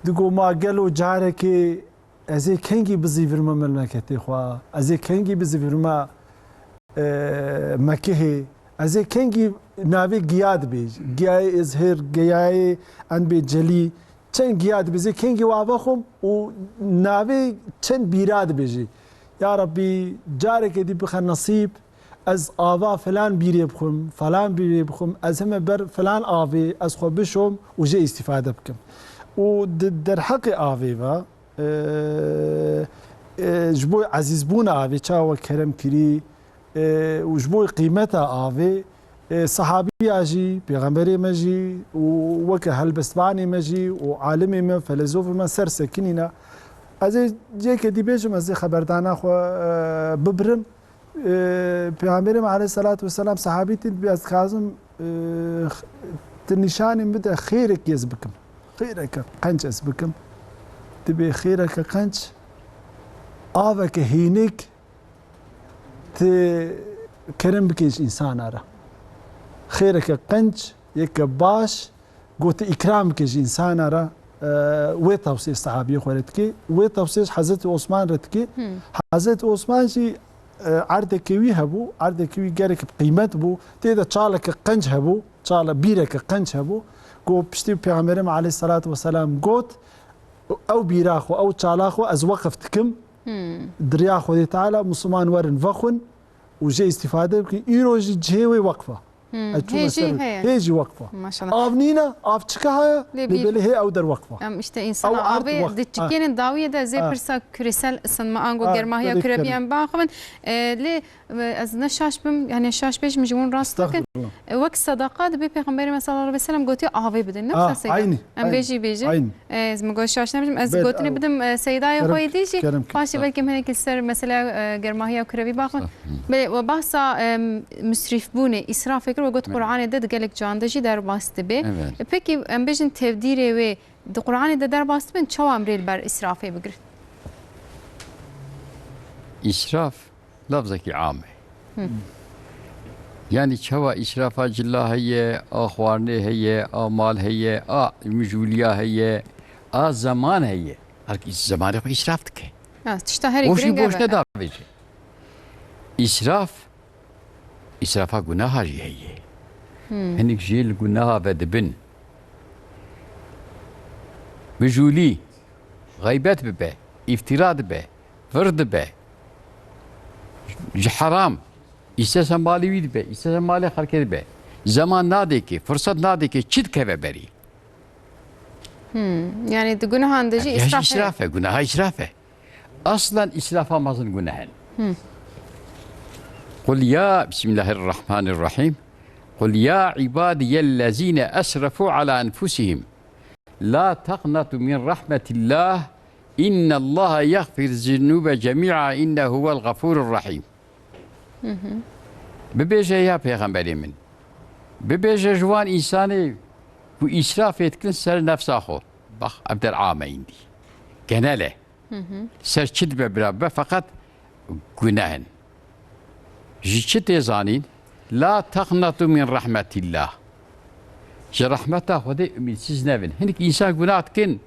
Digot ma gelo carekê ez ê kengî bizîvirme memleketê xwe, ez ê kengî bizîvirme, e, Mekihê, ez ê kengî navê giya dibêj, giyayê êzhir, giyayê enbê celî, çend giya dibêjê, kengî wa vexwim û navê çend bîra dibêjî. Ya Rabbî, carekê dî bixe nesîb, ez ava filan bîrê bixwim, filan bîrê bixwim, ez hime ber filan avê, ez xwe bişom û jê îstîfade bikim. Û di derheqê avê ve, e, e, ji bo ezîzbûna avê, çawa kerem kirî, e, û ji bo qîmeta avê, e, sehabiya jî, pêxemberê me jî û weke helbestvanê me jî û alimê me, felezofê me ser sekinîne. Ez ê cêke dî bêjim, ez ê xeberdana xwe, e, bibirim. Ee, Pêxemberê me aleyhisselatu vesselam sehabî tî dibê ez dixwazim, ee, tu nîşanî min bide xêrekî ez bikim. Xêreke qenc ez bikim. Dibê xêreke qenc, aveke hînik tu kerem bikê ji însana re. Xêreke qenc, yeke baş, Got, îkram bike ji însana re, e, wê tewsê sahabiyê xwe re dike, wê tewsê ji Hezretî Osman re dike. Hezretî Osman jî, e, erdeke wî hebû, erdeke wî gelek bi qîmet bû, tê de çaleke qenc hebû, çala bîreke qenc hebû. Got, piştî Pêxemberê me aleyhisselatu vesselam got, ew bîra xwe, ew çala xwe ez weqf dikim, di riya Xwedê Teala, Musliman werin vexwin û jê îstîfade bikin. Îro jî cihê wê weqf e. Hmm, Ez çûme hê jî ser heye. Hê jî wekfa. Maşallah. Av nîne, av çika heye, lê Lê bîr- belê hê ew der wekfa. Em işte insana Ew ard avê wek- di çikênin dawiyê de zê Ha. pirsa küresel ısınma, ango Ha, germahiya tabii, kürevi tabii. em baxwin. E, lê, e, ez ne şaş bim, yani şaş bêjim ji wan rast bikin. Estağfurullah. E, wek sadaqa dibe Pêxemberê me sallallahu aleyhi ve sellem gotiye avê bidin. Ne Ha, wisa Seyda? Aynı, Em aynı, bêjî bêjin. Aynı. E, ez mi got şaş nebijim. Ez Bel, gotinê ew- bidim, e, Seydayê Kerem, xwe yê dî jî. Kerem, Paşê kerem. belkî em hinek li ser mesela, e, germahiya kürevi baxwin. Belê, we bahsa, em, musrîfbûnê, îsrafê kir, we got Evet. Qur'anê de di gelek can de jî derbas dibe. Evet. E, pekî em bêjin tevdîrê wê di Qur'anê de derbas dibin, çawa em rê li ber îsrafê bigirin? Îsraf lafzekî am e. Hı. Yani çawa îsrafa cila heye, a xwarinê heye, a mal heye, a mijûliya heye, a zeman heye. Her zemanê xwe îsraf dike. Ha, tişta herî O jî girîng boş ev e. Nedavêje. Îsraf, îsrafa gunaha jî heye. Hmm. Hinek jê li gunaha ve dibin. Bijûlî, xeybet bibe, îftira dibe, vir dibe, ji heram, îstese malê wî dibe, îstese malê xelkê dibe. Zeman nadê ke, firset nadê ke, çi dikeve berî? Hmm. Yani di gunahan de jî Ya îsraf heye. Îsraf e, gunaha îsraf e. Aslan îsrafa mezin gunah in. Hmm. Qul ya, Bismillahirrahmanirrahim. Qul ya ibadiyellezine esrefu ala enfusihim. La taqnatu min rahmetillah. İnnallaha yaghfiru zunuba cemi'a innehu huvel gafurur rahim. Bibêje ya pêxemberê min. Bibêje ji wan însanê ku îsrafê dikin ser nefsa xwe. Bax, ev der ame îndî. Genel e. Ser çi dibe bira bibe, feqet guneh in. Ji çi tê zanîn? La taqnatu min rahmetillah. Ji rehmeta Xwedê umîdsiz nebin. Hinek însan gunah dikin,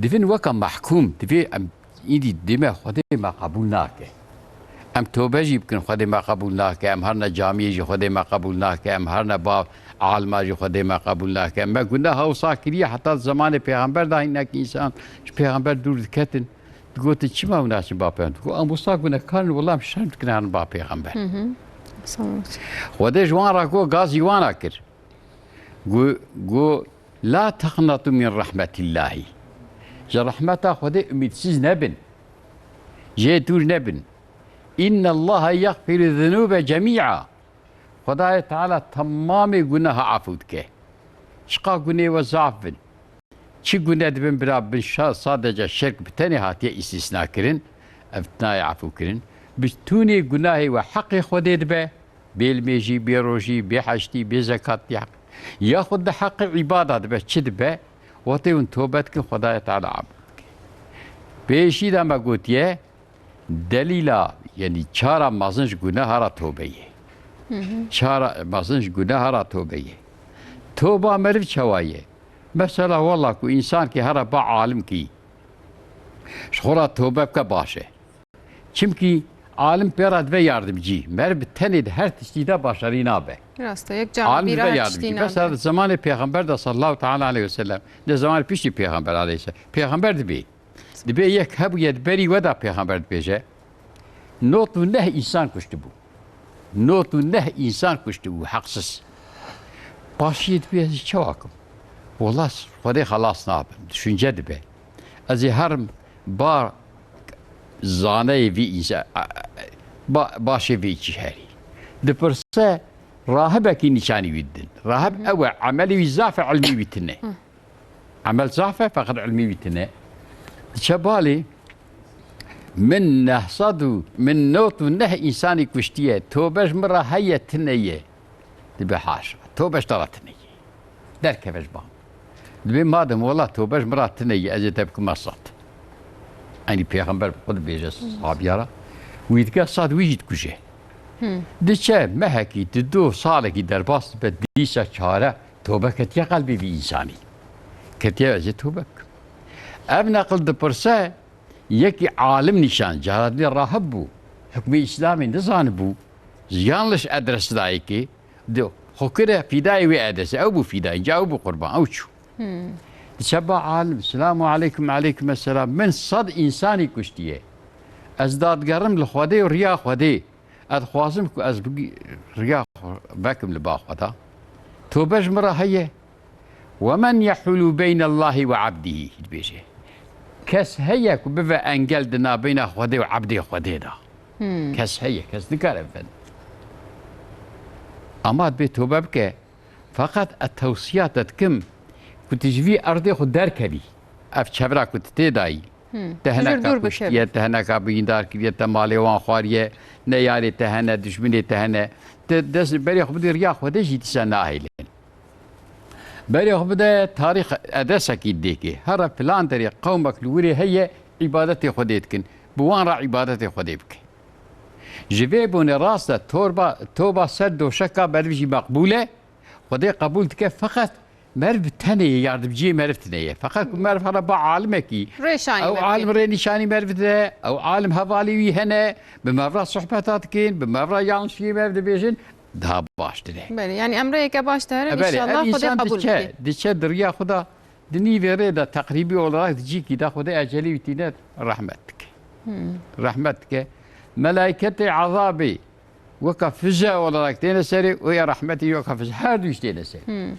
divin weke mehkûm, divê em îdî dime Xwedê me qebûl nake. Em tobe jî bikin, Xwedê me qebûl nake. Em herine camiyê jî, Xwedê me qebûl nake. Em herine ba alima jî, Xwedê me qebûl nake. Me guneha wisa kiriye, heta zemanê pêxember de hinek însan ji pêxember dûr diketin. Digotin, çima hûn naçin ba pêxember? Digot, em wisa gunehkar in, wela em şerm dikin herin ba pêxember. Hı hı. Sallallahu aleyhi ve sellem. Xwedê ji wan re got, gazî wan re kir. Gu, gu, la teqnetu min rahmetillahi. Ji rehmeta Xwedê umîdsiz nebin. Jê dûr nebin. Înnellaha yexfiru zunûbe cemî'a. Xwedayê Teala temamê guneha efû dike. Çiqa gunê we zaf bin. Çi gune dibin bira bin şa-, sadece şirk bi tenê hatiye îstîsna kirin, ev nayê efû kirin. Bi tûnê gunahê we heqê Xwedê dibe, bêlmêjî, bêrojî, bêheştî, bêzekatî heq. Yaxud di heqê îbada dibe, çi dibe? Wextê hûn tobe dikin, Xwedayê Teala efû dike. Pêşî de me gotiye, delîla, yanî çara mezin ji guneha ra tobe ye. Hı hı. Çara mezin ji guneha ra tobe ye. Toba meriv çawa ye? Mesela, wela ku însankî here ba alimkî, ji xwe ra tobe bike baş e. Çimkî alim pê re dibe yardimcî. Meriv bi tenê di her tiştî de başarî nabe. Rast e, yek cara Alim bîra dibe her tiştî yardimcî. Nabe. Mesela di zemanê Pêxember de sallallahu teala aleyhi ve sellem, ne zemanê piştî Pêxember aleyhisselam. Pêxember dibê. Dibê yek hebûye di berî we de pêxember dibêje, nod û neh însan kuştibû. Nod û neh însan kuştibû, heqsiz. Paşiyê dibê ez ê çawa kim? Wela Xwedê xelas nabim. Düşünce dibe. Ez ê herim ba zaneyê vî însa-, ba-, başê vî cîherî. Dipirse rahibekî nîşanî wî didin. Rahib ew e, emelê wî zaf e, ilmî wî tune. Emel zaf e, feqet ilmî wî tune. Diçe balê, min neh sed û, min nod û neh însanî kuştiye. Tobe ji min re heye, tune ye. Dibe haşa. Tobe ji te re tune ye. Derkeve ji ba. Dibê madem wela tobe ji min re tune ye, ez ê te bikime sed. Eynî Pêxember bi xwe dibêje sahabiya re. Wî dike sed, wî jî dikuje. Diçe mehekî, di du salekî derbas dibe, dîsa çare Tobe ketiye qelbê vî însanî. Ketiye ez ê tobe bikim. Ev neqil dipirse, yekî alim nîşan, cara dilê rahib bû. Hukmê Îslamê nizanibû. Yanlış adres dayê kê. Di xwe kire fîdayê wê adrese. Ew bû fîdayê. Ca ew bû qurban. Ew çû. Diçe ba alim. Selamu aleykum, aleykum esselam. Min sed însanî kuştiye. Ez dadigerim li Xwedê û riya Xwedê. Ez dixwazim ku ez bigî-, riya xwe vekim li ba Xweda. Tobe ji min re heye. "Ve men yehulu beynellahi ve abdihi", dibêje. Kes heye ku bive engel di nabeyna Xwedê û ebdê Xwedê de? Kes heye, kes nikare bive. Ama dibê tobe bike. Feqet ez tewsiya te dikim ku tu ji vî erdê xwe derkevî. Ev çevra ku tu tê dayî. Hmm. Te Ji jûr hineka dûr bikevî. Kuştiye, te hineka bîndar kiriye, te malê wan xwariye, neyarê te hene, dijminê te hene. Te dest berê xwe bidî riya Xwedê jî dîsa nahêlin. Berê xwe bide tarîx edesekî dêkê. Here filan derê qewmek li wirê heye, îbadetê Xwedê dikin. Bi wan re îbadetê Xwedê bike. Ji vê bonê rast e, torba, toba ser doşeka meriv jî meqbûl e. Xwedê qebûl dike, feqet Meriv bi tenê ye, yardimciyê meriv tine ye. Feqet ku meriv hene ba alimekî, Rêşanî ew wekî. Alim rê nîşanî meriv dide, ew alim hevalê wî hene, bi meriv re sohbeta dikin, bi meriv re yanlişiyê meriv dibêjin, daha baş tine. Belê, yani em rêyeke baş diherin, E, belê, înşallah ev Xwedê insan qebûl diçe, bike. Diçe di riya xwe de, di nîvê rê de teqrîbî olarak di cîkî de Xwedê ecelî wî tîne rehmet dike. Rehmet dike. Melaîketê ezabê weka fije olarak têne serê û ya rehmetî weka fije. Her du jî têne serê.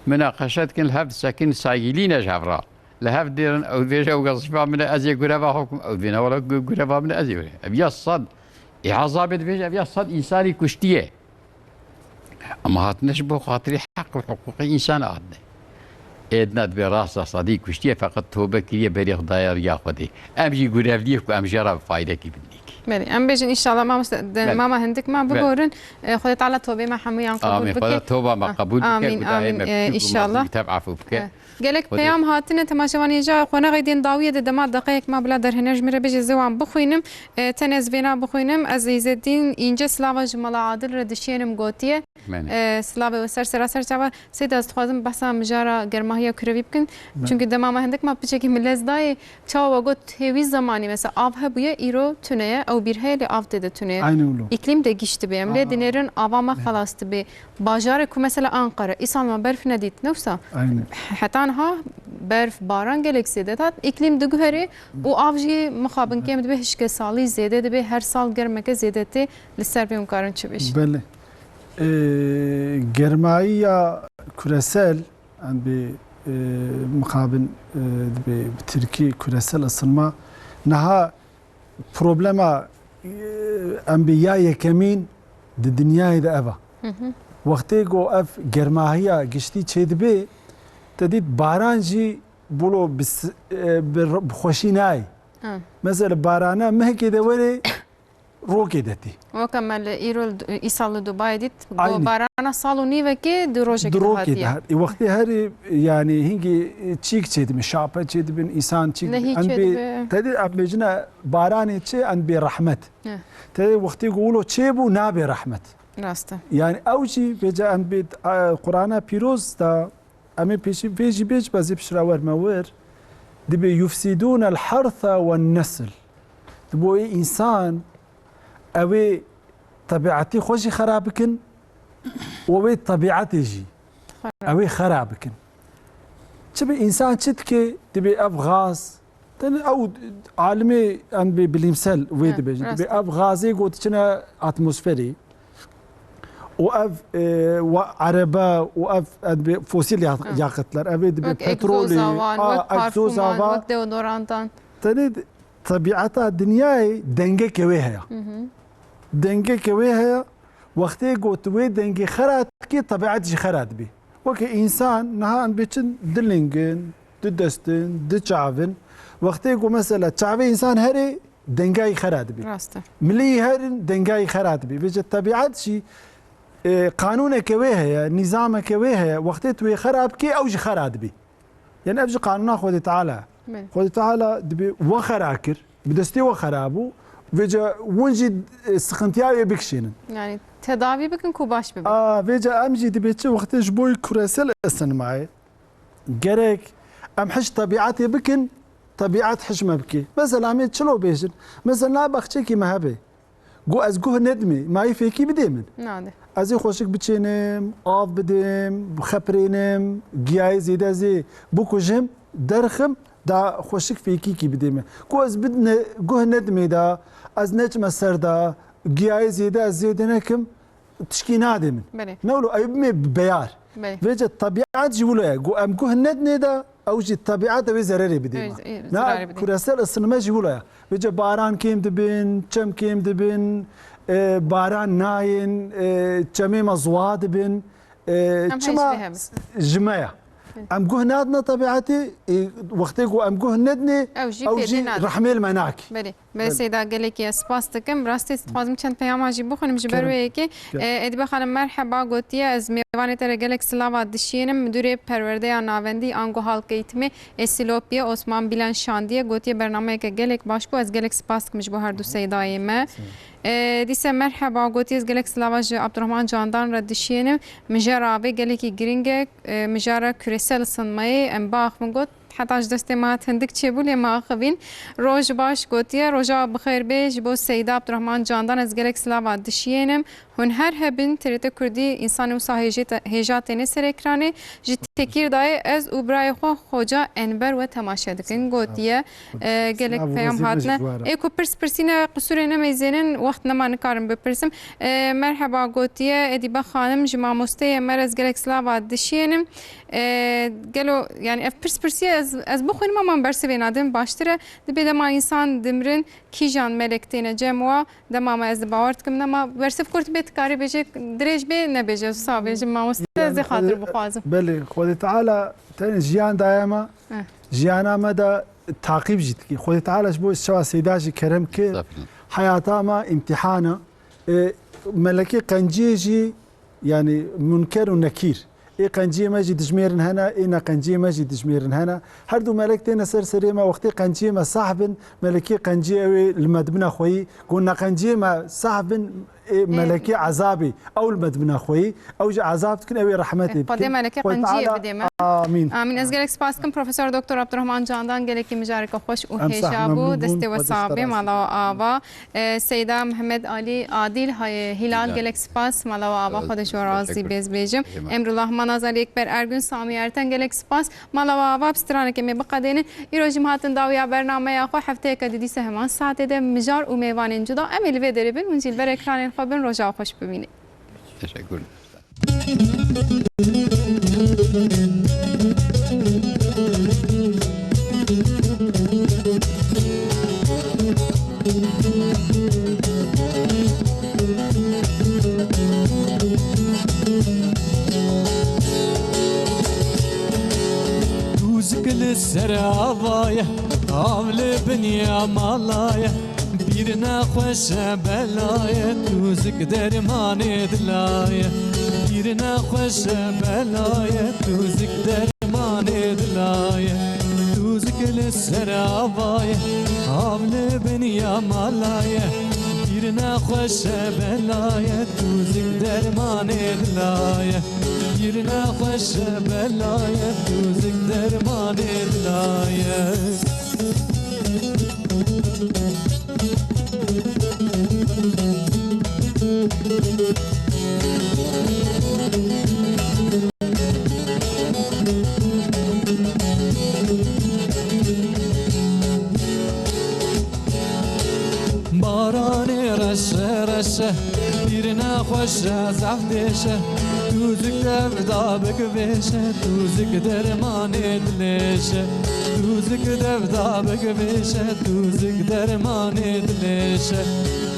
Minaqeşe dikin, li hev disekin, saygilî ne ji hev re. Li hev dêrin, ew dibêje, ew gazifa min e, ez ê gureva xwe bikim, ew dibêne, wela gu-, gureva min e, ez ê were. Ev ya sed, ê ezabê dibêje, ev ya sed însanî kuştiye. Ama hatine ji bo xatirî heq û hiqûqê însan hatine. Êdna dibê rast rast adî kuştiye, feqet tobe kiriye berî Xwedaya riya Xwedê. Em jî gurevliyê ku em jê re bi faydekî bin nîkî. Belê, em bêjin înşallah mamoste, de, Belê. Mama hindik me Belê. Bigorin. E, Xwedê Teala tobê me hemûyan qebûl Amîn. Bike. Xweda toba me Ah, qebûl bike. Amîn, Xwedayê amîn. Me E, biçûk û înşallah. Mezin tev efû bike. E, gelek Xwedê peyam hatine temaşevanê ja qonaxê dên dawiyê de dema deqeyek ma bila derhêne ji min re bêje zê wan bixwînim. E, tenê ez vêna bixwînim. Ez Îzedîn Înce silava ji Mela Adil re dişênim gotiye. Menê. E, silavê we ser sera ser çava. Seyda, ez dixwazim behsa mijara germahiya kurevî bikin. Me- Çunke dema me hindik ma piçekî min lez dayê. Çawa we got hêwî zemanî mesela av hebûye, îro tune ye, ew bîr heye lê av tê de tune ye. Aynı wilo. Îklîm de giş dibe. Em lê Aha. Dinêrin ava me xelas dibe. Bajarê ku mesela Ankara, îsal me berf nedît, ne wisa? Aynı. Heta niha berf, baran gelek zêde dihat. Îklîm diguherê û av jî mixabin kêm dibe, hişke salî zêde dibe, her sal germeke zêde tê, li ser vê hûn karin çi bêjin? Belê. Ee, germayiya küresel, em bê, e, mixabin, e, dibê bi tirkî küresel ısınma. Niha problema, e, em bê ya yekemîn di dinyayê de ev a. Hı hı. Wextê ku ev germahiya giştî çêdibe, te dît baran jî bulo bi s-, e, bi r-, bi xweşî nayê. Ha. Mesela barana mehekê de were, rokê de tê. Weke me li îro li Du-, îsal li Dubayê dît, Aynı. Go barana sal û nîvekê di rojekê Di de rokê hatiye. De hat. E, wextê herî, yani, hingî çîk çêdibin, şape çêdibin, îsan çîk Lehî dibin. Em bê çêdibe. Tedî em bêjine baranê çê, em bê rehmet. He. Tedî wextê ku wilo çêbû, nabê rehmet. Rast e. Yani, ew jî bêce em bê, e, Qur'ana Pîroz da Em ê pêşî vê jî bêj, bezê pişra werme wir. Dibê yufsidûnel harsa wen nesil. Dibo ê însan ew ê tebiatî xwe jî xera bikin û wê tebiatê jî Xera. Ew ê xera bikin. Çi bi însan çi dike, dibê ev gaz, Tenê ew alimê em bê bilimsel wê Hı, dibêjin. Rast. Dibê ev gazê ku diçine atmosferê û ev, e, wa-, erebe û ev, em bê fosil ya-, Hı. Yakıtlar, ev ê dibê Wek petrolê, egzoza wan, a, wek egzoza parfûman, va. Wek deodorantan. Tenê d-, tebiata dinyayê dengeke wê heye. Hı hı. Dengeke wê heye. Wextê ku tu wê dengê xera dikî, tebiat jî xera dibî. Weke însan niha em bê çin du ling in, du dest in, du çav in. Wextê ku mesela çavê însan herê, dengayî xera dibî. Rast e. Milî herin, dengayî xera dibî. Vêce tebiat jî, e, qanûneke wê heye, nîzameke wê heye. Wextê tu wê xera bikî, ew jî xera dibî. Yani ev ji qanûna Xwedê Teala. Belê. Xwedê Teala dibê we xera kir, bi destê we xera bû, vêca hûn jî, e, sıkıntıya wê bikişênin. Yani tedavî bikin ku baş bibe. A, vêca em jî dibê çi wextê ji bo küresel ısınmayê gerek em hiş tebiatê bikin, tebiat hiş me bike. Mesela em ê çilo bêjin, mesela na baxçekî me hebe. Got, ez guh nedimê, ma yê fêkî bidê min. Nade. Ez ê xweşik biçênim, av bidim, bixepirênim, giyayê zêde ez ê bikujim, derxim, da xweşik fêkîkî bidê min. Got, ez bid ne, guh nedimê da, ez neçime ser da, giyayê zêde ez zêde nekim, tişkî nadê min. Belê. Ne wilo, ew bimê bi beyar. Belê. Vêce tebiat jî wilo ye. Got, em guh nedinê da, ew jî tebiata wê zererê bidê Wê me. z-, ê, Na zerarê bidê. Küresel ısınma jî wilo ye. Vêce baran kêm dibin, çem kêm dibin, e, baran nayên, e, çemê me ziwa dibin. E, Em çima hej vê hebin. Ji me ye. Hı. Em guh nadine tebiatê, e, wextê ku em guh nedinê, Ew jî ew fêdê jî nade. Rehmê li me nakê. Belê. Belê. Seyda, gelekî ez spas dikim. Rastî dixwazim çend peyama jî bixwînim ji ber Kerem. Wê yekê. Gel. E, Edîbe Xanim, merheba, gotiye, ez mêvanê te re gelek silava dişiyênim. Müdürê Perwerdeya Navendî ango Halk Eğitimi ê Silopiyê, Osman Bilen şandiye, gotiye, bernameyeke gelek baş bû. Ez gelek spas dikim ji bo her du Seydayê me. Sağ ol. E, dîse merheba gotiye, ez gelek silava ji Abdurrahman Candan re dişiyênim. Mijara avê gelekî giring e. E, mijara küresel ısınmayê em biaxivin got. Heta ji destê me hat hindik çêbû lê me axivîn. Roj baş gotiye, roja bixêr bê ji bo Seyda Abdurrahman Candan, ez gelek silava dişiyênim. Hûn her hebin, T R T Kurdî, însanê wisa hêjê te-, hêja têne ser ekranê. Ji Tekîrdayê ez û birayê xwe Xoca Enber we temaşe dikin. Gotiye, e, gelek peyam hatine. Ê ku pirs pirsîne, qisûrê nemeyzênin, wext nema nikarim bipirsim. E, merheba gotiye, Edîbe xanim, ji mamosteyê me re ez gelek silava dişiyênim. E, gelo, yani ev pirs pirsiye ez, ez bixwînim ama bersivê nadim baştir e. Dibê dema însan dimrin, kîjan melek têne cem wa? Dema me ez bawer dikim, nema bersiv kurt bê, dikarî bêje, dirêj bê, nebêje, wisa bêje, mamoste, ez ê xatir bixwazim. Belê, Xwedê Teala tenê jiyan daye me, Eh. jiyana me de taqîb jî dikî. Xwedê Teala ji bo çawa Seyda jî kerem kir, Estağfirullah. heyata me îmtîhana. E, melekê qenciyê jî, yani Munker û Nekîr. Ê qenciyê me jî dijmêrin hene, ê neqenciyê me jî dijmêrin hene. Her du melek têne ser serê me, wextê qenciyê me sah bin, melekê qenciyê ew ê li medbina xweyî, ku neqenciyê me sah bin, ê melekê ezabê, ew li medbina xweyî, ew jî ezab dikin, ew ê rehmetê bikin. Xwedê melekê qenciyê bidê me. Amîn. Amîn. Ez gelek spas dikim Profesor Doktor Abdurrahman Candan, gelekî mijareke xweş û hêja bû. Destê we sax bê, mala we ava. E, Seyda Mehmet Ali Adil, hay-, Hilal, gelek spas. Mala we ava, Xwedê ji we razî bê, ez bêjim. Emrullah Manaz, Ali Ekber Ergün, Sami Erten, gelek spas. Mala we ava, bi stranekê me biqedênin. Îro jî em hatin dawiya bernameya xwe. Hefteyeke dî dîse heman saetê de mijar û mêvanên cuda. Em ê li vê derê bin, hûn jî li ber ekranên xwe bin. Roja xweş bimînin. Teşekkür ederim. Dûzik li ser ava ye, av li bin ya mala ye. Pîr nexweş e bela ye, dûzik dermanê dila ye. Pîr nexweş e bela ye, dûzik dermanê dila ye. Dûzik li ser ava ye, av li bin ya mala ye. Pîr nexweş e bela ye, dûzik dermanê dila ye. Pîr nexweş e bela ye, dûzik dermanê dila ye. Baranê reşe reşe, pîr nexweş e, zehf dêşe. Dûzik dev da bigivêşe, dûzik dermanê dilêşe. Dûzik dev da bigivêşe, dûzik dermanê dilêşe.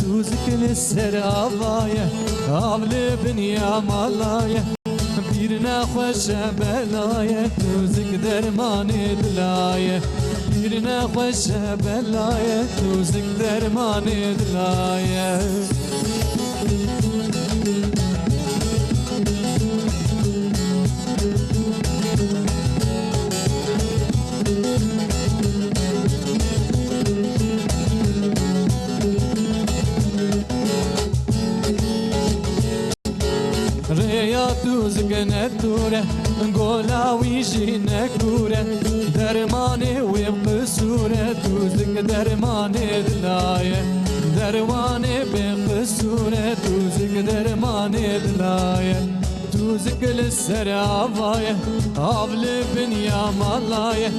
Dûzik li ser ava ye, av li bin ya mala ye. Pîr nexweş e bela ye, dûzik dermanê dila ye. Pîr nexweş e bela ye, dûzik dermanê dila ye. Rêya dûzik ne dûr e, gola wî jî ne kûr e. Dermanê wê bi qisûr e, dûzik dermanê dila ye. Dermanê bê qisûr e, dûzik dermanê dila ye. Dûzik li ser ava ye, av li bin ya mala ye.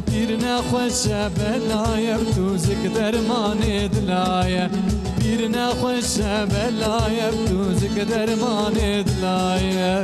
Pîr nexweş e bela ye, dûzik dermanê dila ye. Pîr nexweş e bela ye, dûzik dermanê dila ye.